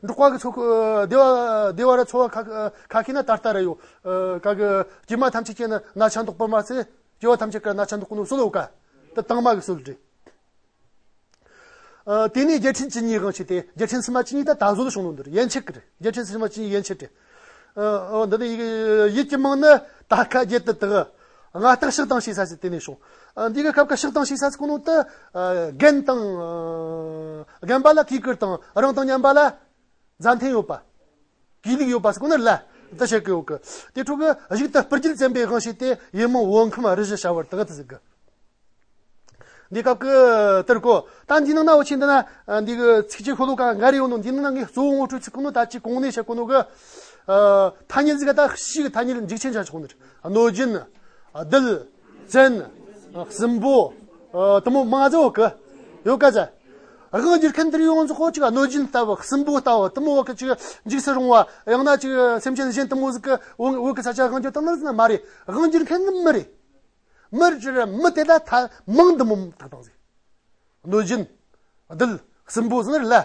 འབྲོག་པ་གི་ཚོ་ཁ་སྡེ་བ་སྡེ་བ་ར་ཚོ་བ་ཁ་ཁ་ཁེ་ན་ད་ལྟ་ར་ཡོད། ཨ། ག་གི་སྐྱེས་མ་ཐམས་ཅད་ཀྱི་ནི་གནའ་ཆ་འདོགས་པ་མ་ཚད་སྐྱེ་བ་ཐམས་ཅད་ཀྱི་གནའ་ཆ་འདོགས་གོ་ནོ་སྲོལ་ཡོད་ཀ། འདི་དང་མ་གི་སྲོལ་རེད། ཨ། དེ་ནས་རྒྱལ་ཕྲན་བཅུ་གཉིས་དབང་ཕྱེ་སྟེ། རྒྱལ་ཕྲན་སིལ་མ་བཅུ་གཉིས་ད་ད་གཟོད་བྱུང་ནོ་འདིར་ཡན་ཆད་ཀྱི་རེད། རྒྱལ་ཕྲན་སིལ་མ་བཅུ་གཉིས་ཡན་ཆད་རེད། ཨ། འོ་འདི་ནི་ཡིད་ཀྱི་མང་ནི་ད་ཁ་བརྒྱད་དུ་དག་སྔ་རྟགས་ཕྱག་དང་ཞེ་ས་ཟེར་དེ་ནས་བྱུང་། ཨ། འདི་གི་སྐབས་ཀྱི་ཕྱག་དང་ཞེ་ས་ཟེར་གོ་ནོ་དེ། ཨ། རྒན་དང་། ཨ། རྒན་པ་ལ་གུས་བཀུར་དང་རང་དང་མཉམ་པ་ལ་མཛའ་མཐུན་ཡོད་པ། གུས་ལུགས་ཡོད་པ་ཟེར་གོ་ནི་ལ་དེ་བཤད་གི་ཡོད་གི། དེ་འཕྲོ་གི་གཞུག་ཏུ་སྤུར་རྒྱལ་བཙན་པོའི་དབང་ཕྱེ་སྟེ་ཡིད་མང་བོད་ཁམས་རུ་བཞི་བྱ་བར་དག་དེ་ཟེར་གི། འདི་སྐབས་ཀྱི་དེར་གོ། ད་འདི་ནང་ན་འོ་ཆེ་འདི་ན་འདི་གི་ཚིགས་བཅད་ཤོ་ལོ་ཀ་འགའ་རེ་ཡོད་ནོ། འདི་ནང་ན་ངས་གཙོ་བོ་ངོ་སྤྲོད་ཚིག་གོ་ནོ་ད་ཅི་གོང་ནས་བཤད་གོ་ནོ་གི། ཨ། ཐ་སྙད་ཟིག་ག་ད་ཤིག་ཐ་སྙད་འཇིག་ཆེན་ཆ་ཆོག་ནི་རེད། གནོད་སྦྱིན། རྡུལ། བཙན། གསུམ་པོ། ཨ། དུ་མོ་མང་ཟིག་ཡོད་གི། ཡོད་ཀ་ཟེ། དབང་སྒྱུར་མཁན་དེར་ཡོངས་རྫོགས་ཁོ་ཅིག་གནོད་སྦྱིན་ལྟ་བུ་གསུམ་པོ་ལྟ་བུ་དུ་མོ་བ་གི་ཅིག་འཇིགས་སུ་རུང་བ་ཡང་ན་ཅིག་སེམས་ཅན་གཞན་དུ་མོ་ཟིག་གི་བོད་བོད་གི་ས་ཆ་དབང་སྒྱུར་བཏང་ན་ཟེར་ན་མ་རེད། དབང་སྒྱུར་མཁན་ནི་མི་རེད། མི་རེད་ཅི་རེད། མི་དེ་ལ་ཐ་མང་དུ་མོ་བཏགས་བཏང་ཟིག་གནོད་སྦྱིན། རྡུལ། གསུམ་པོ་ཟེར་ལ།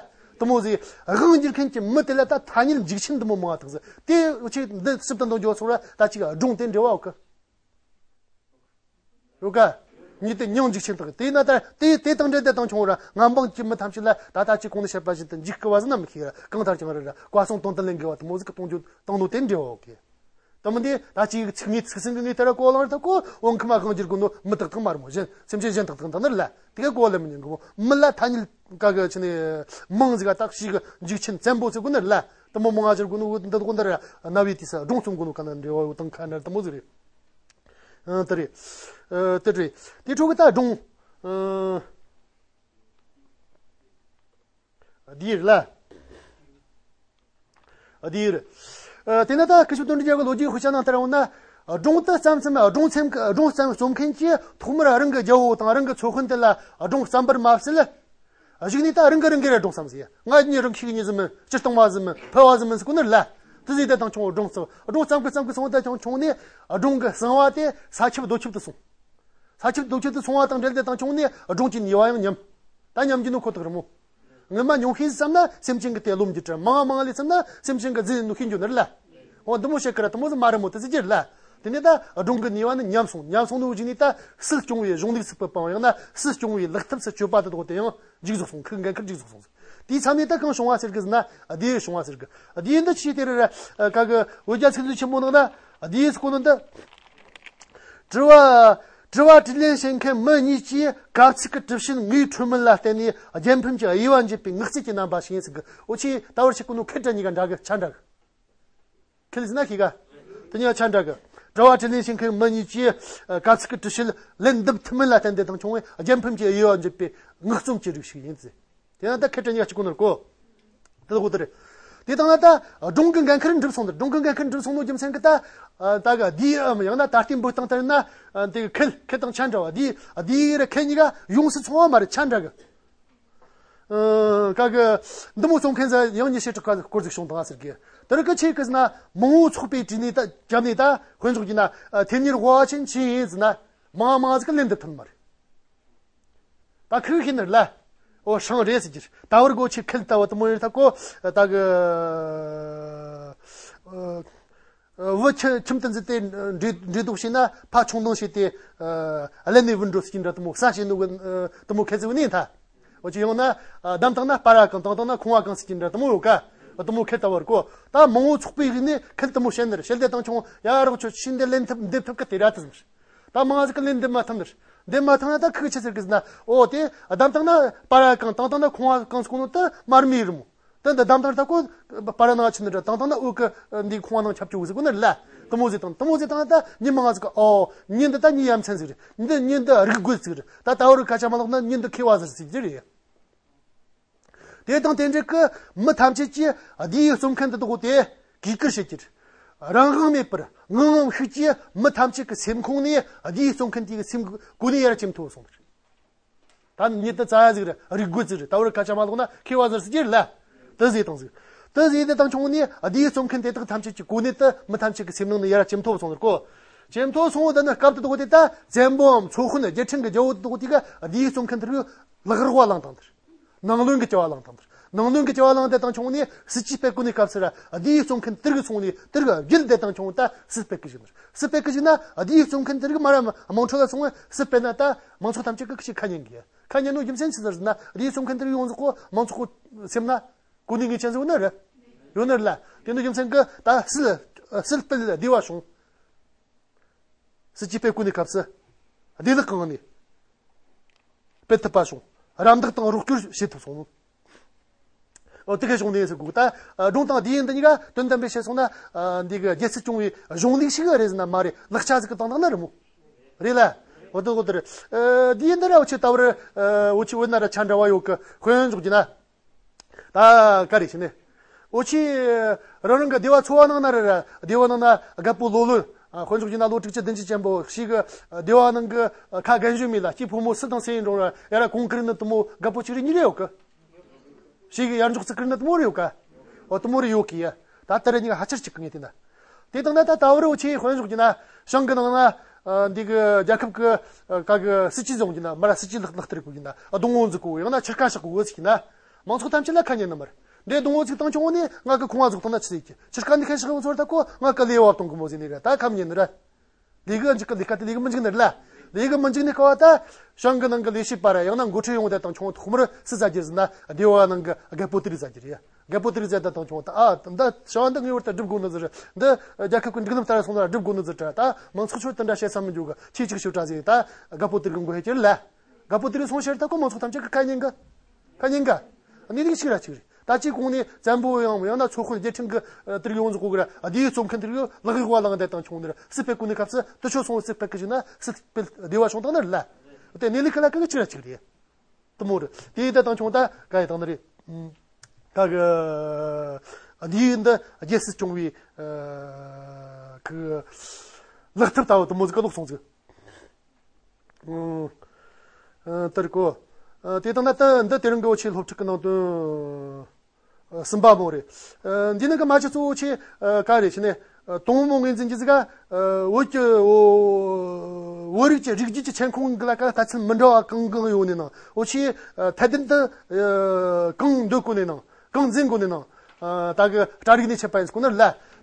དུ་མོ་ཟིག་དབང་སྒྱུར་མཁན་གྱི་མི་དེ་ལ་ད་ཐ་སྙད་འཇིག་ཆེན་དུ་མོ་མང་བ་བཏགས་ཟིག་དེ་འུ་ཆོས་འདི་ཞིབ་ཏུ་འདོན་རྒྱུ་ཚོ་ར་ད་ཅིག་སྒྲུང་དེ་འབྲེལ་བ་ཡོད་གི། ཡོད་ག། ཉིད་དེ་མྱང་འཇིག་ཆེན་དག་དེས་ན་ད་དེ་དེ་དང་འབྲེལ་ཏེ་དང་ཆུང་ར་མངའ་འབངས་ཀྱི་མི་ཐམས་ཅད་ལ་ད་ལྟ་ཅིག་གོང་ནས་བཤད་པ་བཞིན་དུ་འཇིགས་སྐུལ་བ་ཟེར་ན་མི་ཤེས་ར། གང་ལྟར་ཀྱང་ར་ར་བཀའ་གསུང་དོན་དུ་ལེན་དགོས་པ་དུ་མོ་ཟིག་གི་གཏོང་རྒྱུ་བཏང་ནོ་དེ་འབྲེལ་བ་ཡོད་གི། དེ་མིན་དེ་ད་ཅིག་ཚིག་ངའི་ཚིག་ཟིན་གི་ངའི་ལྟར་གོ་ལང་ར་ད་གོ་འོང་ཁི་མ་གང་འགྱུར་དགོས་ནོ་མི་དག་དང་མ་ར་མོ་གཞན་སེམས་ཅན་གཞན་དག་དང་ད་ནི་ལ་དེ་ག་གོ་ལ་མི་ཉན་གི་མོ། མི་ལ་ཐ་སྙད་ག་གི་ཆི་ནས་མང་ཟིག་ག་ད་ཤི་གི་འཇིག་ཆེན་བཙན་པོ་ཟེར་དགོས་ནི་ལ་དུ་མོ་མང་ང་ཟེར་དགོས་ནོ་འདི་དགོས་འདི་ར་རྣ་བའི་དུས་ས་སྒྲུང་གསུང་དགོས་ནོ་ག་ན་འབྲེལ་བ་ཡོད་དང་ཁ་ན་དུ་མོ་ཟིག་རེད། ཨ། དེ་རེད། ཨ། དེ་རེད། དེ་འཕྲོ་གི་ད་སྒྲུང་། ཨ། འདི་རེད་ལ། འདི་རེད། ཨ། དེ་ན་ད་སྐུ་ཞབས་དོན་གྲུབ་རྒྱལ་གྱི་ལོ་རྒྱུས་དཔེ་ཆ་ནང་ལྟར་འོང་ན། སྒྲུང་དེ་བརྩམས་ཙམ་སྒྲུང་ཚན་སྒྲུང་བརྩམས་རྩོམ་མཁན་གྱིས་ཐོག་མར་རང་གི་རྒྱལ་པོ་དང་རང་གི་ཚོ་དཔོན་དེ་ལ་སྒྲུང་བརྩམ་པར་མ་ཟད། གཞུག་ནས་ད་རང་གི་རང་གི་ར་སྒྲུང་བརྩམས་ཟེར། ང་གཉིས་རང་ཁྱི་གཉིས་ཟིན་མིན་སྤྱིར་བཏང་བ་ཟིན་མིན་ཕལ་བ་ཟིན་མིན་ཟེར་གོ་ནི་ལ། དེ་ཟིག་དེ་དང་ཆུང་བོ་སྒྲུང་བརྩམས། སྒྲུང་བརྩམས་གི་བརྩམས་གི་སོང་དེ་ཆུང་ཆུང་ནས་སྒྲུང་གི་གསང་བ་དེ་ས་ཁྱབ་རྡོ་ཁྱབ་ཏུ་སོང་། ས་ཁྱབ་རྡོ་ཁྱབ་ཏུ་སོང་བ་དང་འབྲེལ་དེ་དང་ཆུང་ནས་སྒྲུང་གི་ནུས་པ་ཡང་ཉམས། ད་ཉམས་ཀྱི་ནོ་ཁོ་ཐག་རེད་མོ། སྔོན་མ་ཉུང་ཤས་བརྩམས་ན་སེམས་ཅན་གི་དེ་རློམ་གྱི་དྲ། མང་མང་ལས་བརྩམས་ན་སེམས་ཅན་གི་རྫས་ནོ་ཤེས་འགྱོ་ནི་རེད་ལ། འོ་འདི་མོ་བཤད་ཀི་ར་དུ་མོ་ཟིག་མ་རེད་མོ་དེ་ཟིག་ཅི་རེད་ལ། དེ་ནས་ད་སྒྲུང་གི་ནུས་པ་ནི་ཉམས་སོང་། ཉམས་སོང་ནོ་གཞུག་ནས་ད་སྲིད་སྐྱོང་བའི་གཞུང་ལུགས་ཚུགས་པ་སྤང་ཡང་ན་སྲིད་སྐྱོང་བའི་ལག་ཐབས་སུ་སྤྱོད་པ་དེ་དག་དེ་ཡང་འཇིག་རྫོགས་སོང་། ཁོའི་འགན་ཁུར་འཇིག་རྫོགས་སོང་། དེའི་མཚམས་ནས་ད་གང་བྱུང་བ་ཟེར་གི་ཟེར་ན་སྡེ་བྱུང་བ་ཟེར་གི། སྡེ་འདི་ཆི་དེ་རེད་ར། ག་གི་འོད་རྒྱལ་ཚིག་མཛོད་ཆེན་མོ་ནང་ན་སྡེ་ཟེར་གོ་ནོ་འདི། དྲི་བ། དྲི་བ་དྲིས་ལན་བྱེད་མཁན་མི་གཉིས་ཀྱིས་གབ་ཚིག་གི་གྲུ་བཞིན་ངའི་འཕྲོ་མིན་ལ་བརྟེན་ནས་རྒྱལ་ཕམ་གྱི་དབྱེ་བ་འབྱེད་པའི་ངག་རྩིས་ཀྱི་རྣམ་པ་ཞིག་ཡིན་ཟེར་གི། འོ་ཆེ་ད་བར་ཞིག་གོ་ནོ་ཁེ་དྲ་གཉིས་ཀ་འདྲ་གི་ཆ་འདྲ་གི། ཁེ་ལ་ཟེར་ན་ཁེ་ག་དེ་གཉིས་ཀ་ཆ་འདྲ་གི། དྲི་བ་དྲིས་ལན་བྱེད་མཁན་མི་གཉིས་ཀྱིས་གབ་ཚིག་གི་གྲུ་བཞིན་ལན་འདེབས་ཐུབ་མིན་ལ་བརྟེན་ཏེ་དང་བྱུང་བའི་རྒྱལ་ཕམ་གྱི་དབྱེ་བ་འབྱེད་པའི་ངག་རྩོམ་གྱི་རིགས་ཤིག་ཡིན་ཟེར། དེ་ན་ད་ཁེ་དྲ་གཉིས་ཀ་གཅིག་གོ་ནོ་རེད་གོ། དེ་ལ་གོ་དེ་རེད། དེ་དང་ན་ད་སྒྲུང་གི་འགན་ཁུར་འགྲུབ་སོང་དེ། སྒྲུང་གི་འགན་ཁུར་འགྲུབ་སོང་ནོ་རྒྱུ་མཚན་གི་ད། ད་གི་དེའི་ཨམ་ཡང་ན་ད་ལྟའི་འབོད་སྟངས་ལྟར་ན། དེ་གི་ཁེ་ཁེ་དང་ཆ་འདྲ་བ་དེ་དེའི་ར་ཁེ་གཉིས་ཀ་ཡོངས་སུ་ཚང་བ་མ་རེད་ཆ་འདྲ་གི། ག་གི་འདི་མོ་རྩོམ་མཁན་ཟ་ཡང་ཉི་ཤུ་ཕྲག་ཁ་སྐོར་ཟིག་བྱུང་དང་ཟེར་གི། དེ་ར་གི་ཆེ་གི་ཟེར་ན་མང་བོ་ཚོགས་པའི་དྲིས་ནས་ད་རྒྱབ་ནས་ད་དཔེ་འཇོག་རྒྱུ་ན་ཐེ་ཉིར་ཝ་ཆེན་ཆི་ཡིན་ཟེར་ན་མང་མང་ཟིག་གི་ལན་འདེབས་ཐུབ་མ་རེད། ད་ཁོས་ཤེས་ནི་ལ། འོ་ཧྲང་རེད་ཟེར་གྱི། ད་བར་གོ་ཆེ་ཁེལ་ལྟ་བུ་དུ་མོ་ཡིན་ད་གོ། ད་གི་ཨ་བུ་ཁྱི་ཁྱིམ་དུ་འཛུལ་ཏེ་འདྲེ་འདྲེ་དོགས་བྱས་ན་ཕ་ཆུང་དང་བྱས་ཏེ་ཨ་ལེན་ནས་བུད་འགྲོ་ཟེར་གྱི་འདྲ་དུ་མོ་ས་བྱས་ནོ་གི་དུ་མོ་ཁེ་ཚི་བུ་ནི་ད། འོ་ཅི་ཡོང་ན་ཨ་བདམས་བཏང་ན་སྤར་ར་གང་བཏང་བཏང་ན་ཁོང་བ་གང་ཟེར་གྱི་འདྲ་དུ་མོ་ཡོད་ཀ། དུ་མོ་ཁེལ་ལྟ་བུ་རེད་གོ། ད་མང་བོ་ཚོགས་པའི་རིགས་ནས་ཁེལ་དུ་མོ་བཤད་ནི་རེད། བཤད་དེ་དང་ཆུང་ཡ་རོགས་ཆོ་ཤིན་དེ་ལེན་ཐུབ་འདེབས་ཐུབ་གི་དེ་ར་དུ་སོང་ཞིག་ད་མང་ཟིག་གི་ལེན་འདེབས་མ་ཐུབ་ནི་རེད། འདེབས་མ་ཐུབ་ན་ད་ཁུག་ཆེ་ཟེར་གི་ཟེར་ན། ཨོ་དེ་བདམས་བཏང་ན་པར་གང་བཏང་བཏང་ན་ཁང་བ་གང་སྐོང་ནོ་ད་མར་མེ་རི་མོ། ད་འདི་བདམས་ཐར་ད་གོ་པར་ནང་ཆུ་ནི་འདྲ་བཏང་བཏང་ན་འུ་གི་འདི་ཁང་བ་ནང་ཁྱབ་ཆུ་བོ་ཟིག་གོ་ནི་ལ། དུ་མོ་ཟིག་བཏང་དུ་མོ་ཟིག་བཏང་ད་ཉི་མ་ང་ཟིག་གི་ཨོ་ཉི་འདི་ད་ཉི་ཡ་མཚན་ཟིག་རེད། འདི་ཉི་འདི་རིག་རྒོད་ཟིག་རེད། ད་ད་བར་ཁ་ཆ་མ་ལོག་ན་ཉི་འདི་ཁེ་བ་ཟིག་ཟིག་རེད། དེ་དང་དེ་འདྲ་གི་མི་ཐམས་ཅད་ཀྱིས་བསྡུས་རྩོམ་མཁན་དེ་དག་དེ་གུས་བཀུར་བྱེད་ཀྱི་རེད། རང་དབང་མེད་པར་ངང་ངམ་ཤུགས་ཀྱིས་མི་ཐམས་ཅད་ཀྱི་སེམས་ཁོང་ནས་བསྡུས་རྩོམ་མཁན་དེ་གི་སེམས་གོ་ནས་ཡར་ཅིམ་ཐོ་སོང་། ད་ཉི་དེ་རྩ་ཡ་ཟིག་རེད། རིག་རྒོད་ཟིག་རེད། ད་བར་ཁ་ཆ་མ་ལོག་ན་ཁེ་བ་ཟིག་ཟིག་རེད་ལ། དེ་ཟིག་དང་ཟིག་དེ་ཟིག་དེ་དང་ཆུང་ནས་བསྡུས་རྩོམ་མཁན་དེ་དག་ཐམས་ཅད་ཀྱི་གོ་ནས་དེ་མི་ཐམས་ཅད་ཀྱི་སེམས་ནང་ནས་ཡར་ཅིམ་ཐོ་སོང་ཟེར་གོ། ཅིམ་ཐོ་སོང་བ་དེ་ནི་སྐབས་དེ་དག་དེ་ད་བཙན་པོའམ་ཚོ་དཔོན་རྒྱལ་ཕྲན་གྱི་རྒྱལ་པོ་དེ་དག་དེ་གི་བསྡུས་རྩོམ་མཁན་དེ་རུ་ལག་རོགས་བ་ལངས་དང་དེར། ནང་བློན་གྱི་བྱ་བ་བླངས་དང་དེར། ནང་བློན་གྱི་བྱ་བ་བླངས་དེ་དང་ཆུང་ནས་སྲིད་ཇུས་སྤེལ་གོ་ནས་སྐབས་སུ་ར་བསྡུས་རྩོམ་མཁན་དེ་རིགས་སོང་ནས་དེ་རིགས་བརྒྱུད་དེ་དང་ཆུང་ད་སྲིད་སྤེལ་གི་བཞིན་སྲིད་སྤེལ་གི་བཞིན་ན་བསྡུས་རྩོམ་མཁན་དེ་རིགས་མ་ར་དམངས་ཁྲོད་ལ་སོང་བས་སྲིད་སྤེལ་ན་ད་མང་ཚོགས་ཐམས་ཅད་ཀྱི་ཁ་ཉན་གི་ཁ་ཉན་ནོ་རྒྱུ་མཚན་ཆི་ཟེར་ན་བསྡུས་རྩོམ་མཁན་དེ་རིགས་ཡོངས་རྫོགས་གོ་མང་ཚོགས་གོ་སེམས་ན་གོ་ནས་ངེས་ཅན་ཟིག་ཡོད་ནི་རེད། ཡོད་ནི་རེད་ལ་དེ་ནི་རྒྱུ་མཚན་གི་ད་སྲིད་སྲིད་སྤེལ་བདེ་བ་བྱུང་། སྲིད་ཇུས་སྤེལ་གོ་ནས་སྐབས་སུ་བདེ་བླག་གང་ནས་སྤེལ་ཐུབ་པ་བྱུང་། རམ་འདེགས་དང་རོགས་སྐྱོར་བྱེད་ཐུབ་སོང་། འོ་དེ་གའི་གཞུང་འདི་ཟེར་གོ་ད་སྒྲུང་དང་བསྡུས་ཡིག་འདི་གཉིས་ཀ་དོན་དམ་པའི་བཤད་སོང་ན་འདི་གི་རྒྱལ་སྲིད་སྐྱོང་བའི་གཞུང་ལུགས་ཤིག་རེད་ཟེར་ན་མ་རེད། ལག་ཆ་ཟིག་གི་སྟེང་དང་ན་རེད་མོ། རེད་ལ། འོ་དེ་འོ་དེ་རེད། བསྡུས་ཡིག་འདི་ར་འོ་ཆེ་ད་བར་འོ་ཆེ་འོ་ན་ར་ཆ་འདྲ་བ་ཡོད་གི་དཔེ་འཇོག་རྒྱུ་ན། ད་ག་རེ་བྱས་ནས། འོ་ཆི། རང་རང་གི་སྡེ་བ་ཚོ་བ་ནང་ན་རེ་རེ་སྡེ་བ་ནང་ན་རྒད་པོ་ལོ་ལོན། དཔེ་འཇོག་རྒྱུ་ན་ལོ་དྲུག་ཅུ་བདུན་ཅུ་ཅན་པོ་ཞིག་གི་སྡེ་བ་ནང་གི་ཁ་རྒན་གཞོན་མེད་ལ་སྐྱེས་ཕོ་མོ་སུ་དང་སུ་ཡིན་རུང་ར་ཡ་ར་གོང་ཁུར་ནི་དུ་མོ་རྒད་པོ་ཅིག་རེ་གཉིས་རེ་ཡོད་གི་ཞིག་གི་ཡར་འཇོག་ཚུགས་ཁུར་ནི་དུ་མོ་རེ་ཡོད་ག་འོ་དུ་མོ་རེ་ཡོད་གི་ཡ། ད་ལྟ་རེ་གཉིས་ཀ་ཧ་ཅར་གཅིག་གི་ངེས་དེ་ན། དེ་དང་ན་ད་ད་བར་འོ་ཆི་དཔེ་འཇོག་རྒྱུ་ན་ཞང་གི་ནང་ན་འདི་གི་རྒྱལ་ཁབ་གི་ག་གི་སྲིད་ཇུས་བཟུང་རྒྱུ་ན་མ་ར་སྲིད་ཇུས་ལག་ལག་བསྟར་གོ་རྒྱུ་ན་སྡོང་བོ་འཛུགས་གོ་ཡང་ན་ཆུ་རྐ་བཤག་གོ་ཟིག་ན། མང་ཚོགས་ཐམས་ཅད་ལ་ཁ་ཉན་ནི་མར། འདྲེ་སྡོང་བོ་ཚིག་བཏང་ཆུང་བོ་ནས་ང་གི་ཁང་བ་ཟོག་བཏང་ན་ཆི་ཟིག་གི་ཕྱིར་ཁ་འདི་ཁ་ཤག་ཡོང་ཚོར་ད་གོ་ང་གི་ལས་བབ་གཏོང་གི་མོ་ཟིག་ནི་ར་ད་ཁམ་ཉན་ནི་ར། ལས་གི་འཇིག་གི་ལས་ཀ་དེ་ལས་གི་མི་འཇིག་ནི་ར་ལ། ལས་གི་མི་འཇིག་ནི་ཁ་བ་ད། ཞང་གི་ནང་གི་ལས་བྱེད་པ་ར་ཡང་ན་འགོ་ཁྲིད་ཡོང་དེ་དང་ཆུང་ཐོག་མར་སུ་ཟ་རྒྱུ་ཟིན་ན་སྡེ་བ་ནང་གི་རྒད་པོ་དེ་རིགས་ཟ་རྒྱུ་རེད། རྒད་པོ་དེ་རིགས་ཟ་ད་དང་ཆུང་ད་ཨ་འདི་བྱ་བ་འདི་ངེས་བར་དུ་སྒྲུབ་དགོ་ནི་ཟིག་རེད། འདི་རྒྱལ་ཁབ་ཀྱི་འགྲིག་ལམ་ལྟར་སོང་ན་སྒྲུབ་དགོ་ནི་ཟིག་ར་ད་མང་ཚོགས་ཚོར་དེ་འདྲ་བཤད་ས་མི་འཇུག་གི་ཁྱེད་ཅིག་ཤོད་དྲ་ཟིག་ད་རྒད་པོ་དེ་རིགས་འགོ་ཧེ་ཁྱེར་ལ། རྒད་པོ་དེ་རིགས་སོང་ཕྱིར་ད་ཁོ་མང་ཚོགས་ཐམས་ཅད་ཀྱི་ཁ་ཉན་གི་ཁ་ཉན་གི་གནས་ལུགས་ཤིག་ར་ཅིག་རེད། ད་ཅིག་གོང་ནས་བཙན་པོ་ཡང་ཡང་ན་ཚོ་དཔོན་རྒྱལ་ཕྲན་གི་དེ་རིགས་ཡོངས་རྫོགས་གི་ར་བསྡུས་རྩོམ་མཁན་དེ་རིགས་ལག་གཡོག་བ་ལངས་དེ་དང་ཆུང་ནས་སྲིད་སྤེལ་གོ་ནས་སྐབས་སུ་དུ་ཆོ་སོང་བའི་སྲིད་སྤེལ་གི་ཞིག་ན་སྲིད་སྤེལ་བདེ་བ་བྱུང་དང་ནི་རེད་ལ། དེ་གནས་ལུགས་ཁ་ལ་ཀ་གི་ཅིག་ར་ཅིག་རེད། དུ་མོ་རེད། དེ་ཡི་དེ་དང་ཆུང་ད་ག་ཡི་དང་ནི་རེད། ད་གི་བསྡུས་འདི་རྒྱལ་སྲིད་སྐྱོང་བའི་གི་ལག་ཐབས་ལྟ་བུ་དུ་མོ་ཟིག་གི་ལོག་སོང་ཟིག་ཨང་། ཨ་དེར་གོ། ཨ་དེ་དང་ན་ད་འདི་དེ་རིང་གི་འོ་ཆེ་སློབ་ཕྲུག་གི་ནང་དོན། ཨ་གསུམ་པ་མོ་རེད། ཨ་འདི་ནང་གི་མ་ཆི་གཙོ་བོ་ཆེ་ཨ་ག་རེ་ཆི་ནས་ཨ་དང་མོ་ངོས་འཛིན་གྱི་ཟིག་ག་ཨ་བོད་ཀྱི་བོད་རིགས་ཀྱི་རིགས་རྒྱུད་ཀྱི་ཁྱད་ཁོངས་གི་ལ་ཀ་ལྟ་ཚུལ་མི་འདྲ་བ་གང་གང་ཡོད་ནས་ནང་འོ་ཆེ་ཨ་ཐད་ལྡན་དུ་ཨ་གང་འདོད་གོ་ནས་ནང་། གང་འཛིན་དགོས་ནི་ནང་། ད་གི་གྲ་རིག་ནས་ཆད་པ་ཡིན་ཟེར་གོ་ནི་ལ།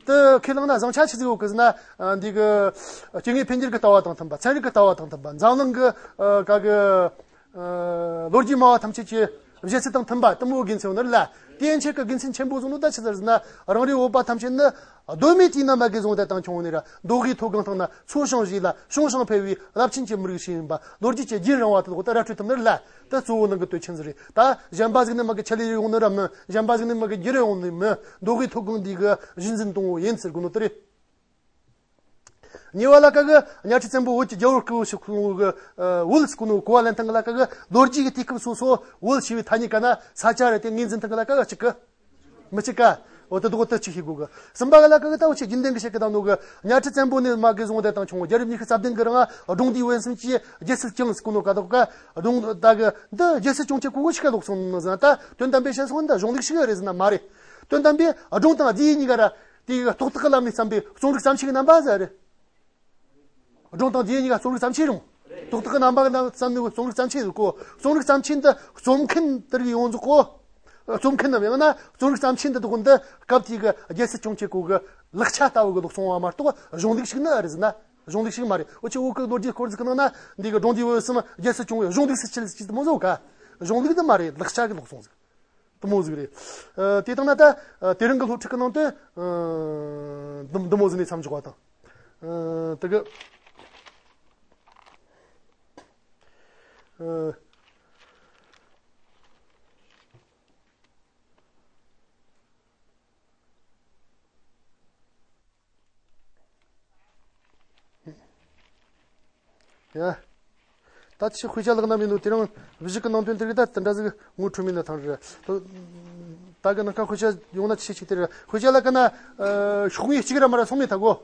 དེ་ཁས་བླངས་ན་བཟང་ཆ་ཆི་ཟིག་ཡོད་གི་ཟེར་ན། འདི་གི་སྐྱེ་དངོས་འཕེལ་འགྱུར་གི་ལྟ་བ་དང་མཐུན་པ། ཚན་རིག་གི་ལྟ་བ་དང་མཐུན་པ། འཛམ་གླིང་གི་ག་གི་ལོ་རྒྱུས་སྨྲ་བ་ཐམས་ཅད་ཀྱི་བཞེད་ཚུལ་དང་མཐུན་པ་དུ་མོ་དགེ་མཚན་ཡོད་ནི་ལ། དེ་ཡན་ཆད་ཀྱི་དགེ་མཚན་ཆེན་པོ་བཟུང་ནོ་ད་ཆི་ཟེར་ཟེར་ན། རང་རེའི་བོད་པ་ཐམས་ཅད་ནི་གདོད་མའི་དུས་ན་མ་གི་བཟུང་དེ་དང་ཆུང་ནས་ར་མདོ་དབུས་མཐོ་སྒང་སྟེང་ན་འཚོ་ཞིང་གཞེས་ལ་བྱུང་ཞིང་འཕེལ་བའི་རླབས་ཆེན་གྱི་མི་རིགས་ཤིག་ཡིན་པ་ལོ་རྒྱུས་ཀྱི་རྒྱུན་རིང་བ་དེ་ལོག་ཏུ་ར་སྤྲོད་ཐུབ་ནི་ལ། དེ་གཙོ་བོ་ནང་གི་དོན་ཆེན་ཟིག་རེད། ད་གཞན་པ་ཟིག་ནི་མ་གི་ཆད་ལས་ཡོང་ནི་ར་མིན། གཞན་པ་ཟིག་ནི་མ་གི་རྒྱུ་རེ་ཡོང་ནི་མིན། མདོ་དབུས་མཐོ་སྒང་འདི་གི་གཞི་འཛིན་དང་པོ་ཡིན་ཟེར་གོ་ནོ་དེ་རེད། གཉིས་པ་ལ་ཀ་གི་གཉའ་ཁྲི་བཙན་པོ་བོད་ཀྱི་རྒྱལ་པོར་བསྐོས་ཤིག་ཁོང་གི་བོད་ཟེར་གོ་ནོ་གོ་བ་ལེན་སྟངས་ལ་ཀ་གི་ལོ་རྒྱུས་ཀྱི་དུས་སྐབས་སོ་སོ་བོད་ཞེས་པའི་ཐ་སྙད་ཀ་ན་ས་ཆ་རེ་དེ་ངོས་འཛིན་སྟངས་ལ་ཀ་གི་གཅིག་གི་མི་གཅིག་ག་འོ་དེ་དག་དེ་གཅིག་ཤེས་དགོས་གི་གསུམ་པ་གི་ལ་ཀ་གི་ད་འོ་ཆེ་རྒྱུན་ལྡན་གི་བཤད་གི་དང་ནོ་གི་གཉའ་ཁྲི་བཙན་པོ་ནས་མ་གི་བཟུང་དེ་དང་ཆུང་རྒྱལ་རབས་ཉི་ཤུ་རྩ་བདུན་གི་རིང་སྒྲུང་འདིའི་བོན་གསུམ་གྱིས་རྒྱལ་སྲིད་བསྐྱངས་ཟེར་གོ་ནོ་ཀ་དག་ག་སྒྲུང་ད་གི་འདི་རྒྱལ་སྲིད་སྐྱོང་ཆེད་གོ་གི་ཞིག་ག་ལོག་སོང་ནི་ཟེར་ན། ད་དོན་དམ་པའི་བཤད་སོང་འདི་གཞུང་ལུགས་ཤིག་རེད་ཟེར་ན་མ་རེད། དོན་དམ་པའི་སྒྲུང་དང་རྒྱུ་གཉིས་ཀ་ར་དེ་གི་རྟོག་བཏགས་ཀྱི་ལམ་ནས་བརྩམས་པའི་རྩོམ་རིག་བརྩམས་ཆོས་ཀྱི་རྣམ་པ་ཟེར་རེད། སྒྲུང་དང་རྒྱུ་གཉིས་ཀ་རྩོམ་རིག་བརྩམས་ཆོས་རུང་། རྟོག་བཏགས་ཀྱི་རྣམ་པ་ཀྱི་ནང་བརྩམས་ནས་རྩོམ་རིག་བརྩམས་ཆོས་ཟེར་གོ། རྩོམ་རིག་བརྩམས་ཆོས་འདི་རྩོམ་མཁན་དེ་རིགས་ཡོངས་རྫོགས་གོ། རྩོམ་མཁན་ནམ་ཡང་ན་རྩོམ་རིག་བརྩམས་ཆོས་འདི་དག་འདི་སྐབས་དེ་གི་རྒྱལ་སྲིད་སྐྱོང་ཆེད་གོ་གི་ལག་ཆ་ལྟ་བུ་གི་ལོག་སོང་བ་མ་གཏོགས་གཞུང་ལུགས་ཤིག་ནི་ཨེ་རེད་ཟེར་ན། གཞུང་ལུགས་ཤིག་མ་རེད། འུ་ཆོ་བོད་ཀྱི་ལོ་རྒྱུས་སྐོར་ཟིག་གི་ནང་ན་འདི་གི་སྒྲུང་འདིའི་བོད་གསུམ་རྒྱལ་སྲིད་སྐྱོང་བའི་གཞུང་ལུགས་སུ་ཆེད་ཟིག་ཅིག་མོ་བཟོ་ག་གཞུང་ལུགས་འདི་མ་རེད། ལག་ཆ་གི་ལོག་སོང་ཟིག་དེ་མོ་ཟིག་རེད། ཨ། དེ་དང་ན་ད། ཨ། དེ་རིང་གི་སློབ་ཁྲིད་ཀྱི་ནང་དུ། ཨ། འདི་འདི་མོ་ཟིག་ནས་མཚམས་འཇོག་པ་དང་། ཨ། དེ་གི། ཨ། ཡ། ད་ཆི་དཔེ་ཆ་ལག་ན་མིན་ནོ། དེ་རིང་བཞི་གི་ནང་དོན་དེ་རིགས་ད་དེ་འདྲ་ཟིག་ངོ་འཕྲོད་མིན་ན་ཐང་རེད། ད་གི་ནང་ཁ་དཔེ་ཆ་ཡོང་ན་ཆི་ཆི་དེ་རེད། དཔེ་ཆ་ལ་ཀ་ན། ཨ། ཤོག་ངོས་གཅིག་ར་མ་ར་སོང་མེད་ད་གོ།